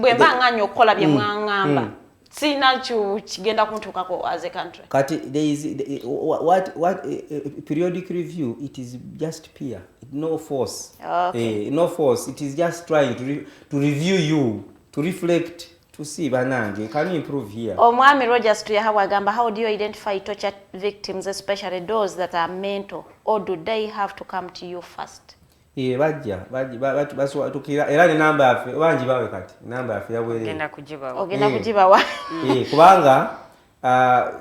bwemba nganye okukola bye mwaŋŋamba, sina kigenda kuntuukako as a country. Kati there is what periodic review, it is just peer, no force. Okay. No force, it is just trying to review you, to reflect, to see banange, can you improve here? Omwami Rogers Tuyahawa agamba, how do you identify torture victims, especially those that are mental, or do they have to come to you first? Bajja batukira era ne namba yaffe bangi bawe kati namba yaffe yabwerere. Ogenda kugibawa. Ogenda kugibawa. Kubanga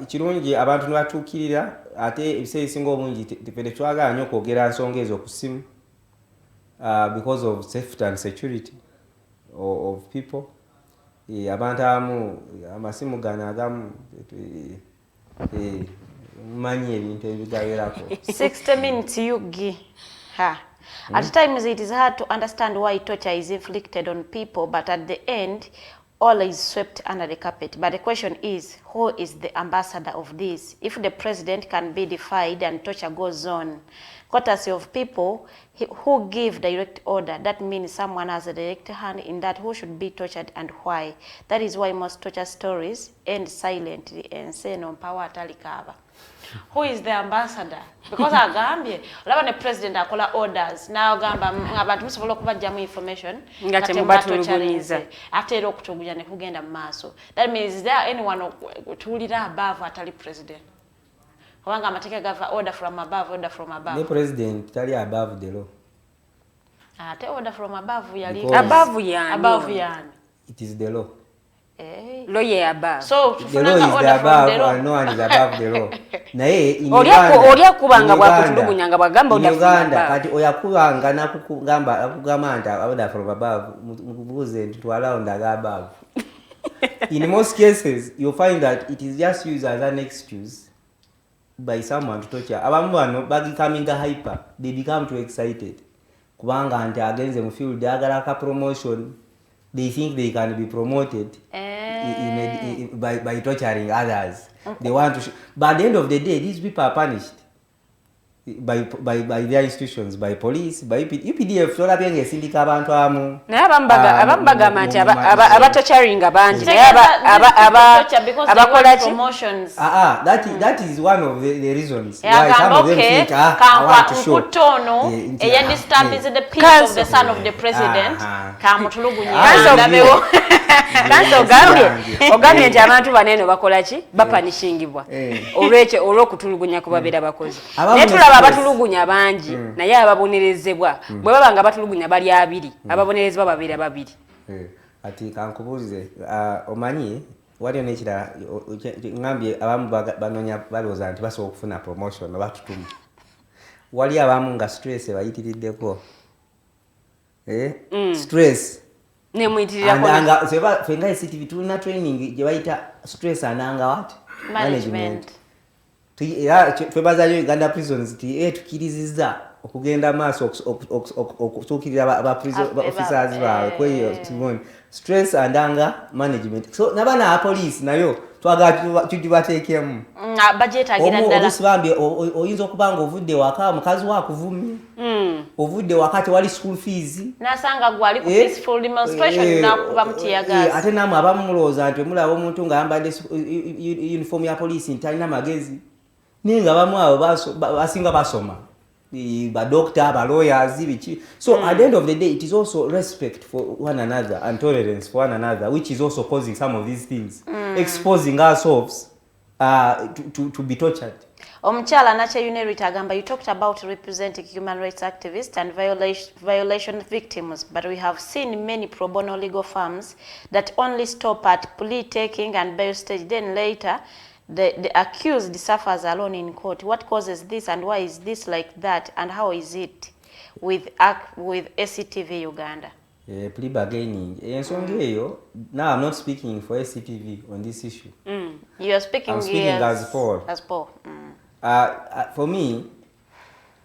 kirungi abantu ne batuukirira, ate ebiseera ebisinga obungi ffe twagala nnyo okwogera nsonga ezo ku ssimu because of safety and security of people. Abantu abamu amasimu gano agamu mumanyi ebintu ebigawerako. 60 minutes UG. Ha. At times it is hard to understand why torture is inflicted on people, but at the end, all is swept under the carpet. But the question is, who is the ambassador of this? If the president can be defied and torture goes on, courtesy of people who give direct order, that means someone has a direct hand in that who should be tortured and why. That is why most torture stories end silently and say no power atalikaba. Who is the ambassador? Because agambye olaba ne president akola orders n'agamba abantu musobola okubajjamu information nga temubatulugunyiza, ate era okutulugunya ne kugenda mu maaso. That means is there anyone tuwulira above atali president? Kubanga amateeka gava order from above, order from above. Ne president tali above the law. Ate order from above yali above yani. Above yani. It is the law. Law ye above. So the law is the above and no one is above the law. Naye in Uganda oli akubanga bwakutulugunya nga bwagamba order from above. Kati oyakubanga nakugamba akugamba nti order from above, mubuuze nti twala ondaga above. In most cases you find that it is just used as an excuse by someone to torture. Abamu bano becoming hyper, they become too excited. Kubanga nti agenze mu field agala ka promotion, they think they can be promoted by torturing others. They want to, but at the end of the day, these people are punished by their institutions, by police, by UPDF. Tolabye ng'esindika abantu abamu. Naye abamu bagamba nti abatocharinga bangi, naye abakola ki? That is one of the reasons why some of them think, I want to show. Nkutono eya disturbs the peace of the son of the president kamutulugunye. Kanso ogambye nti abantu banene bakola ki? Bapanishingibwa olwekyo olw'okutulugunya ku babeera bakozi. Naye tulaba abatulugunya bangi, naye ababonerezebwa bwe baba nga batulugunya bali abiri, ababonerezebwa babeera babiri. Ati kankubuuze, omanyi waliyo n'ekirala ngambye abamu banoonya balowooza nti basobola okufuna promotion oba tutumu. Wali abamu nga stress ebayitiriddeko. Stress nemuyitirirako. Ffe nga ACTV tulina training gye bayita stress and anger what? Management. Twebazayo Uganda Prisons nti tukirizizza okugenda maaso okutuukirira ba officers baabwe kweyo stress and anger management. So n'abaana aba police nayo twagala tugibateekemu. Bagyetaagira ddala. Oluusi bambi oyinza okuba nga ovudde waka mukazi wo akuvumye, ovudde waka tewali school fees, nasanga gwali ku peaceful demonstration nakuba mu tear gas. Ate nammwe abamu mulowooza nti mulaba omuntu ng'ayambadde uniform ya poliisi nti talina magezi, naye nga abamu abo basinga basoma, ba doctor, ba lawyers, biki. So at the end of the day, it is also respect for one another and tolerance for one another, which is also causing some of these things, exposing ourselves to be tortured. Omukyala Nakyeyune agamba, you talked about representing human rights activists and violation victims, but we have seen many pro bono legal firms that only stop at plea taking and bail stage, then later the accused suffers alone in court. What causes this and why is this like that, and how is it with ACTV Uganda? Plea bargaining. Ensonga eyo, now I'm not speaking for ACTV on this issue. You are speaking, I'm speaking as Paul. As Paul. For me,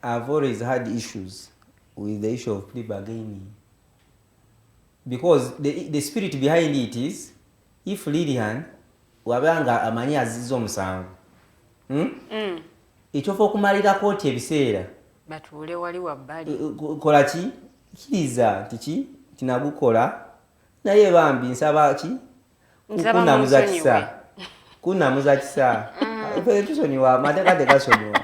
I've always had issues with the issue of plea bargaining, because the spirit behind it is, if Lilian wabanga amanyi aziza omusango, Ekyofa okumalira kooti ebiseera, batuule wali wabbali. Kola ki, kkiriza nti ki tinagukola, naye bambi nsaba ki, Nsaba kunnamuza munsonyiwe. kisa, kunnamuza kisa. Ffe tusonyiwa, amateeka tegasonyiwa,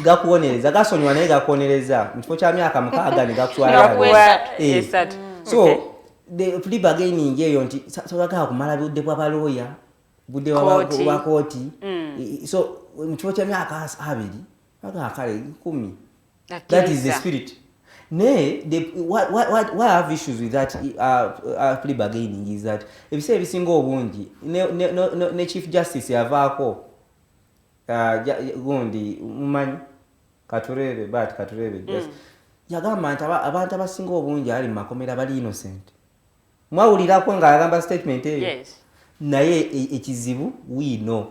gakuwonereza. Gasonyiwa naye gakuwonereza mu kifo kya myaka 6 ne gakutwala Gakuwa Eh. 3. So Okay. the plea bargaining eyo nti tobagala kumala budde bw'abalooya, budde Kooti. bwa kooti. So mu kifo kya myaka 20, bagala kale 10. That is the Akkiriza. spirit. Naye why I have issues with that plea bargaining is that ebiseera ebisinga obungi ne Chief Justice yavaako, gundi mumanyi Katurebe, but Katurebe just yagamba nti abantu abasinga obungi ali mu makomera bali innocent. Mwawulirako ng'agamba statement eyo? Yes. Naye ekizibu, we know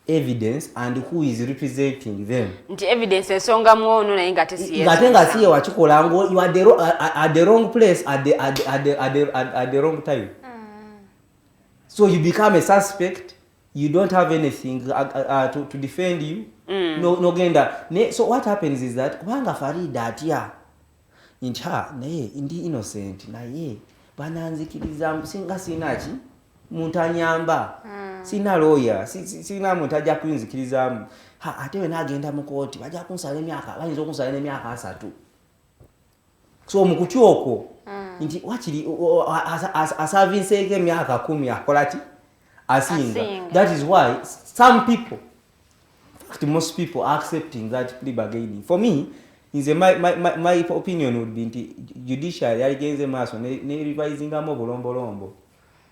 evidence and who is representing them. Nti evidence ensonga mu ono, naye nga te si Ng'ate nga si ye wakikola, ngo you are at the wrong place at the wrong time. So you become a suspect, you don't have anything to defend you. No, nogenda ne. So what happens is that kubanga Farida atya nti ha, naye ndi innocent, naye bananzikiriza singa sina ki muntu anyamba, sina lawyer, sina muntu ajja kunzikirizaamu. Ha, ate we nagenda mu kooti bajja kunsala emyaka, bayinza okunsala n'emyaka 30. So mu kutya okwo nti wakiri asavinseeko emyaka 10, akola ki, asinga. Asinga. That is why some people, in fact most people, are accepting that plea bargaining. For me, nze my opinion would be nti judiciary yaligenze maaso ne revisingamu obulombolombo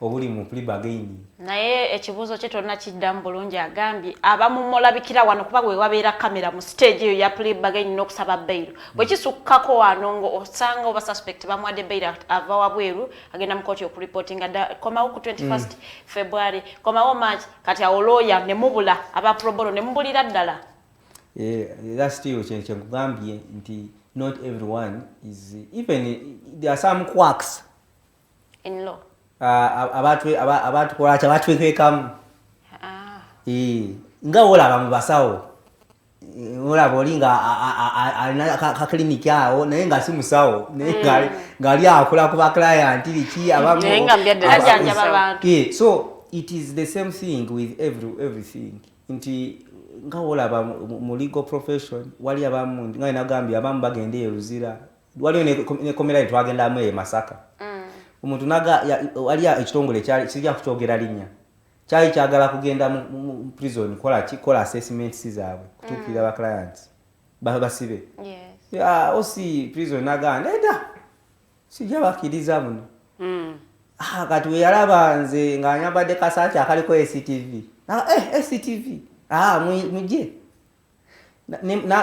obuli mu plea bargaining. Naye ekibuuzo kye tonna kiddamu bulungi. Agambye abamumulabikira wano, kuba bwe wabeera kamera mu stage eyo ya plea bargaining n'okusaba bail, bwe kisukkako wano ngo osanga oba suspect bamuwadde bail, ava wabweru agenda mu kooti okureportinga, komawo ku 21st February, komawo March. Kati awo looya ne mubula, aba pro bono ne mubulira ddala. Eh, that's still kyenkugambye nti not everyone is, even there are some quacks in law. Abatukolaki, abatwekwekamu. Ah. Eh, nga olaba mu basawo. Eh, olaba oli nga alina ka clinic awo, naye nga si musawo, naye ng'ali akola ku baclient biki abamu. Naye nga mbyaddala Ajjanjaba abantu. Yeah, so it is the same thing with everything, nti nga olaba mu legal profession wali abamu, nga nagambye, abamu bagenda eyo Luzira, waliyo nekomera twagendamu e Masaka. Omuntu naga wali ekitongole kyali, sijja kukyogera linnya, kyali kyagala kugenda mu prison kola ki, kola assessments zaabwe kutuukirira ba clients basibe. Ya, OC prison nagaa nedda, sijja bakkiriza muno. Ah, kati we yalaba nze nga nyambadde kasaati akaliko ACTV. Eh, ACTV, ah, mujje.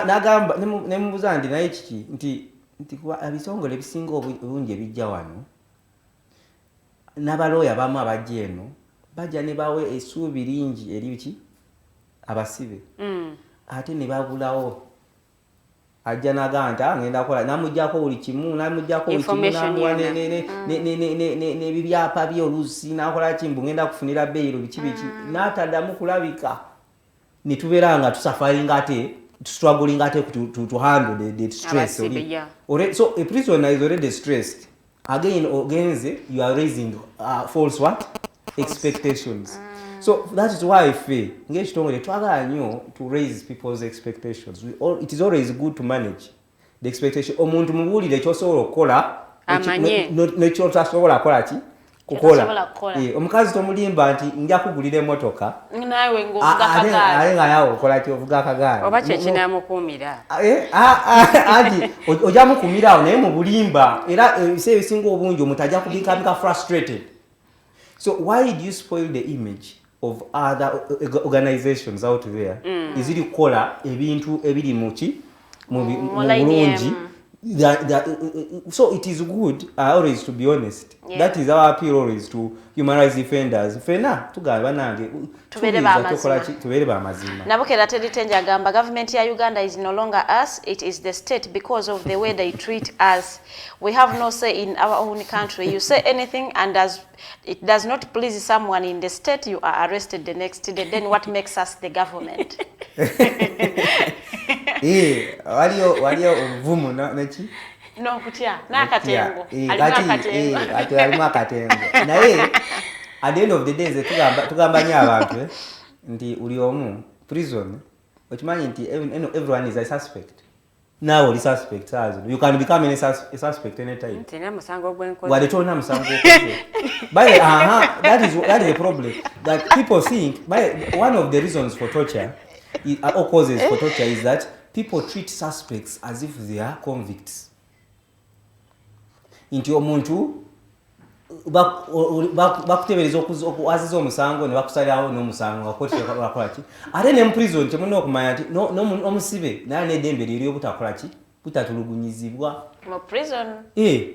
Nagamba nemubuuza nti naye kiki, nti kuba ebitongole ebisinga obungi ebijja wano n'abalooya bamu abajja eno bajja ne bawe essuubi lingi eri ki abasibe, ate ne babulawo. Ajja nagaa nti, "Ah, ngenda kukola," namugjako buli kimu, namugjako buli kimu, Information namuwa yonna. n'ebibyapa bye oluusi, nakola ki, mbu ngenda kufunira bail, biki biki, n'ataddamu kulabika, ne tubeera nga tusufferinga, ate tustruggling ate to handle the stress. Abasibe, yeah. So a prisoner is already stressed. Again ogenze, you are raising false what, expectations. So that is why ffe ng'ekitongole twagala nnyo to raise people's expectations. It is always good to manage the expectation. Omuntu mubuulire kyosobola okukola Amanye. nekyotasobola kukola ki, Kyotasobola kukola. kukola. Eh, omukazi tomulimba nti nja kugulira emmotoka, naawe ng'ovuga kagaali. Ate nga naawe okola ki, ovuga akagaali. Oba kyekinamukuumira. Eh, anti ojja mukumira awo, naye mu bulimba. Era ebiseera ebisinga obungi omuntu ajja kubikabika frustrated. So why do you spoil the image of other organizations out there eziri kukola ebintu ebiri muki, mu Mu line bulungi? emu. So it is good always to be honest. That is our appeal always to human rights defenders. Fena tugamba banange Tubeere tuwuliriza, b'amazima. tukola ki, tubeere b'amazima. Nabukera Teddy Tenja agamba government ya Uganda is no longer us, it is the state because of the way they treat us. We have no say in our own country. You say anything and as it does not please someone in the state, you are arrested the next day. Then what makes us the government? Eh, waliyo obuvumu neki. No kutya n'akatengo. Eh, Alimu kati, akatengo. eh, kati alimu akatengo, naye at the end of the day nze tugamba nnyo abantu nti buli omu prison okimanyi nti everyone is a suspect. Naawe oli suspect saa zino, you can become a suspect anytime. Tena musango gwenkoze. Wadde tolina musango gwokoze. By aha, that is a problem that people think. By one of the reasons for torture or causes for torture is that people treat suspects as if they are convicts, nti omuntu bakutebereza aziza omusango ne bakusalirawo n'omusango nga kooti bakola ki. Ate ne mu prison temulina okumanya nti n'omusibe naye n'eddembe lye eryobutakola ki, butatulugunyizibwa. Mu prison. Eh.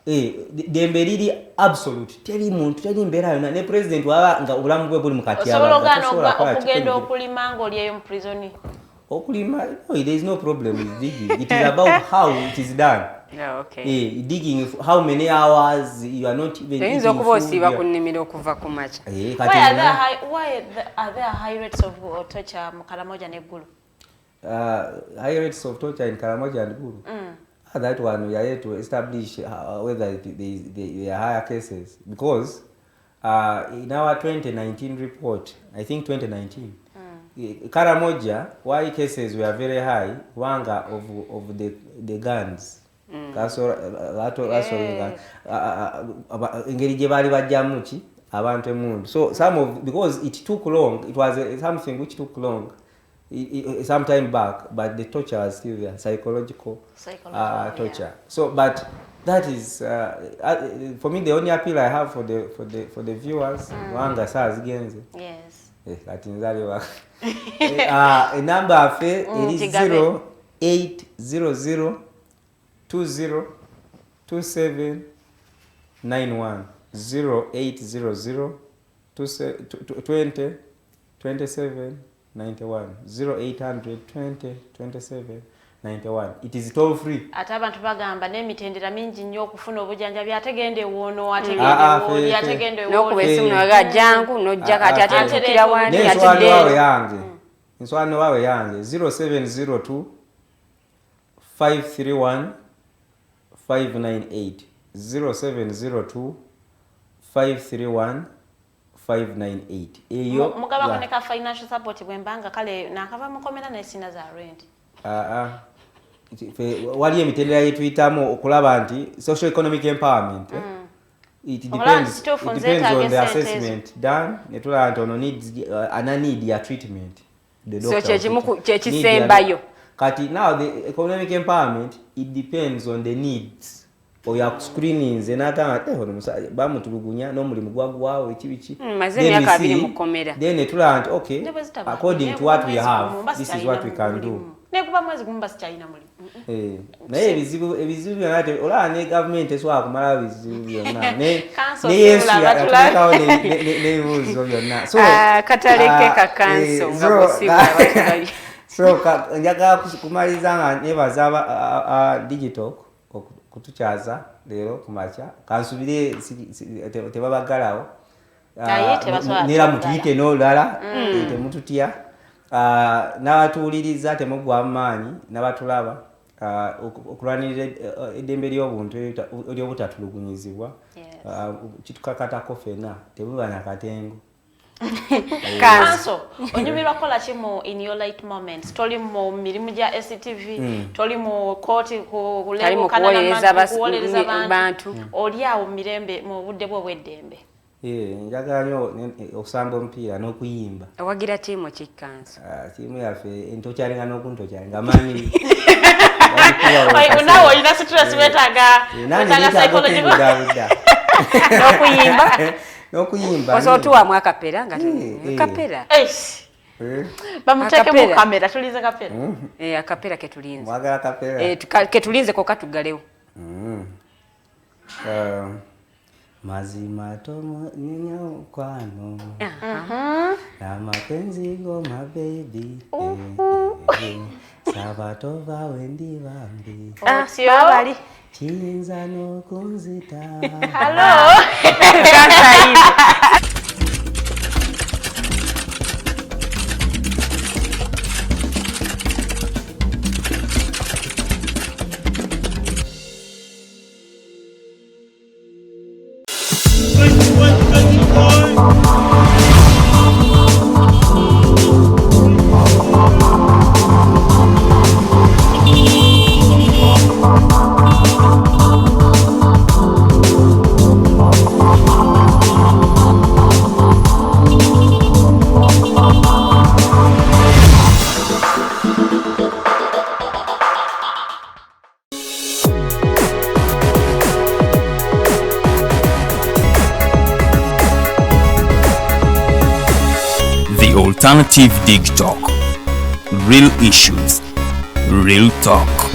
Eh, ddembe liri absolute, teri muntu, teri mbeera yonna, ne president waba nga obulamu bwe buli mu Osobola katyabaga, ogaana tosobola kukola ki, okugenda kwenyigirira. Okulima ng'olyeyo mu prison. Okulima, no, there is no problem with digging. It is about how it is done. Yeah, okay. Eh, digging, how many hours you are not even Oyinza eating okuba food, osiiba ku nnimiro okuva ku makya. Eh, kati Why are there high rates of torture mu Karamoja ne Gulu? High rates of torture in Karamoja and Gulu. Ah, that one we are yet to establish whether there are higher cases, because in our 2019 report, I think 2019, Karamoja, why cases were very high, kubanga of the guns. Engeri gye baali bajjamu ki abantu emundu, so some of, because it took long, it was something which took long some time back, but the torture was still there, psychological, Psychological, torture. So, but that is for me the only appeal I have for the viewers, kubanga saa zigenze. Eh, kati nzaliwa. Enamba yaffe eri Kigabe. 0800 20 27 91, 0800 20 27 91, 0800 20 27 91. It is toll free. Ate abantu bagamba n'emitendera mingi nnyo okufuna obujjanjabi, ate genda ewoono, ate Ah, genda ah, ewooli, ate genda N'okuba ewooli. esimu naga jangu n'ojja kati ate Ah, ah, ntukira wani ate n'enswani waawe ddeero. Yange enswani waawe yange 0702 531 598, 0702 531 598 eyo. Mugabako Ya. ne ka financial support bwembanga kale nakava mukomera naye sina za rent. Ah, ah. Waliyo emitendera gyetuyitamu okulaba nti social economic empowerment, eh? It Okulaba depends, nti kituufu it depends on the nzeetaaga essente ezo. assessment done, netulaba nti ono needs ana need ya treatment. The So doctor kyekimu will kyekisembayo. need ya. Kati now the economic empowerment, it depends on the needs. Oyo akuscreeninze n'agamba nti, "Eh, ono musajja bamutulugunya n'omulimu gwagwawo eki biki." Maze Then we emyaka 20 see, mu kkomera. then netulaba nti okay, Ne bwe zitaba, according to what we mwezi have, gumu mba this is sikyalina what we can do. mulimu. Nekuba mwezi gumu mba sikyalina mulimu. Eh, naye ebizibu byonna olaba ne gavumenti esobola kumalawo bizibu byonna Council ne Yesu tulaba, yatulekawo n'ebibuuzo byonna. So, Ah, kataleke ah, ka council eh, nga bw'osiibula abantu bali. So njagala kumaliriza nga nebaza Digital kutukyaza leero ku makya. Kansubire tebabagalawo. Aye, tebasobola nera kutuggala. mutuyite n'olulala, eh, temututya. Ah, n'abatuwuliriza temugwa maanyi, n'abatulaba, ah, okulwanirira eddembe ly'obuntu ery'obutatulugunyizibwa. Ah, kitukakatako ffenna, temuba nakatengo. Kanso, onyumirwa kukola ki mu in your light moments? Toli mu mirimu gya ACTV, toli mu kooti Tali mu kuleebukana kuwolereza kuwolereza bantu. Oli awo mu mirembe mu budde bwo obw'eddembe. Eh, njagala nnyo okusamba omupiira n'okuyimba. Owagira ttiimu ki, Kanso? Ah, ttiimu yaffe entokyalinga n'okuntokyalinga manyi. Naawe olina stress, weetaaga Nange weetaaga neetaaga psychological okwebudaabuda. N'okuyimba? N'okuyimba. Osobola otuwaamu akapera nga Eh, eh. kapera? Eish. Bamuteekemu kamera, tulinze kapera. Akapera ketulinze. Mwagala kapera? Ketulinze kokka tuggalewo. Mazima tomunyenya mukwano na mapenzi ngoma baby, sabatova wendi bambi. Ah, sio bali. Kiyinza n'okunzita. Hello. The Alternative Dig Talk. Real issues, real talk.